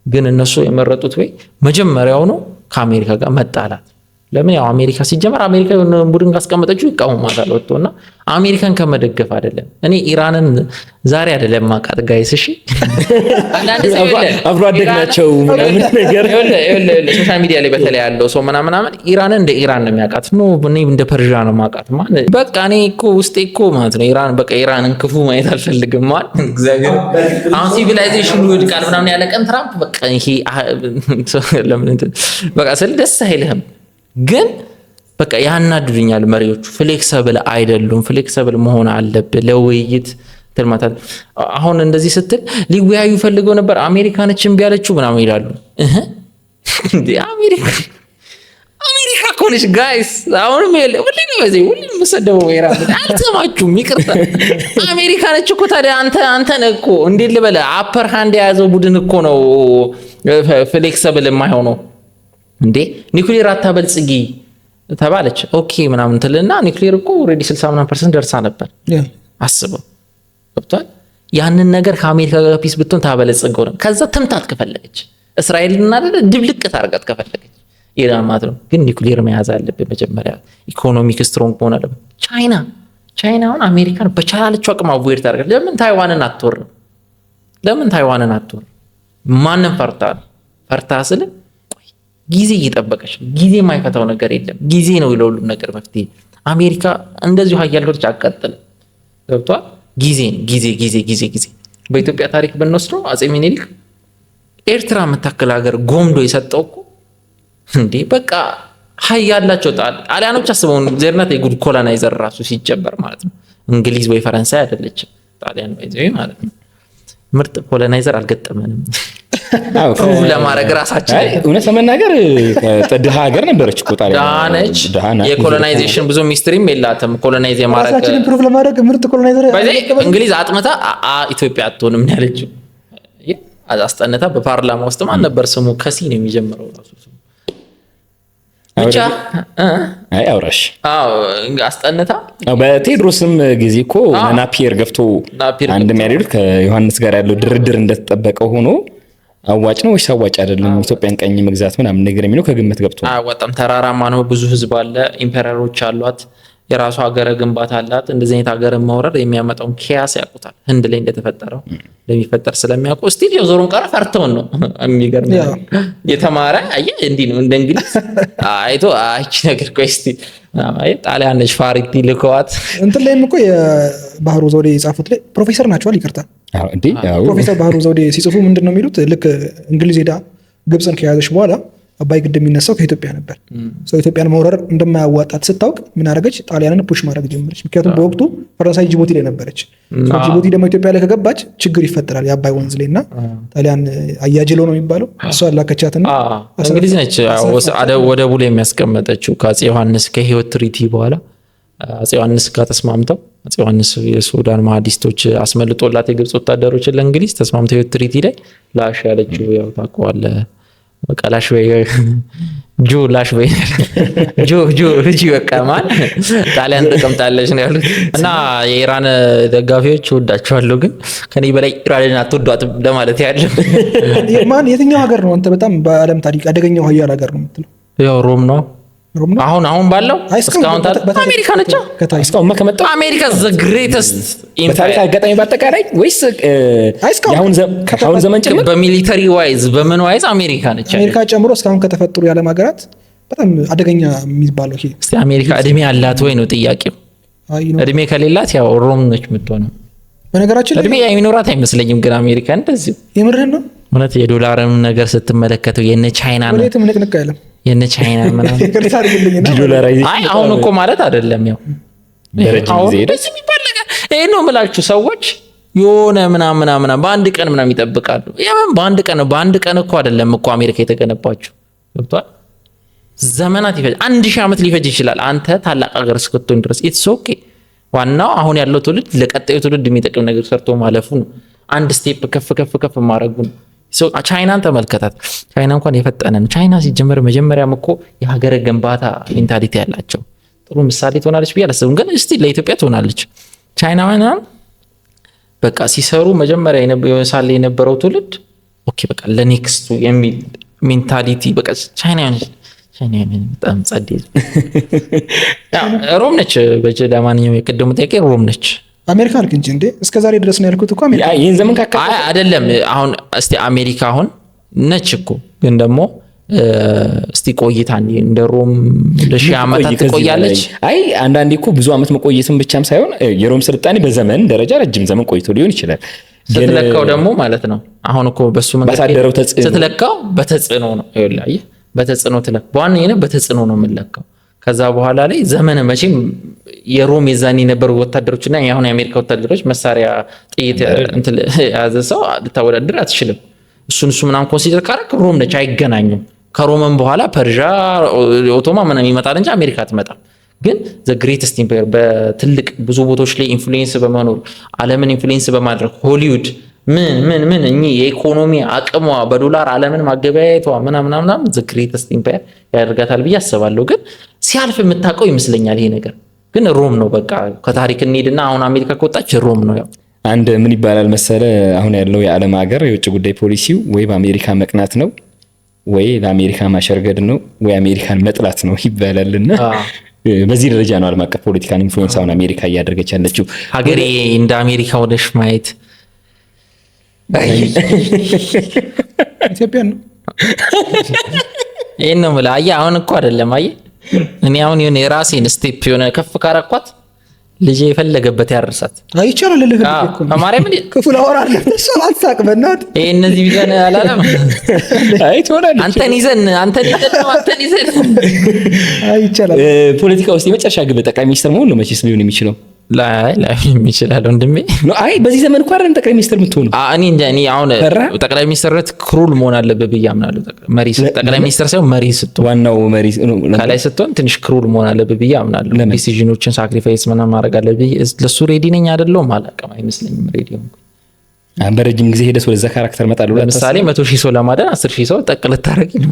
S1: ግን እነሱ የመረጡት ወይ መጀመሪያውኑ ከአሜሪካ ጋር መጣላት። ለምን? ያው አሜሪካ ሲጀመር አሜሪካ የሆነ ቡድን ካስቀመጠችው ይቃወማታል ወጥቶ እና አሜሪካን ከመደገፍ አይደለም። እኔ ኢራንን ዛሬ አይደለም ማቃት guys። እሺ አንዳንድ ሰው ይኸውልህ፣
S2: አብሮ አደግ ናቸው ምናምን ነገር።
S1: ይኸውልህ፣ social media ላይ በተለይ ያለው ሰው ምናምን ምናምን ኢራንን እንደ ኢራን ነው የሚያውቃት። No፣ እኔ እንደ ፐርዣ ነው ማውቃት። ማን በቃ እኔ እኮ ውስጤ እኮ ማለት ነው ኢራን በቃ ኢራንን ክፉ ማየት አልፈልግም። ማን እግዚአብሔር አሁን civilization ኑ ይወድቃል ምናምን ያለ ቀን ትራምፕ በቃ ይሄ ለምን እንትን በቃ ስል ደስ አይልህም፣ ግን በቃ ያናድዱኛል መሪዎቹ። Flexible አይደሉም። Flexible መሆን አለብህ ለውይይት ትልማታት። አሁን እንደዚህ ስትል ሊወያዩ ፈልገው ነበር፣ አሜሪካ ነች እምቢ ያለችው ምናምን ይላሉ። እህ እንዴ አሜሪካ አሜሪካ እኮ ነች guys። አሁንም ሁሌ ነው በዚህ ሁሌ የምሰደበው ኢራን አልሰማችሁም፣ ይቅርታ። አሜሪካ ነች እኮ። ታዲያ አንተ ነህ እኮ፣ እንዴት ልበልህ፣ upper hand የያዘው ቡድን እኮ ነው flexible የማይሆነው። እንዴ ኒውክሌር አታበልጽጊ ተባለች። Okay ምናምን ትልና ኒውክሌር እኮ already 60 ምናምን percent ደርሳ ነበር። አስበው፣ ገብቷል። ያንን ነገር ከአሜሪካ ጋር peace ብትሆን ታበለጽገው ነው። ከዛ ትምታት ከፈለገች እስራኤልን አይደለ ድብልቅ ታርጋት ከፈለገች ኢራን ማለት ነው። ግን ኒውክሌር መያዝ አለብህ መጀመሪያ፣ economic strong መሆን አለብህ። ቻይና አሁን አሜሪካን በቻለችው አቅም avoid ታደርጋለች። ለምን ታይዋንን አትወርም? ለምን ታይዋንን አትወርም? ማንም ፈርታ ነው። ፈርታ ስል ቆይ ጊዜ እየጠበቀች ነው። ጊዜ የማይፈታው ነገር የለም። ጊዜ ነው ለሁሉም ነገር መፍትሄ። አሜሪካ እንደዚሁ ሀያል ሆነች አትቀጥልም። ገብቷል። ጊዜ ጊዜ ጊዜ ጊዜ ጊዜ። በኢትዮጵያ ታሪክ ብንወስደው አፄ ሚኒሊክ ኤርትራ የምታክል ሀገር ጎምዶ የሰጠው እኮ እንዴ በቃ ሀይ ያላቸው ጣሊያኖች አስበውን they're not a good colonizer ራሱ ሲጀመር ማለት ነው። እንግሊዝ ወይ ፈረንሳይ አይደለችም ጣሊያን ወይ ማለት ነው። ምርጥ colonizer አልገጠመንም። Prove ለማድረግ ራሳችን
S2: እውነት ለመናገር ድሃ ሀገር ነበረች እኮ ጣሊያን።
S1: ድሃ ነች። የ colonization ብዙ mystery ም የላትም። Colonize የማድረግ
S3: ራሳችንን prove ለማድረግ ምርጥ colonizer
S1: እንግሊዝ አጥንታ ኢትዮጵያ አትሆንም ነው ያለችው። አስጠንታ በፓርላማ ውስጥ ማን ነበር ስሙ? ከሲ ነው የሚጀምረው ራሱ ስሙ ብቻ።
S2: አይ አውራሽ።
S1: አስጠንታ።
S2: በቴዎድሮስም ጊዜ እኮ ናፒየር ገፍቶ አንድ የሚያደርጉት ከዮሐንስ ጋር ያለው ድርድር እንደተጠበቀ ሆኖ አዋጭ ነው ወይስ አዋጭ አይደለም ኢትዮጵያን ቀኝ መግዛት ምናምን ነገር የሚለው ከግምት ገብቶ
S1: አያዋጣም። ተራራማ ነው፣ ብዙ ህዝብ አለ፣ emperor ኦች አሏት፣ የራሷ ሀገረ ግንባታ አላት። እንደዚህ አይነት ሀገርን መውረር የሚያመጣውን chaos ያውቁታል። ህንድ ላይ እንደተፈጠረው እንደሚፈጠር ስለሚያውቁ still የዞሩን ቀረ ፈርተውን ነው። የሚገርም የተማረ አየህ፣ እንዲህ ነው እንደ እንግሊዝ አይቶ አይቺ ነገር ቆይ እስቲ ጣሊያን ነች ፋሪቲ ልከዋት
S3: እንትን ላይም እኮ የባህሩ ዘውዴ የጻፉት ላይ ፕሮፌሰር ናቸዋል። ይቅርታ፣ ፕሮፌሰር ባህሩ ዘውዴ ሲጽፉ ምንድን ነው የሚሉት? ልክ እንግሊዝ ሄዳ ግብፅን ከያዘች በኋላ አባይ ግድብ የሚነሳው ከኢትዮጵያ ነበር። ኢትዮጵያን መውረር እንደማያዋጣት ስታውቅ ምን አደረገች? ጣሊያንን push ማድረግ ጀመረች። ምክንያቱም በወቅቱ ፈረንሳይ ጅቡቲ ላይ ነበረች። ጅቡቲ ደግሞ ኢትዮጵያ ላይ ከገባች ችግር ይፈጠራል የአባይ ወንዝ ላይ እና ጣሊያን አያጅሎ ነው የሚባለው እሷ ላከቻትና
S1: እንግሊዝ ነች ወደቡ ላይ የሚያስቀመጠችው ከአፄ ዮሐንስ ከህይወት treaty በኋላ አፄ ዮሐንስ ጋር ተስማምተው፣ አፄ ዮሐንስ የሱዳን ማህዲስቶች አስመልጦላት የግብፅ ወታደሮችን ለእንግሊዝ ተስማምተው ህይወት treaty ላይ ላሽ ያለችው ያው ታውቀዋለህ። በቃ ላሽ በይ ጆ፣ ላሽ በይ ጆ ጆ እጂ በቃ ማን ጣሊያን ተቀምጣለች ነው ያሉት። እና የኢራን ደጋፊዎች እወዳቸዋለሁ፣ ግን ከኔ በላይ ኢራንን አትወዷትም ለማለት ያለ።
S3: ማን የትኛው ሀገር ነው አንተ በጣም በዓለም ታሪክ አደገኛው ሀያል ሀገር ነው የምትለው?
S1: ያው ሮም ነው። አሁን አሁን ባለው እስካሁን አሜሪካ ነች።
S2: እስካሁን ከመጣው
S1: አሜሪካ the greatest
S2: በታሪክ አጋጣሚ በአጠቃላይ ወይስ የአሁን ዘመን ጭምር?
S1: በ military wise በምን wise አሜሪካ ነች።
S3: አሜሪካ ጨምሮ እስካሁን ከተፈጠሩ የዓለም ሀገራት በጣም አደገኛ የሚባለው ይሄ
S1: እስቲ አሜሪካ እድሜ አላት ወይ ነው ጥያቄው። እድሜ ከሌላት ያው ሮም ነች የምትሆነው።
S3: በነገራችን
S1: እድሜ የሚኖራት አይመስለኝም። ግን አሜሪካ እንደዚሁ
S3: የምርህን ነው?
S1: እውነት የዶላርም ነገር ስትመለከተው የነ ቻይና ነው
S3: ወዴትም ንቅንቅ አይልም።
S1: የነ ቻይና ምናምን። አይ አሁን እኮ ማለት አይደለም፣ ያው አሁን እንደዚህ የሚባል ነገር ይሄን ነው የምላችሁ። ሰዎች የሆነ ምናምን ምናምን በአንድ ቀን ምናምን ይጠብቃሉ። የምን በአንድ ቀን ነው? በአንድ ቀን እኮ አይደለም እኮ አሜሪካ የተገነባችው፣ ገብቶሃል? ዘመናት ይፈጅ፣ 1000 ዓመት ሊፈጅ ይችላል። አንተ ታላቅ ሀገር እስክትሆን ድረስ it's okay። ዋናው አሁን ያለው ትውልድ ለቀጣዩ ትውልድ የሚጠቅም ነገር ሰርቶ ማለፉ ነው። አንድ step ከፍ ከፍ ከፍ ማድረጉ ነው። ቻይናን ተመልከታት። ቻይና እንኳን የፈጠነ ነው። ቻይና ሲጀመር መጀመሪያም እኮ የሀገረ ግንባታ mentality ያላቸው ጥሩ ምሳሌ ትሆናለች ብዬ አላስብም፣ ግን እስቲ ለኢትዮጵያ ትሆናለች። ቻይናውያን በቃ ሲሰሩ መጀመሪያ ሳለ የነበረው ትውልድ okay በቃ ለ next ኡ የሚል mentality በቃ ቻይናውያን በጣም ጸዴ ሮም ነች። ለማንኛውም የቅድሙ ጥያቄ ሮም ነች።
S3: አሜሪካ አልክ እንጂ እንዴ እስከ ዛሬ ድረስ ነው ያልኩት እኮ አሜሪካ።
S2: ይሄን ዘመን ካካ
S1: አይደለም። አሁን እስቲ አሜሪካ አሁን ነች እኮ ግን ደግሞ እስቲ ቆይታ እንደ ሮም ለሺህ ዓመታት ትቆያለች።
S2: አይ አንዳንዴ እኮ ብዙ ዓመት መቆየትም ብቻም ሳይሆን የሮም ስልጣኔ በዘመን ደረጃ ረጅም ዘመን ቆይቶ ሊሆን ይችላል።
S1: ስትለካው ደግሞ ማለት ነው። አሁን እኮ በሱ መንገድ
S2: ባሳደረው ተጽዕኖ
S1: ስትለካው በተጽዕኖ ነው። ይኸውልህ አየህ፣ በተጽዕኖ ትለካ በዋነኝነት በተጽዕኖ ነው የምንለካው። ከዛ በኋላ ላይ ዘመነ መቼም የሮም የዛኔ የነበሩ ወታደሮች እና የአሁን የአሜሪካ ወታደሮች መሳሪያ ጥይት የያዘ ሰው ልታወዳድር አትችልም። እሱን እሱ ምናምን consider ካረክ ሮም ነች፣ አይገናኙም። ከሮምም በኋላ ፐርዣ፣ ኦቶማ ምናምን ይመጣል እንጂ አሜሪካ አትመጣም። ግን the greatest empire በትልቅ ብዙ ቦታዎች ላይ influence በመኖር ዓለምን influence በማድረግ ሆሊውድ ምን ምን ምን እኚህ የኢኮኖሚ አቅሟ በዶላር ዓለምን ማገበያየቷ ምናምን ምናምን the greatest empire ያደርጋታል ብዬ አስባለሁ። ግን ሲያልፍ የምታውቀው ይመስለኛል ይሄ ነገር። ግን ሮም ነው በቃ ከታሪክ እንሂድና አሁን አሜሪካ ከወጣች ሮም ነው። ያው
S2: አንድ ምን ይባላል መሰለ፣ አሁን ያለው የዓለም ሀገር የውጭ ጉዳይ ፖሊሲው ወይ በአሜሪካ መቅናት ነው ወይ ለአሜሪካ ማሸርገድ ነው ወይ አሜሪካን መጥላት ነው ይባላልና በዚህ ደረጃ ነው ዓለም አቀፍ ፖለቲካን influence አሁን አሜሪካ እያደረገች ያለችው።
S1: ሀገሬ እንደ አሜሪካ ሆነሽ ማየት
S3: ኢትዮጵያ ነው።
S1: ይሄን ነው የምልህ። አየህ አሁን እኮ አይደለም፣ አየህ እኔ አሁን የሆነ የራሴን step የሆነ ከፍ ካረኳት ልጄ የፈለገበት ያደርሳት።
S3: አይቻልም ልልህ እኮ ነው።
S1: ማርያምን
S3: ክፉ ላወራ አይደለም። እሷን አትሳቅ በእናትህ።
S1: ይሄ እነዚህ ቢዘን አላለም።
S2: አይ ትሆናለች።
S1: አንተን ይዘን አንተን ይዘን ነው አንተን ይዘን
S3: አይ ይቻላል።
S2: ፖለቲካ ውስጥ የመጨረሻ ግብ ጠቅላይ ሚኒስትር መሆን ነው መቼስ ሊሆን የሚችለው።
S1: ላይ ላይሆንም ይችላል ወንድሜ።
S2: አይ በዚህ ዘመን እኮ አይደለም ጠቅላይ ሚኒስትር የምትሆኑ።
S1: እኔ እንጃ። እኔ አሁን ጠቅላይ ሚኒስትርነት cruel መሆን አለብህ ብዬ አምናለሁ። መሪ ጠቅላይ ሚኒስትር ሳይሆን መሪ ስትሆን፣
S2: ዋናው መሪ
S1: ከላይ ስትሆን ትንሽ cruel መሆን አለብህ ብዬ አምናለሁ። Decision ኦችን sacrifice ምናምን ማድረግ አለብህ። ለሱ ready ነኝ አይደለሁም አላውቅም። አይመስለኝም ready ሆንኩ።
S2: በረጅም ጊዜ ሄደስ ወደዛ character እመጣለሁ።
S1: ለምሳሌ 100,000 ሰው ለማዳን 10,000 ሰው ጠቅ ልታረጊ ነው።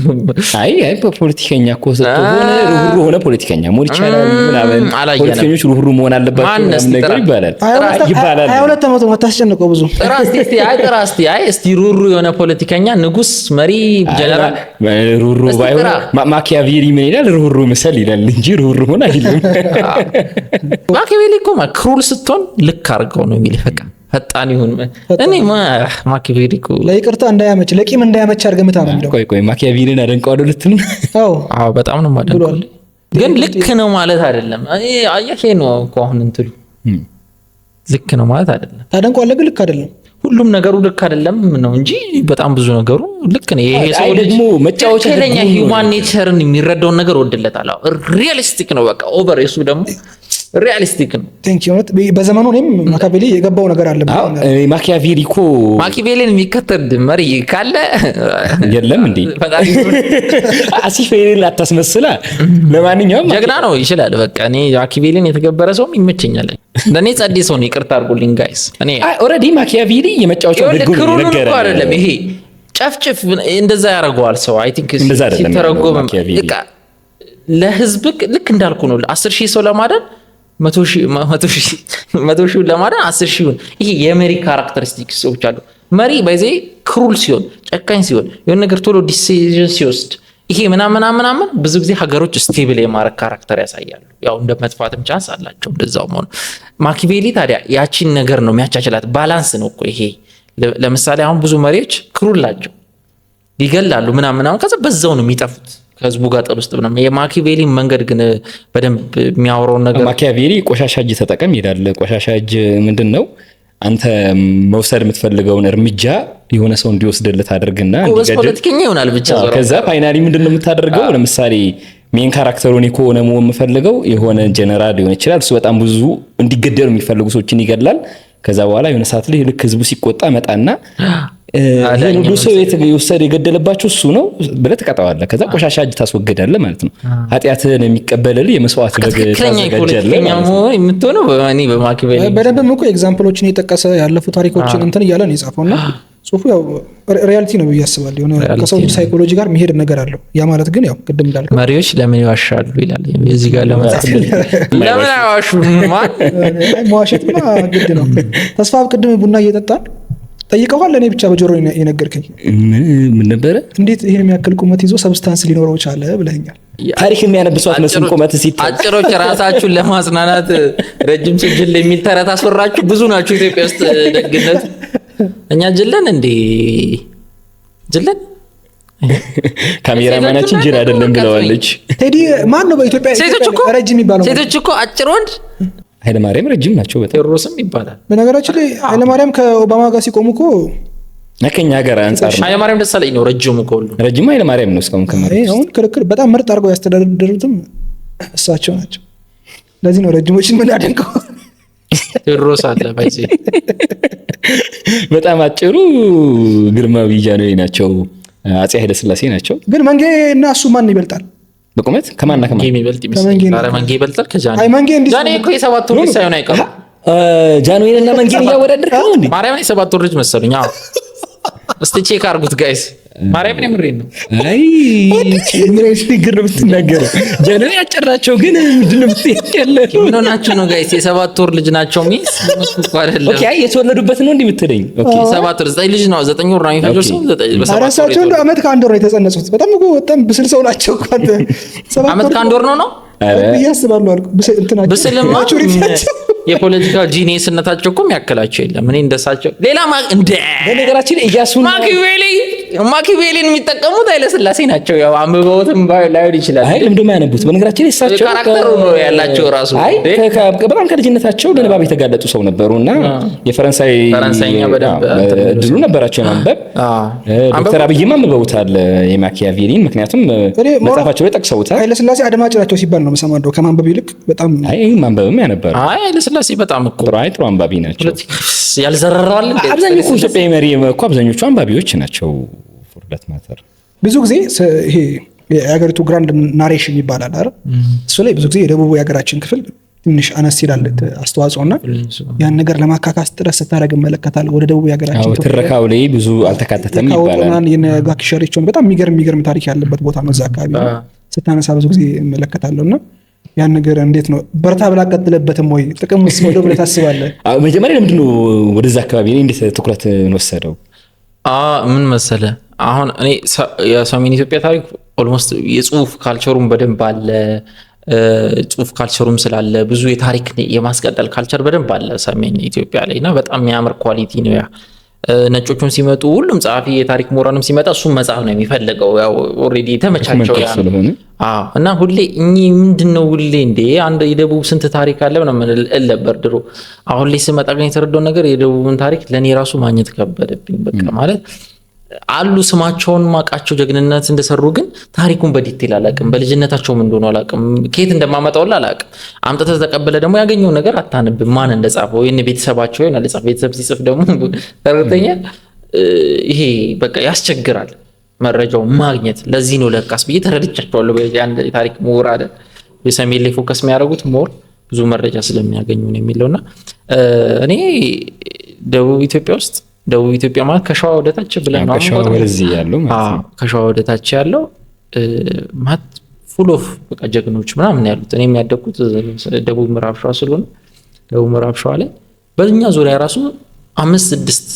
S2: አይ አይ ፖለቲከኛ እኮ ስትሆን ሩህሩህ ሆነ ፖለቲከኛ መሆን ይቻላል ምናምን። ፖለቲከኞች ሩህሩህ መሆን አለባቸው ምናምን ነገር ይባላል ይባላል።
S3: 22 ዓመቱ ነው፣ አታስጨንቀው ብዙ።
S1: ጥራ እስቲ እስቲ አይ ጥራ እስቲ አይ እስቲ ሩህሩህ የሆነ ፖለቲከኛ፣ ንጉስ፣ መሪ፣ ጀነራል።
S2: ሩህሩህ ባይሆን ማኪያቬሊ ምን ይላል? ሩህሩህ ምሰል ይላል እንጂ ሩህሩህ ሆነ አይልም።
S1: ማኪያቬሊ እኮ cruel ስትሆን ልክ አድርገው ነው የሚልህ፣ በቃ ፈጣን ይሁን። እኔ ማኪያቬሊ እኮ
S3: ለይቅርታ እንዳያመች፣ ለቂም እንዳያመች አድርገህ ምታ ነው የሚለው።
S2: ቆይ ቆይ፣ ማኪያቬሊን አደንቀዋለሁ ልትል?
S3: አዎ።
S1: አዎ፣ በጣም ነው የማደንቀው፣ ግን ልክ ነው ማለት አይደለም። አየህ፣ ይሄ ነው እኮ አሁን እንትሉ፣ ልክ ነው ማለት አይደለም።
S3: ታደንቀዋለህ ግን ልክ አይደለም።
S1: ሁሉም ነገሩ ልክ አይደለም ነው እንጂ በጣም ብዙ ነገሩ ልክ ነው። ይሄ ሰው ልጅ
S2: ደግሞ መጫወቻ
S1: ትክክለኛ human nature ን የሚረዳውን ነገር ወድለታል። Realistic ነው በቃ over። የሱ ደግሞ realistic ነው።
S3: Thank you። በዘመኑ እኔም ማኪያቬሊ የገባው ነገር አለ።
S2: ማኪያቬሊ እኮ
S1: ማኪያቬሊን የሚከተል መሪ ካለ
S2: የለም እንዴ? አሲፌን አታስመስላ። ለማንኛውም
S1: ጀግና ነው፣ ይችላል። በቃ እኔ ማኪያቬሊን የተገበረ ሰውም ይመቸኛል። ለእኔ ጸዴ ሰው ነው። ይቅርታ አድርጉልኝ guys። እኔ
S2: Already ማኪያቬሊ የመጫወቻው ህግ
S1: ነው የነገረን አይደለም። ይሄ ጨፍጭፍ እንደዛ ያደርገዋል ሰው፣ I think ሲተረጎም ለህዝብ ልክ እንዳልኩ ነው። 10,000 ሰው ለማዳን 100 ሺውን ለማዳን 10 ሺውን። ይሄ የመሪ characteristics ኦች አሉ። መሪ by the way cruel ሲሆን፣ ጨካኝ ሲሆን፣ የሆነ ነገር ቶሎ decision ሲወስድ፣ ይሄ ምናምን ምናምን ብዙ ጊዜ ሀገሮች stable የማድረግ character ያሳያሉ። ያው እንደ መጥፋትም chance አላቸው። እንደዛው መሆኑ ማኪቬሊ ታዲያ ያቺን ነገር ነው የሚያቻችላት። Balance ነው እኮ ይሄ። ለምሳሌ አሁን ብዙ መሪዎች cruel ናቸው፣ ይገላሉ ምናምን ምናምን፣ ከዛ በዛው ነው የሚጠፉት ከህዝቡ ጋር ጠብ ውስጥ ምናምን። የማኪቬሊ መንገድ ግን በደንብ የሚያወራውን ነገር
S2: ማኪያቬሊ ቆሻሻ እጅ ተጠቀም ይላል። ቆሻሻ እጅ ምንድን ነው? አንተ መውሰድ የምትፈልገውን እርምጃ የሆነ ሰው እንዲወስድልህ ታደርግና
S1: ጎበዝ ፖለቲከኛ ይሆናል ብቻ።
S2: ከዛ finally ምንድን ነው የምታደርገው? ለምሳሌ main character ኡ እኔ ከሆነ መሆን የምፈልገው የሆነ ጀነራል ሊሆን ይችላል። እሱ በጣም ብዙ እንዲገደሉ የሚፈልጉ ሰዎችን ይገድላል። ከዛ በኋላ የሆነ ሰዓት ላይ ልክ ህዝቡ ሲቆጣ መጣና ይሄን ሁሉ ሰው የወሰደ የገደለባቸው እሱ ነው ብለህ ትቀጣዋለህ። ከዛ ቆሻሻ እጅ ታስወግዳለህ ማለት ነው። ኃጢአትህን የሚቀበልልህ የመስዋዕት በግ
S1: ትክክለኛ ፖለቲከኛ መሆን የምትሆነው እኔ በማኪቬሊ
S3: በደንብም እኮ example ኦችን የጠቀሰ፣ ያለፉ ታሪኮችን እንትን እያለ ነው የጻፈው እና ጽሁፉ ያው reality ነው ብዬ አስባለሁ። የሆነ ከሰው ልጅ ሳይኮሎጂ ጋር የሚሄድ ነገር አለው። ያ ማለት ግን ያው ቅድም እንዳልከው
S1: መሪዎች ለምን ይዋሻሉ ይላል። እዚህ ጋር ለመጻፍ ለምን አይዋሹም?
S3: መዋሸትማ ግድ ነው። ተስፋ ቅድም ቡና እየጠጣን ጠይቀዋል። ለእኔ ብቻ በጆሮ የነገርከኝ
S2: ምን ነበረ?
S3: እንዴት ይህን የሚያክል ቁመት ይዞ substance ሊኖረው ቻለ ብለኸኛል።
S2: ታሪክ የሚያነብሰው አትመስልም ቁመት ሲታይ።
S1: አጭሮች ራሳችሁን ለማጽናናት ረጅም ሰው ጅል የሚል ተረት አስወራችሁ። ብዙ ናችሁ ኢትዮጵያ ውስጥ ደግነት። እኛ ጅለን እንዴ? ጅለን።
S2: ካሜራማናችን ጅል አይደለም ብለዋለች።
S3: ቴዲ ማን ነው በኢትዮጵያ
S1: ሴቶች እኮ
S3: ረጅም የሚባለው?
S1: ሴቶች እኮ አጭር ወንድ
S2: ኃይለማርያም ረጅም ናቸው በጣም።
S1: ቴዎድሮስም ይባላል።
S3: በነገራችን ላይ ኃይለማርያም ከኦባማ ጋር ሲቆሙ እኮ
S2: ከኛ ሀገር አንጻር ነው።
S1: ኃይለማርያም ደሳለኝ ነው ረጅሙ ከሁሉ።
S2: ረጅሙ ኃይለማርያም ነው እስካሁን ከመሬት።
S3: አሁን ክርክር በጣም ምርጥ አድርገው ያስተዳደሩትም እሳቸው ናቸው። ለዚህ ነው ረጅሞችን ምን አደንቀው።
S1: ቴዎድሮስ አለ by the way።
S2: በጣም አጭሩ ግርማዊ ጃንሆይ ናቸው። አፄ ኃይለስላሴ ናቸው።
S3: ግን መንጌ እና እሱ ማን ይበልጣል?
S2: በቁመት ከማንና ከማን?
S1: የሚበልጥ ይመስለኛል። ኧረ መንጌ ይበልጣል ከጃኒ።
S3: አይ መንጌ እንዲህ
S1: ጃኒ እኮ የ7 ወር ልጅ ሳይሆን አይቀሩም።
S2: ጃንሆይንና መንጌን እያወዳደርክ ነው እንዴ?
S1: ማርያምን የ7 ወር ልጅ መሰሉኝ። አዎ፣ እስቲ check አድርጉት guys። ማርያምን የምሬን ነው።
S2: አይ ምን አይነት ንግግር ነው የምትናገረው? ጃንሆይ አጭር ናቸው ግን ምንድን ነው የምትያለ?
S1: ምን ሆናችሁ ነው guys? የ7 ወር ልጅ ናቸው means እኮ አይደለም።
S2: Okay፣ አይ የተወለዱበት ነው እንዴ የምትለኝ? Okay።
S1: የ7 ወር 9 ልጅ ነው፣ 9 ወር ነው የሚፈጀው ሰው 9 በ7 ወር
S3: እሳቸው እንደው አመት ከአንድ ወር ነው የተጸነሱት። በጣም እኮ በጣም ብስል ሰው ናቸው እኮ አንተ። 7
S1: አመት ከአንድ ወር ነው ነው
S3: ብዬ አስባለሁ አልኩ። ብስል እንትናቸው
S1: ብስልማ
S3: maturity ያቸው
S1: የፖለቲካ genius ነታቸው እኮ የሚያክላቸው የለም። እኔ እንደሳቸው ሌላ እንደ
S2: በነገራችን ላይ እያሱን
S1: ማኪያቬሊ ማኪያቬሊን የሚጠቀሙት ኃይለስላሴ ናቸው። ያው አንብበውትም ላይሆን ይችላል።
S2: አይ ለምንድን ነው የማያነቡት? በነገራችን ላይ እሳቸው
S1: character ኡ ነው ያላቸው ራሱ።
S2: አይ በጣም ከልጅነታቸው ለንባብ የተጋለጡ ሰው ነበሩ እና የፈረንሳይ
S1: ፈረንሳይኛ በደንብ
S2: እድሉ ነበራቸው የማንበብ። ዶክተር አብይም አንብበውታል የማኪያቬሊን፣ ምክንያቱም መጽሐፋቸው ላይ ጠቅሰውታል።
S3: ኃይለስላሴ አድማጭ ናቸው ሲባል ነው የምሰማው። እንደው ከማንበብ ይልቅ በጣም
S2: አይ ማንበብም ያነበሩ።
S1: አይ ኃይለስላሴ በጣም እኮ
S2: ጥሩ አንባቢ ናቸው።
S1: ያልዘረረዋል።
S2: አብዛኞቹ ኢትዮጵያዊ መሪ እኮ አብዛኞቹ አንባቢዎች ናቸው። For that matter
S3: ብዙ ጊዜ ይሄ የሀገሪቱ grand narration ይባላል አይደል? እሱ ላይ ብዙ ጊዜ የደቡቡ የሀገራችን ክፍል ትንሽ አነስ ይላል አስተዋጽኦ እና ያን ነገር ለማካካስ ጥረት ስታደርግ እመለከታለሁ። ወደ ደቡብ የሀገራችን
S2: ትረካው ላይ ብዙ አልተካተተም ይባላል።
S3: የነ ጋኪ ሸሬቾን በጣም የሚገርም የሚገርም ታሪክ ያለበት ቦታ ነው። እዛ አካባቢ ስታነሳ ብዙ ጊዜ እመለከታለሁ እና ያን ነገር እንዴት ነው በርታ ብላ ቀጥለበትም ወይ ጥቅም ወስዶ ብለህ ታስባለህ?
S2: መጀመሪያ ለምንድን ነው ወደዛ አካባቢ ላይ እንዴት ትኩረት ወሰደው?
S1: ምን መሰለ፣ አሁን እኔ የሰሜን ኢትዮጵያ ታሪክ almost የጽሁፍ culture ኡም በደንብ አለ። ጽሁፍ culture ኡም ስላለ ብዙ የታሪክ የማስቀጠል culture በደንብ አለ ሰሜን ኢትዮጵያ ላይ እና በጣም የሚያምር quality ነው ያ። ነጮቹም ሲመጡ ሁሉም ጸሐፊ የታሪክ ምሁራንም ሲመጣ እሱም መጽሐፍ ነው የሚፈልገው። ያው already የተመቻቸው ያ ነው። እና ሁሌ እኚህ ምንድን ነው ሁሌ እንዴ አንድ የደቡብ ስንት ታሪክ አለ ምናምን እል ነበር ድሮ። አሁን ላይ ስመጣ ግን የተረዳው ነገር የደቡብን ታሪክ ለእኔ ራሱ ማግኘት ከበደብኝ። በቃ ማለት አሉ ስማቸውን ማቃቸው ጀግንነት እንደሰሩ ግን ታሪኩን በ detail አላውቅም። በልጅነታቸውም እንደሆኑ አላውቅም። ከየት እንደማመጣውላ አላውቅም። አምጥተህ ተቀበለ ደግሞ ያገኘውን ነገር አታነብም። ማን እንደጻፈው ወይ ቤተሰባቸው ይሆናል የጻፈው። ቤተሰብ ሲጽፍ ደግሞ ተረድተኛል። ይሄ በቃ ያስቸግራል መረጃው ማግኘት። ለዚህ ነው ለካስ ብዬ ተረድቻቸዋለሁ። አንድ የታሪክ ምሁር አይደል የሰሜን ላይ focus የሚያደርጉት more ብዙ መረጃ ስለሚያገኙ ነው የሚለውና እኔ ደቡብ ኢትዮጵያ ውስጥ፣ ደቡብ ኢትዮጵያ ማለት ከሸዋ ወደታች ብለን ነው
S2: ከሸዋ ወደዚህ ያለው ማለት ነው።
S1: ከሸዋ ወደታች ያለው ማለት full of በቃ ጀግኖች ምናምን ያሉት። እኔ የሚያደግኩት ደቡብ ምዕራብ ሸዋ ስለሆነ ደቡብ ምዕራብ ሸዋ ላይ በእኛ ዙሪያ ራሱ አምስት ስድስት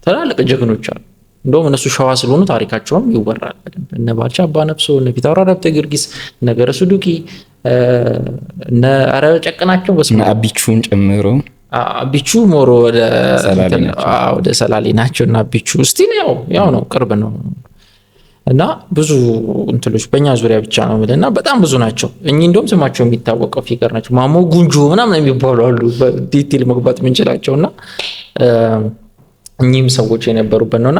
S1: ትላልቅ ጀግኖች አሉ። እንደውም እነሱ ሸዋ ስለሆኑ ታሪካቸውም ይወራል በደንብ። እነ ባልቻ አባ ነፍሶ፣ እነ ፊታውራሪ ሀብተ ጊዮርጊስ፣ እነ ገረሱ ዱኪ፣ እነ ኧረ ጨቅናቸው በስመ
S2: አብ። አቢቹን ጨምሮ።
S1: አቢቹ more ወደ ሰላሌ ናቸው እና አቢቹ still ያው ነው፣ ቅርብ ነው እና ብዙ እንትሎች በእኛ ዙሪያ ብቻ ነው የምልህ እና በጣም ብዙ ናቸው። እኚህ እንደውም ስማቸው የሚታወቀው figure ናቸው። ማሞ ጉንጆ ምናምን የሚባሉ አሉ በ detail መግባት የምንችላቸው እና እኚህም ሰዎች የነበሩበት ነውና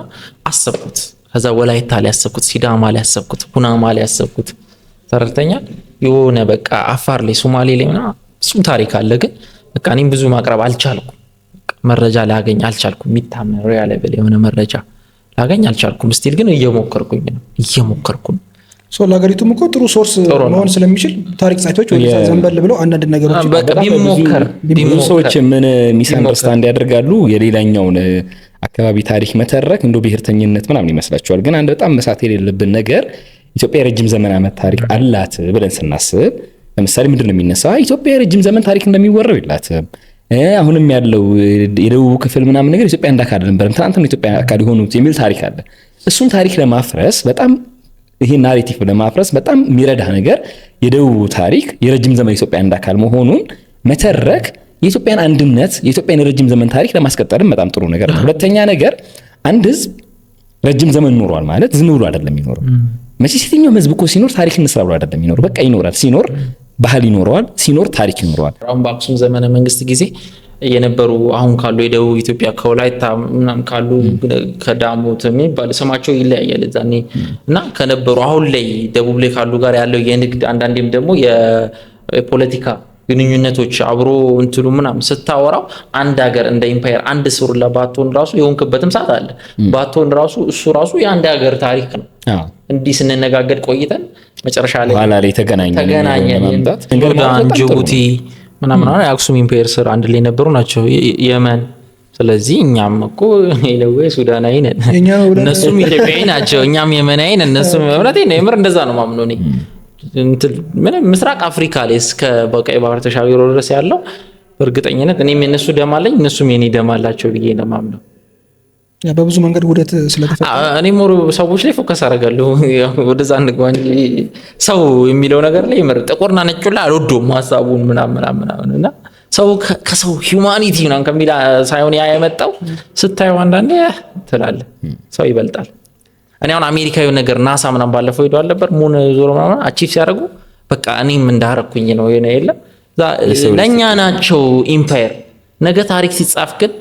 S1: አሰብኩት። ከዛ ወላይታ ላይ ያሰብኩት፣ ሲዳማ ላይ ያሰብኩት፣ ኩናማ ላይ ያሰብኩት፣ ተረድተኛል። የሆነ በቃ አፋር ላይ፣ ሶማሌ ላይ ምናምን እሱም ታሪክ አለ። ግን በቃ እኔም ብዙ ማቅረብ አልቻልኩም። መረጃ ላገኝ አልቻልኩም። የሚታመን reliable የሆነ መረጃ ላገኝ አልቻልኩም። Still ግን እየሞከርኩኝ ነው፣ እየሞከርኩ ነው።
S3: ለሀገሪቱም እኮ ጥሩ source መሆን ስለሚችል ታሪክ ጸሐፊዎች ወደዛ ዘንበል ብለው አንዳንድ ነገሮች
S1: በቃ ቢሞከር።
S2: ብዙ ሰዎች ምን misunderstand ያደርጋሉ፣ የሌላኛውን አካባቢ ታሪክ መተረክ እንደ ብሔርተኝነት ምናምን ይመስላቸዋል። ግን አንድ በጣም መሳት የሌለብን ነገር ኢትዮጵያ የረጅም ዘመን ዓመት ታሪክ አላት ብለን ስናስብ ለምሳሌ ምንድን ነው የሚነሳ? ኢትዮጵያ የረጅም ዘመን ታሪክ እንደሚወራው የላትም። አሁንም ያለው የደቡቡ ክፍል ምናምን ነገር ኢትዮጵያ እንደ አካል አልነበረም፣ ትናንት ነው ኢትዮጵያ አካል የሆኑት የሚል ታሪክ አለ። እሱን ታሪክ ለማፍረስ በጣም ይሄን narrative ለማፍረስ በጣም የሚረዳ ነገር የደቡቡ ታሪክ የረጅም ዘመን ኢትዮጵያ እንደ አካል መሆኑን መተረክ የኢትዮጵያን አንድነት የኢትዮጵያን የረጅም ዘመን ታሪክ ለማስቀጠልም በጣም ጥሩ ነገር ነው። ሁለተኛ ነገር አንድ ህዝብ ረጅም ዘመን ኖሯል ማለት ዝም ብሎ አይደለም የሚኖረው። መቼስ የትኛውም ህዝብ እኮ ሲኖር ታሪክ እንስራ ብሎ አይደለም የሚኖረው። በቃ ይኖራል። ሲኖር ባህል ይኖረዋል፣ ሲኖር ታሪክ ይኖረዋል።
S1: አሁን በአክሱም ዘመነ መንግስት ጊዜ የነበሩ አሁን ካሉ የደቡብ ኢትዮጵያ ከወላይታ ምናምን ካሉ ከዳሞት የሚባል ስማቸው ይለያያል እዛኔ እና ከነበሩ አሁን ላይ ደቡብ ላይ ካሉ ጋር ያለው የንግድ አንዳንዴም ደግሞ የፖለቲካ ግንኙነቶች አብሮ እንትኑ ምናምን ስታወራው አንድ ሀገር እንደ empire አንድ ስሩላ ባትሆን ራሱ የሆንክበትም ሰዓት አለ። ባትሆን ራሱ እሱ ራሱ የአንድ ሀገር ታሪክ ነው። እንዲህ ስንነጋገር ቆይተን መጨረሻ ላይ
S2: ኋላ ላይ ተገናኘን
S1: ተገናኘን።
S2: ለማምጣት
S1: ሱዳን፣ ጅቡቲ ምናምን አሁን የአክሱም empire ስር አንድ ላይ የነበሩ ናቸው። የመን። ስለዚህ እኛም እኮ anyway ሱዳናዊ ነን፣
S3: የእኛ ነው ብለን
S1: እነሱም ኢትዮጵያዊ ናቸው፣ እኛም የመናዊ ነን፣ እነሱም እውነቴን ነው። የምር እንደዛ ነው ማምነው እኔ። እንትን ምንም ምስራቅ አፍሪካ ላይ እስከ በቀይ ባህር ተሻግሮ ድረስ ያለው በእርግጠኝነት እኔም የነሱ ደም አለኝ፣ እነሱም የኔ ደም አላቸው ብዬ ነው የማምነው።
S3: ያ በብዙ መንገድ ውህደት ስለተፈጠረ
S1: እኔ more ሰዎች ላይ focus አደርጋለሁ። ያው ወደዛ እንግባ እንጂ ሰው የሚለው ነገር ላይ የምር ጥቁርና ነጩ ላይ አልወደውም ሀሳቡን ምናምን ምናምን ምናምን እና ሰው ከሰው humanity ምናምን ከሚል ሳይሆን ያ የመጣው ስታየው አንዳንዴ ትላለህ ሰው ይበልጣል። እኔ አሁን አሜሪካዊ ነገር ናሳ ምናምን ባለፈው ሄዶ አልነበር moon ዞሮ ምናምን achieve ሲያደርጉ በቃ እኔም እንዳረኩኝ ነው የሆነ የለም ለእኛ ናቸው empire። ነገ ታሪክ ሲጻፍ ግን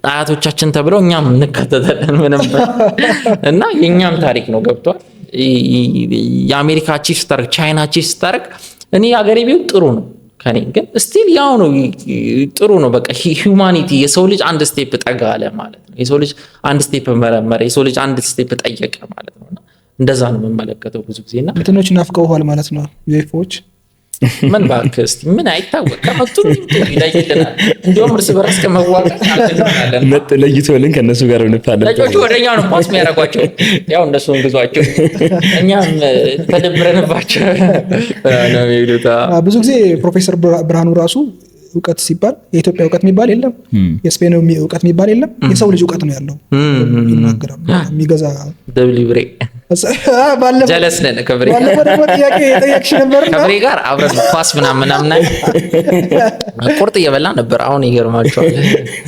S1: አያቶቻችን ተብለው እኛም እንካተታለን ምንም እና የእኛም ታሪክ ነው። ገብቷል። የአሜሪካ achieve ስታደርግ፣ ቻይና achieve ስታደርግ እኔ ሀገሬ ቢሆን ጥሩ ነው ከኔ ግን still ያው ነው ጥሩ ነው። በቃ humanity የሰው ልጅ አንድ step ጠጋ አለ ማለት ነው። የሰው ልጅ አንድ step መረመረ፣ የሰው ልጅ አንድ step ጠየቀ ማለት ነው። እና እንደዛ ነው የምመለከተው ብዙ ጊዜ እና
S3: እንትኖች ናፍቀውሃል ማለት ነው UFO ዎች።
S1: ምን እባክህ እስኪ ምን አይታወቅ ከመጡ ይለይልናል። እንዲሁም እርስ በርስ ከመዋጋት አልተናለን
S2: ለይቶልን ከእነሱ ጋር እንፋለን።
S1: ነጮቹ ወደኛ ነው pass የሚያደርጓቸው፣ ያው እነሱን ግዟቸው፣ እኛም ተደብረንባቸው ነው የሚሉት።
S3: ብዙ ጊዜ ፕሮፌሰር ብርሃኑ ራሱ እውቀት ሲባል የኢትዮጵያ እውቀት የሚባል የለም፣ የስፔን እውቀት የሚባል የለም፣ የሰው ልጅ እውቀት ነው ያለው ይናገራሉ። የሚገዛ
S1: ደብሊው ብሬ ጀለስ ነን ከብሬ
S3: ባለፈው ደግሞ ጥያቄ የጠየቅሽ ነበር።
S1: ከብሬ ጋር አብረን ኳስ ምናምን ምናምን ቁርጥ እየበላ ነበር። አሁን ይገርማቸዋል።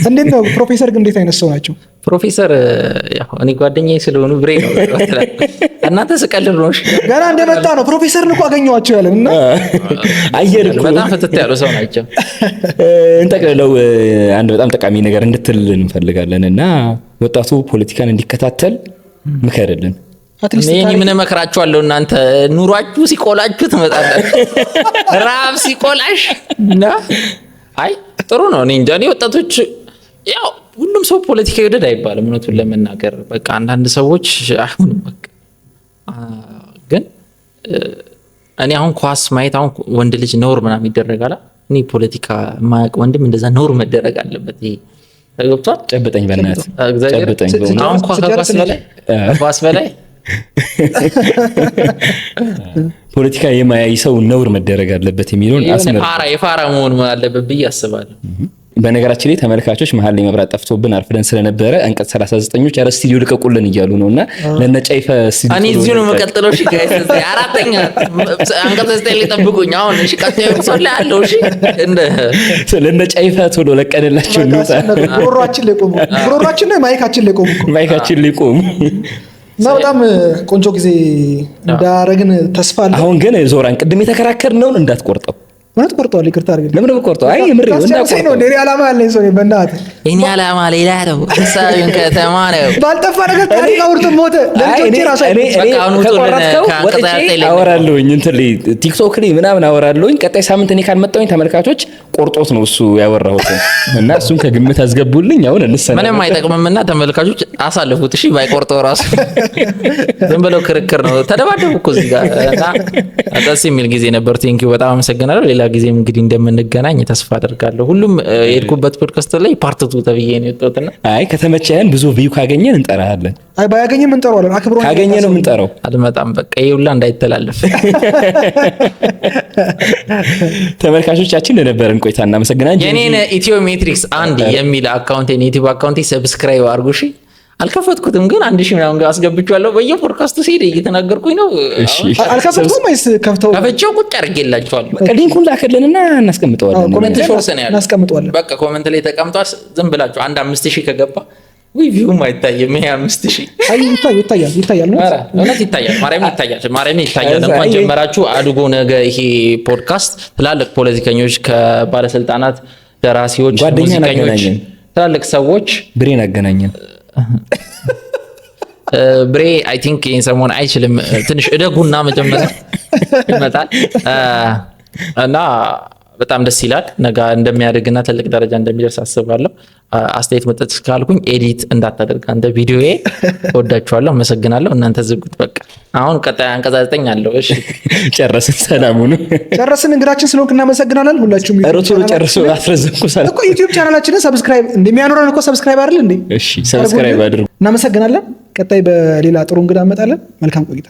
S3: እንዴት ነው ፕሮፌሰር ግን እንዴት አይነት ሰው ናቸው?
S1: ፕሮፌሰር ያው እኔ ጓደኛዬ ስለሆኑ ብሬ ነው። እናንተ ስቀልድ ነው።
S3: ገና እንደመጣ ነው ፕሮፌሰርን እኮ አገኘኋቸው ያለን እና
S2: አየር እኮ
S1: በጣም ፍትት ያሉ ሰው ናቸው።
S2: እንጠቅልለው አንድ በጣም ጠቃሚ ነገር እንድትል እንፈልጋለን እና ወጣቱ ፖለቲካን እንዲከታተል ምከርልን።
S1: እኔ ምን እመክራችኋለሁ? እናንተ ኑሯችሁ ሲቆላችሁ ትመጣላችሁ። ረሀብ ሲቆላሽ እና አይ ጥሩ ነው። እኔ እንጃ እኔ ወጣቶች ያው ሁሉም ሰው ፖለቲካ ይወደድ አይባልም፣ እውነቱን ለመናገር በቃ አንዳንድ ሰዎች አይሆንም። በቃ ግን እኔ አሁን ኳስ ማየት አሁን ወንድ ልጅ ነውር ምናምን ይደረጋል። እኔ ፖለቲካ የማያውቅ ወንድም እንደዛ ነውር መደረግ አለበት። ይሄ ገብቷል።
S2: ጨብጠኝ፣ በእናትህ ጨብጠኝ።
S1: አሁን ኳስ በላይ
S2: ፖለቲካ የማያይ ሰው ነውር መደረግ አለበት የሚለውን አስመር
S1: የፋራ መሆን አለበት ብዬ አስባለሁ።
S2: በነገራችን ላይ ተመልካቾች መሀል ላይ መብራት ጠፍቶብን አርፍደን ስለነበረ አንቀጽ 39ኞች ኧረ ስቱዲዮ ልቀቁልን እያሉ ነውና ለነጫይፈ ስቱዲዮ
S1: እኔ እዚሁ ነው የምቀጥለው። እሺ guys፣ አራተኛ አንቀጽ 9 ላይ ጠብቁኝ። አሁን እሺ፣ ቀጣዩ episode ላይ አለው። እሺ እንደ
S2: ለነጫይፈ ቶሎ ለቀንላቸው እንውጣ።
S3: ጉሮሯችን ላይ ቆሙ፣ ጉሮሯችን ላይ mic ኣችን ላይ ቆሙ፣
S2: mic ኣችን ላይ ቆሙ።
S3: እና በጣም ቆንጆ ጊዜ እንዳረግን ተስፋ አለ።
S2: አሁን ግን ዞራን ቅድም የተከራከርነውን እንዳትቆርጠው።
S3: እውነት ቆርጠዋል። ይቅርታ አድርግልኝ።
S2: ለምን ቆርጠው? አይ የምሬ
S3: ነው። እኔ ዓላማ ያለኝ ሰው በእናትህ
S1: የኔ ዓላማ ሌላ ነው። ሀሳቢን ከተማ ነው።
S3: ባልጠፋ ነገር ታሪክ አውርቶ ሞተ። ለልጆቼ ራሱ
S2: ከቆረጥከው ወጥቼ አወራለሁኝ እንትን ላይ ቲክቶክ ላይ ምናምን አወራለሁኝ። ቀጣይ ሳምንት እኔ ካልመጣሁኝ ተመልካቾች ቆርጦት ነው እሱ ያወራሁት እና እሱን ከግምት አስገቡልኝ። አሁን እንሰና
S1: ምንም አይጠቅምምና ተመልካቾች አሳልፉት። እሺ ባይቆርጠው ራሱ ዝም ብለው ክርክር ነው። ተደባደቡ እኮ እዚህ ጋር እና ደስ የሚል ጊዜ ነበር። Thank you በጣም አመሰግናለሁ። ሌላ ጊዜም እንግዲህ እንደምንገናኝ ተስፋ አደርጋለሁ። ሁሉም የሄድኩበት ፖድካስት ላይ part two ተብዬ ነው የወጣሁትና
S2: አይ ከተመቸህን ብዙ view ካገኘን እንጠራሃለን።
S3: አይ ባያገኝም እንጠራዋለን። አክብሮ
S2: ካገኘ ነው የምንጠራው።
S1: አልመጣም። በቃ ይሄ ሁላ እንዳይተላለፍ።
S2: ተመልካቾቻችን ለነበረን ቆይታ እናመሰግናለን።
S1: የኔን ኢትዮ ሜትሪክስ አንድ የሚል account ኤን ዩቲዩብ account ኤ subscribe አድርጉ እሺ። አልከፈትኩትም ግን 1000 ምናምን አስገብቼዋለሁ። በየፖድካስቱ ሲሄድ እየተናገርኩኝ ነው።
S2: እሺ
S3: አልከፈትኩም ወይስ ከፍተው?
S1: ከፍቼው ቁጭ አድርጌላችኋለሁ።
S2: በቃ link ኡን ላክልንና እናስቀምጠዋለን።
S1: Comment shorts ነው ያለው።
S3: እናስቀምጠዋለን።
S1: በቃ comment ላይ ተቀምጧል። ዝም ብላችሁ አንድ 5000 ከገባ ወይ view ም አይታይም። ይሄ 5000
S3: አይ ይታያል፣ ይታያል ነው
S1: እውነት ይታያል። ማርያምን ይታያል፣ ማርያምን ይታያል። እንኳን ጀመራችሁ አድጎ ነገ ይሄ ፖድካስት ትላልቅ ፖለቲከኞች ከባለስልጣናት፣ ደራሲዎች፣ ሙዚቀኞች፣ ትላልቅ ሰዎች
S2: ብሬን አገናኘን።
S1: ብሬ I think ይሄን ሰሞን አይችልም። ትንሽ እደጉና መጀመሪያ ይመጣል እና በጣም ደስ ይላል። ነገ እንደሚያድግና ትልቅ ደረጃ እንደሚደርስ አስባለሁ። አስተያየት መጠጥ እስካልኩኝ edit እንዳታደርግ አንተ ቪዲዮዬ። እወዳችኋለሁ፣ አመሰግናለሁ። እናንተ ዝጉት በቃ። አሁን ቀጣይ አንቀጽ 9 አለው። እሺ
S2: ጨረስን። ሰላሙን
S3: ጨረስን። እንግዳችን ስለሆንክ እናመሰግናለን። ሁላችሁም
S2: ሮቶሎ ጨርሶ አስረዘምኩ። ሰላም
S3: እኮ ዩቲዩብ ቻናላችንን subscribe እንደሚያኖረን እኮ subscribe አይደል እንዴ?
S2: እሺ subscribe አድርጉ።
S3: እናመሰግናለን። ቀጣይ በሌላ ጥሩ እንግዳ እንመጣለን። መልካም ቆይታ።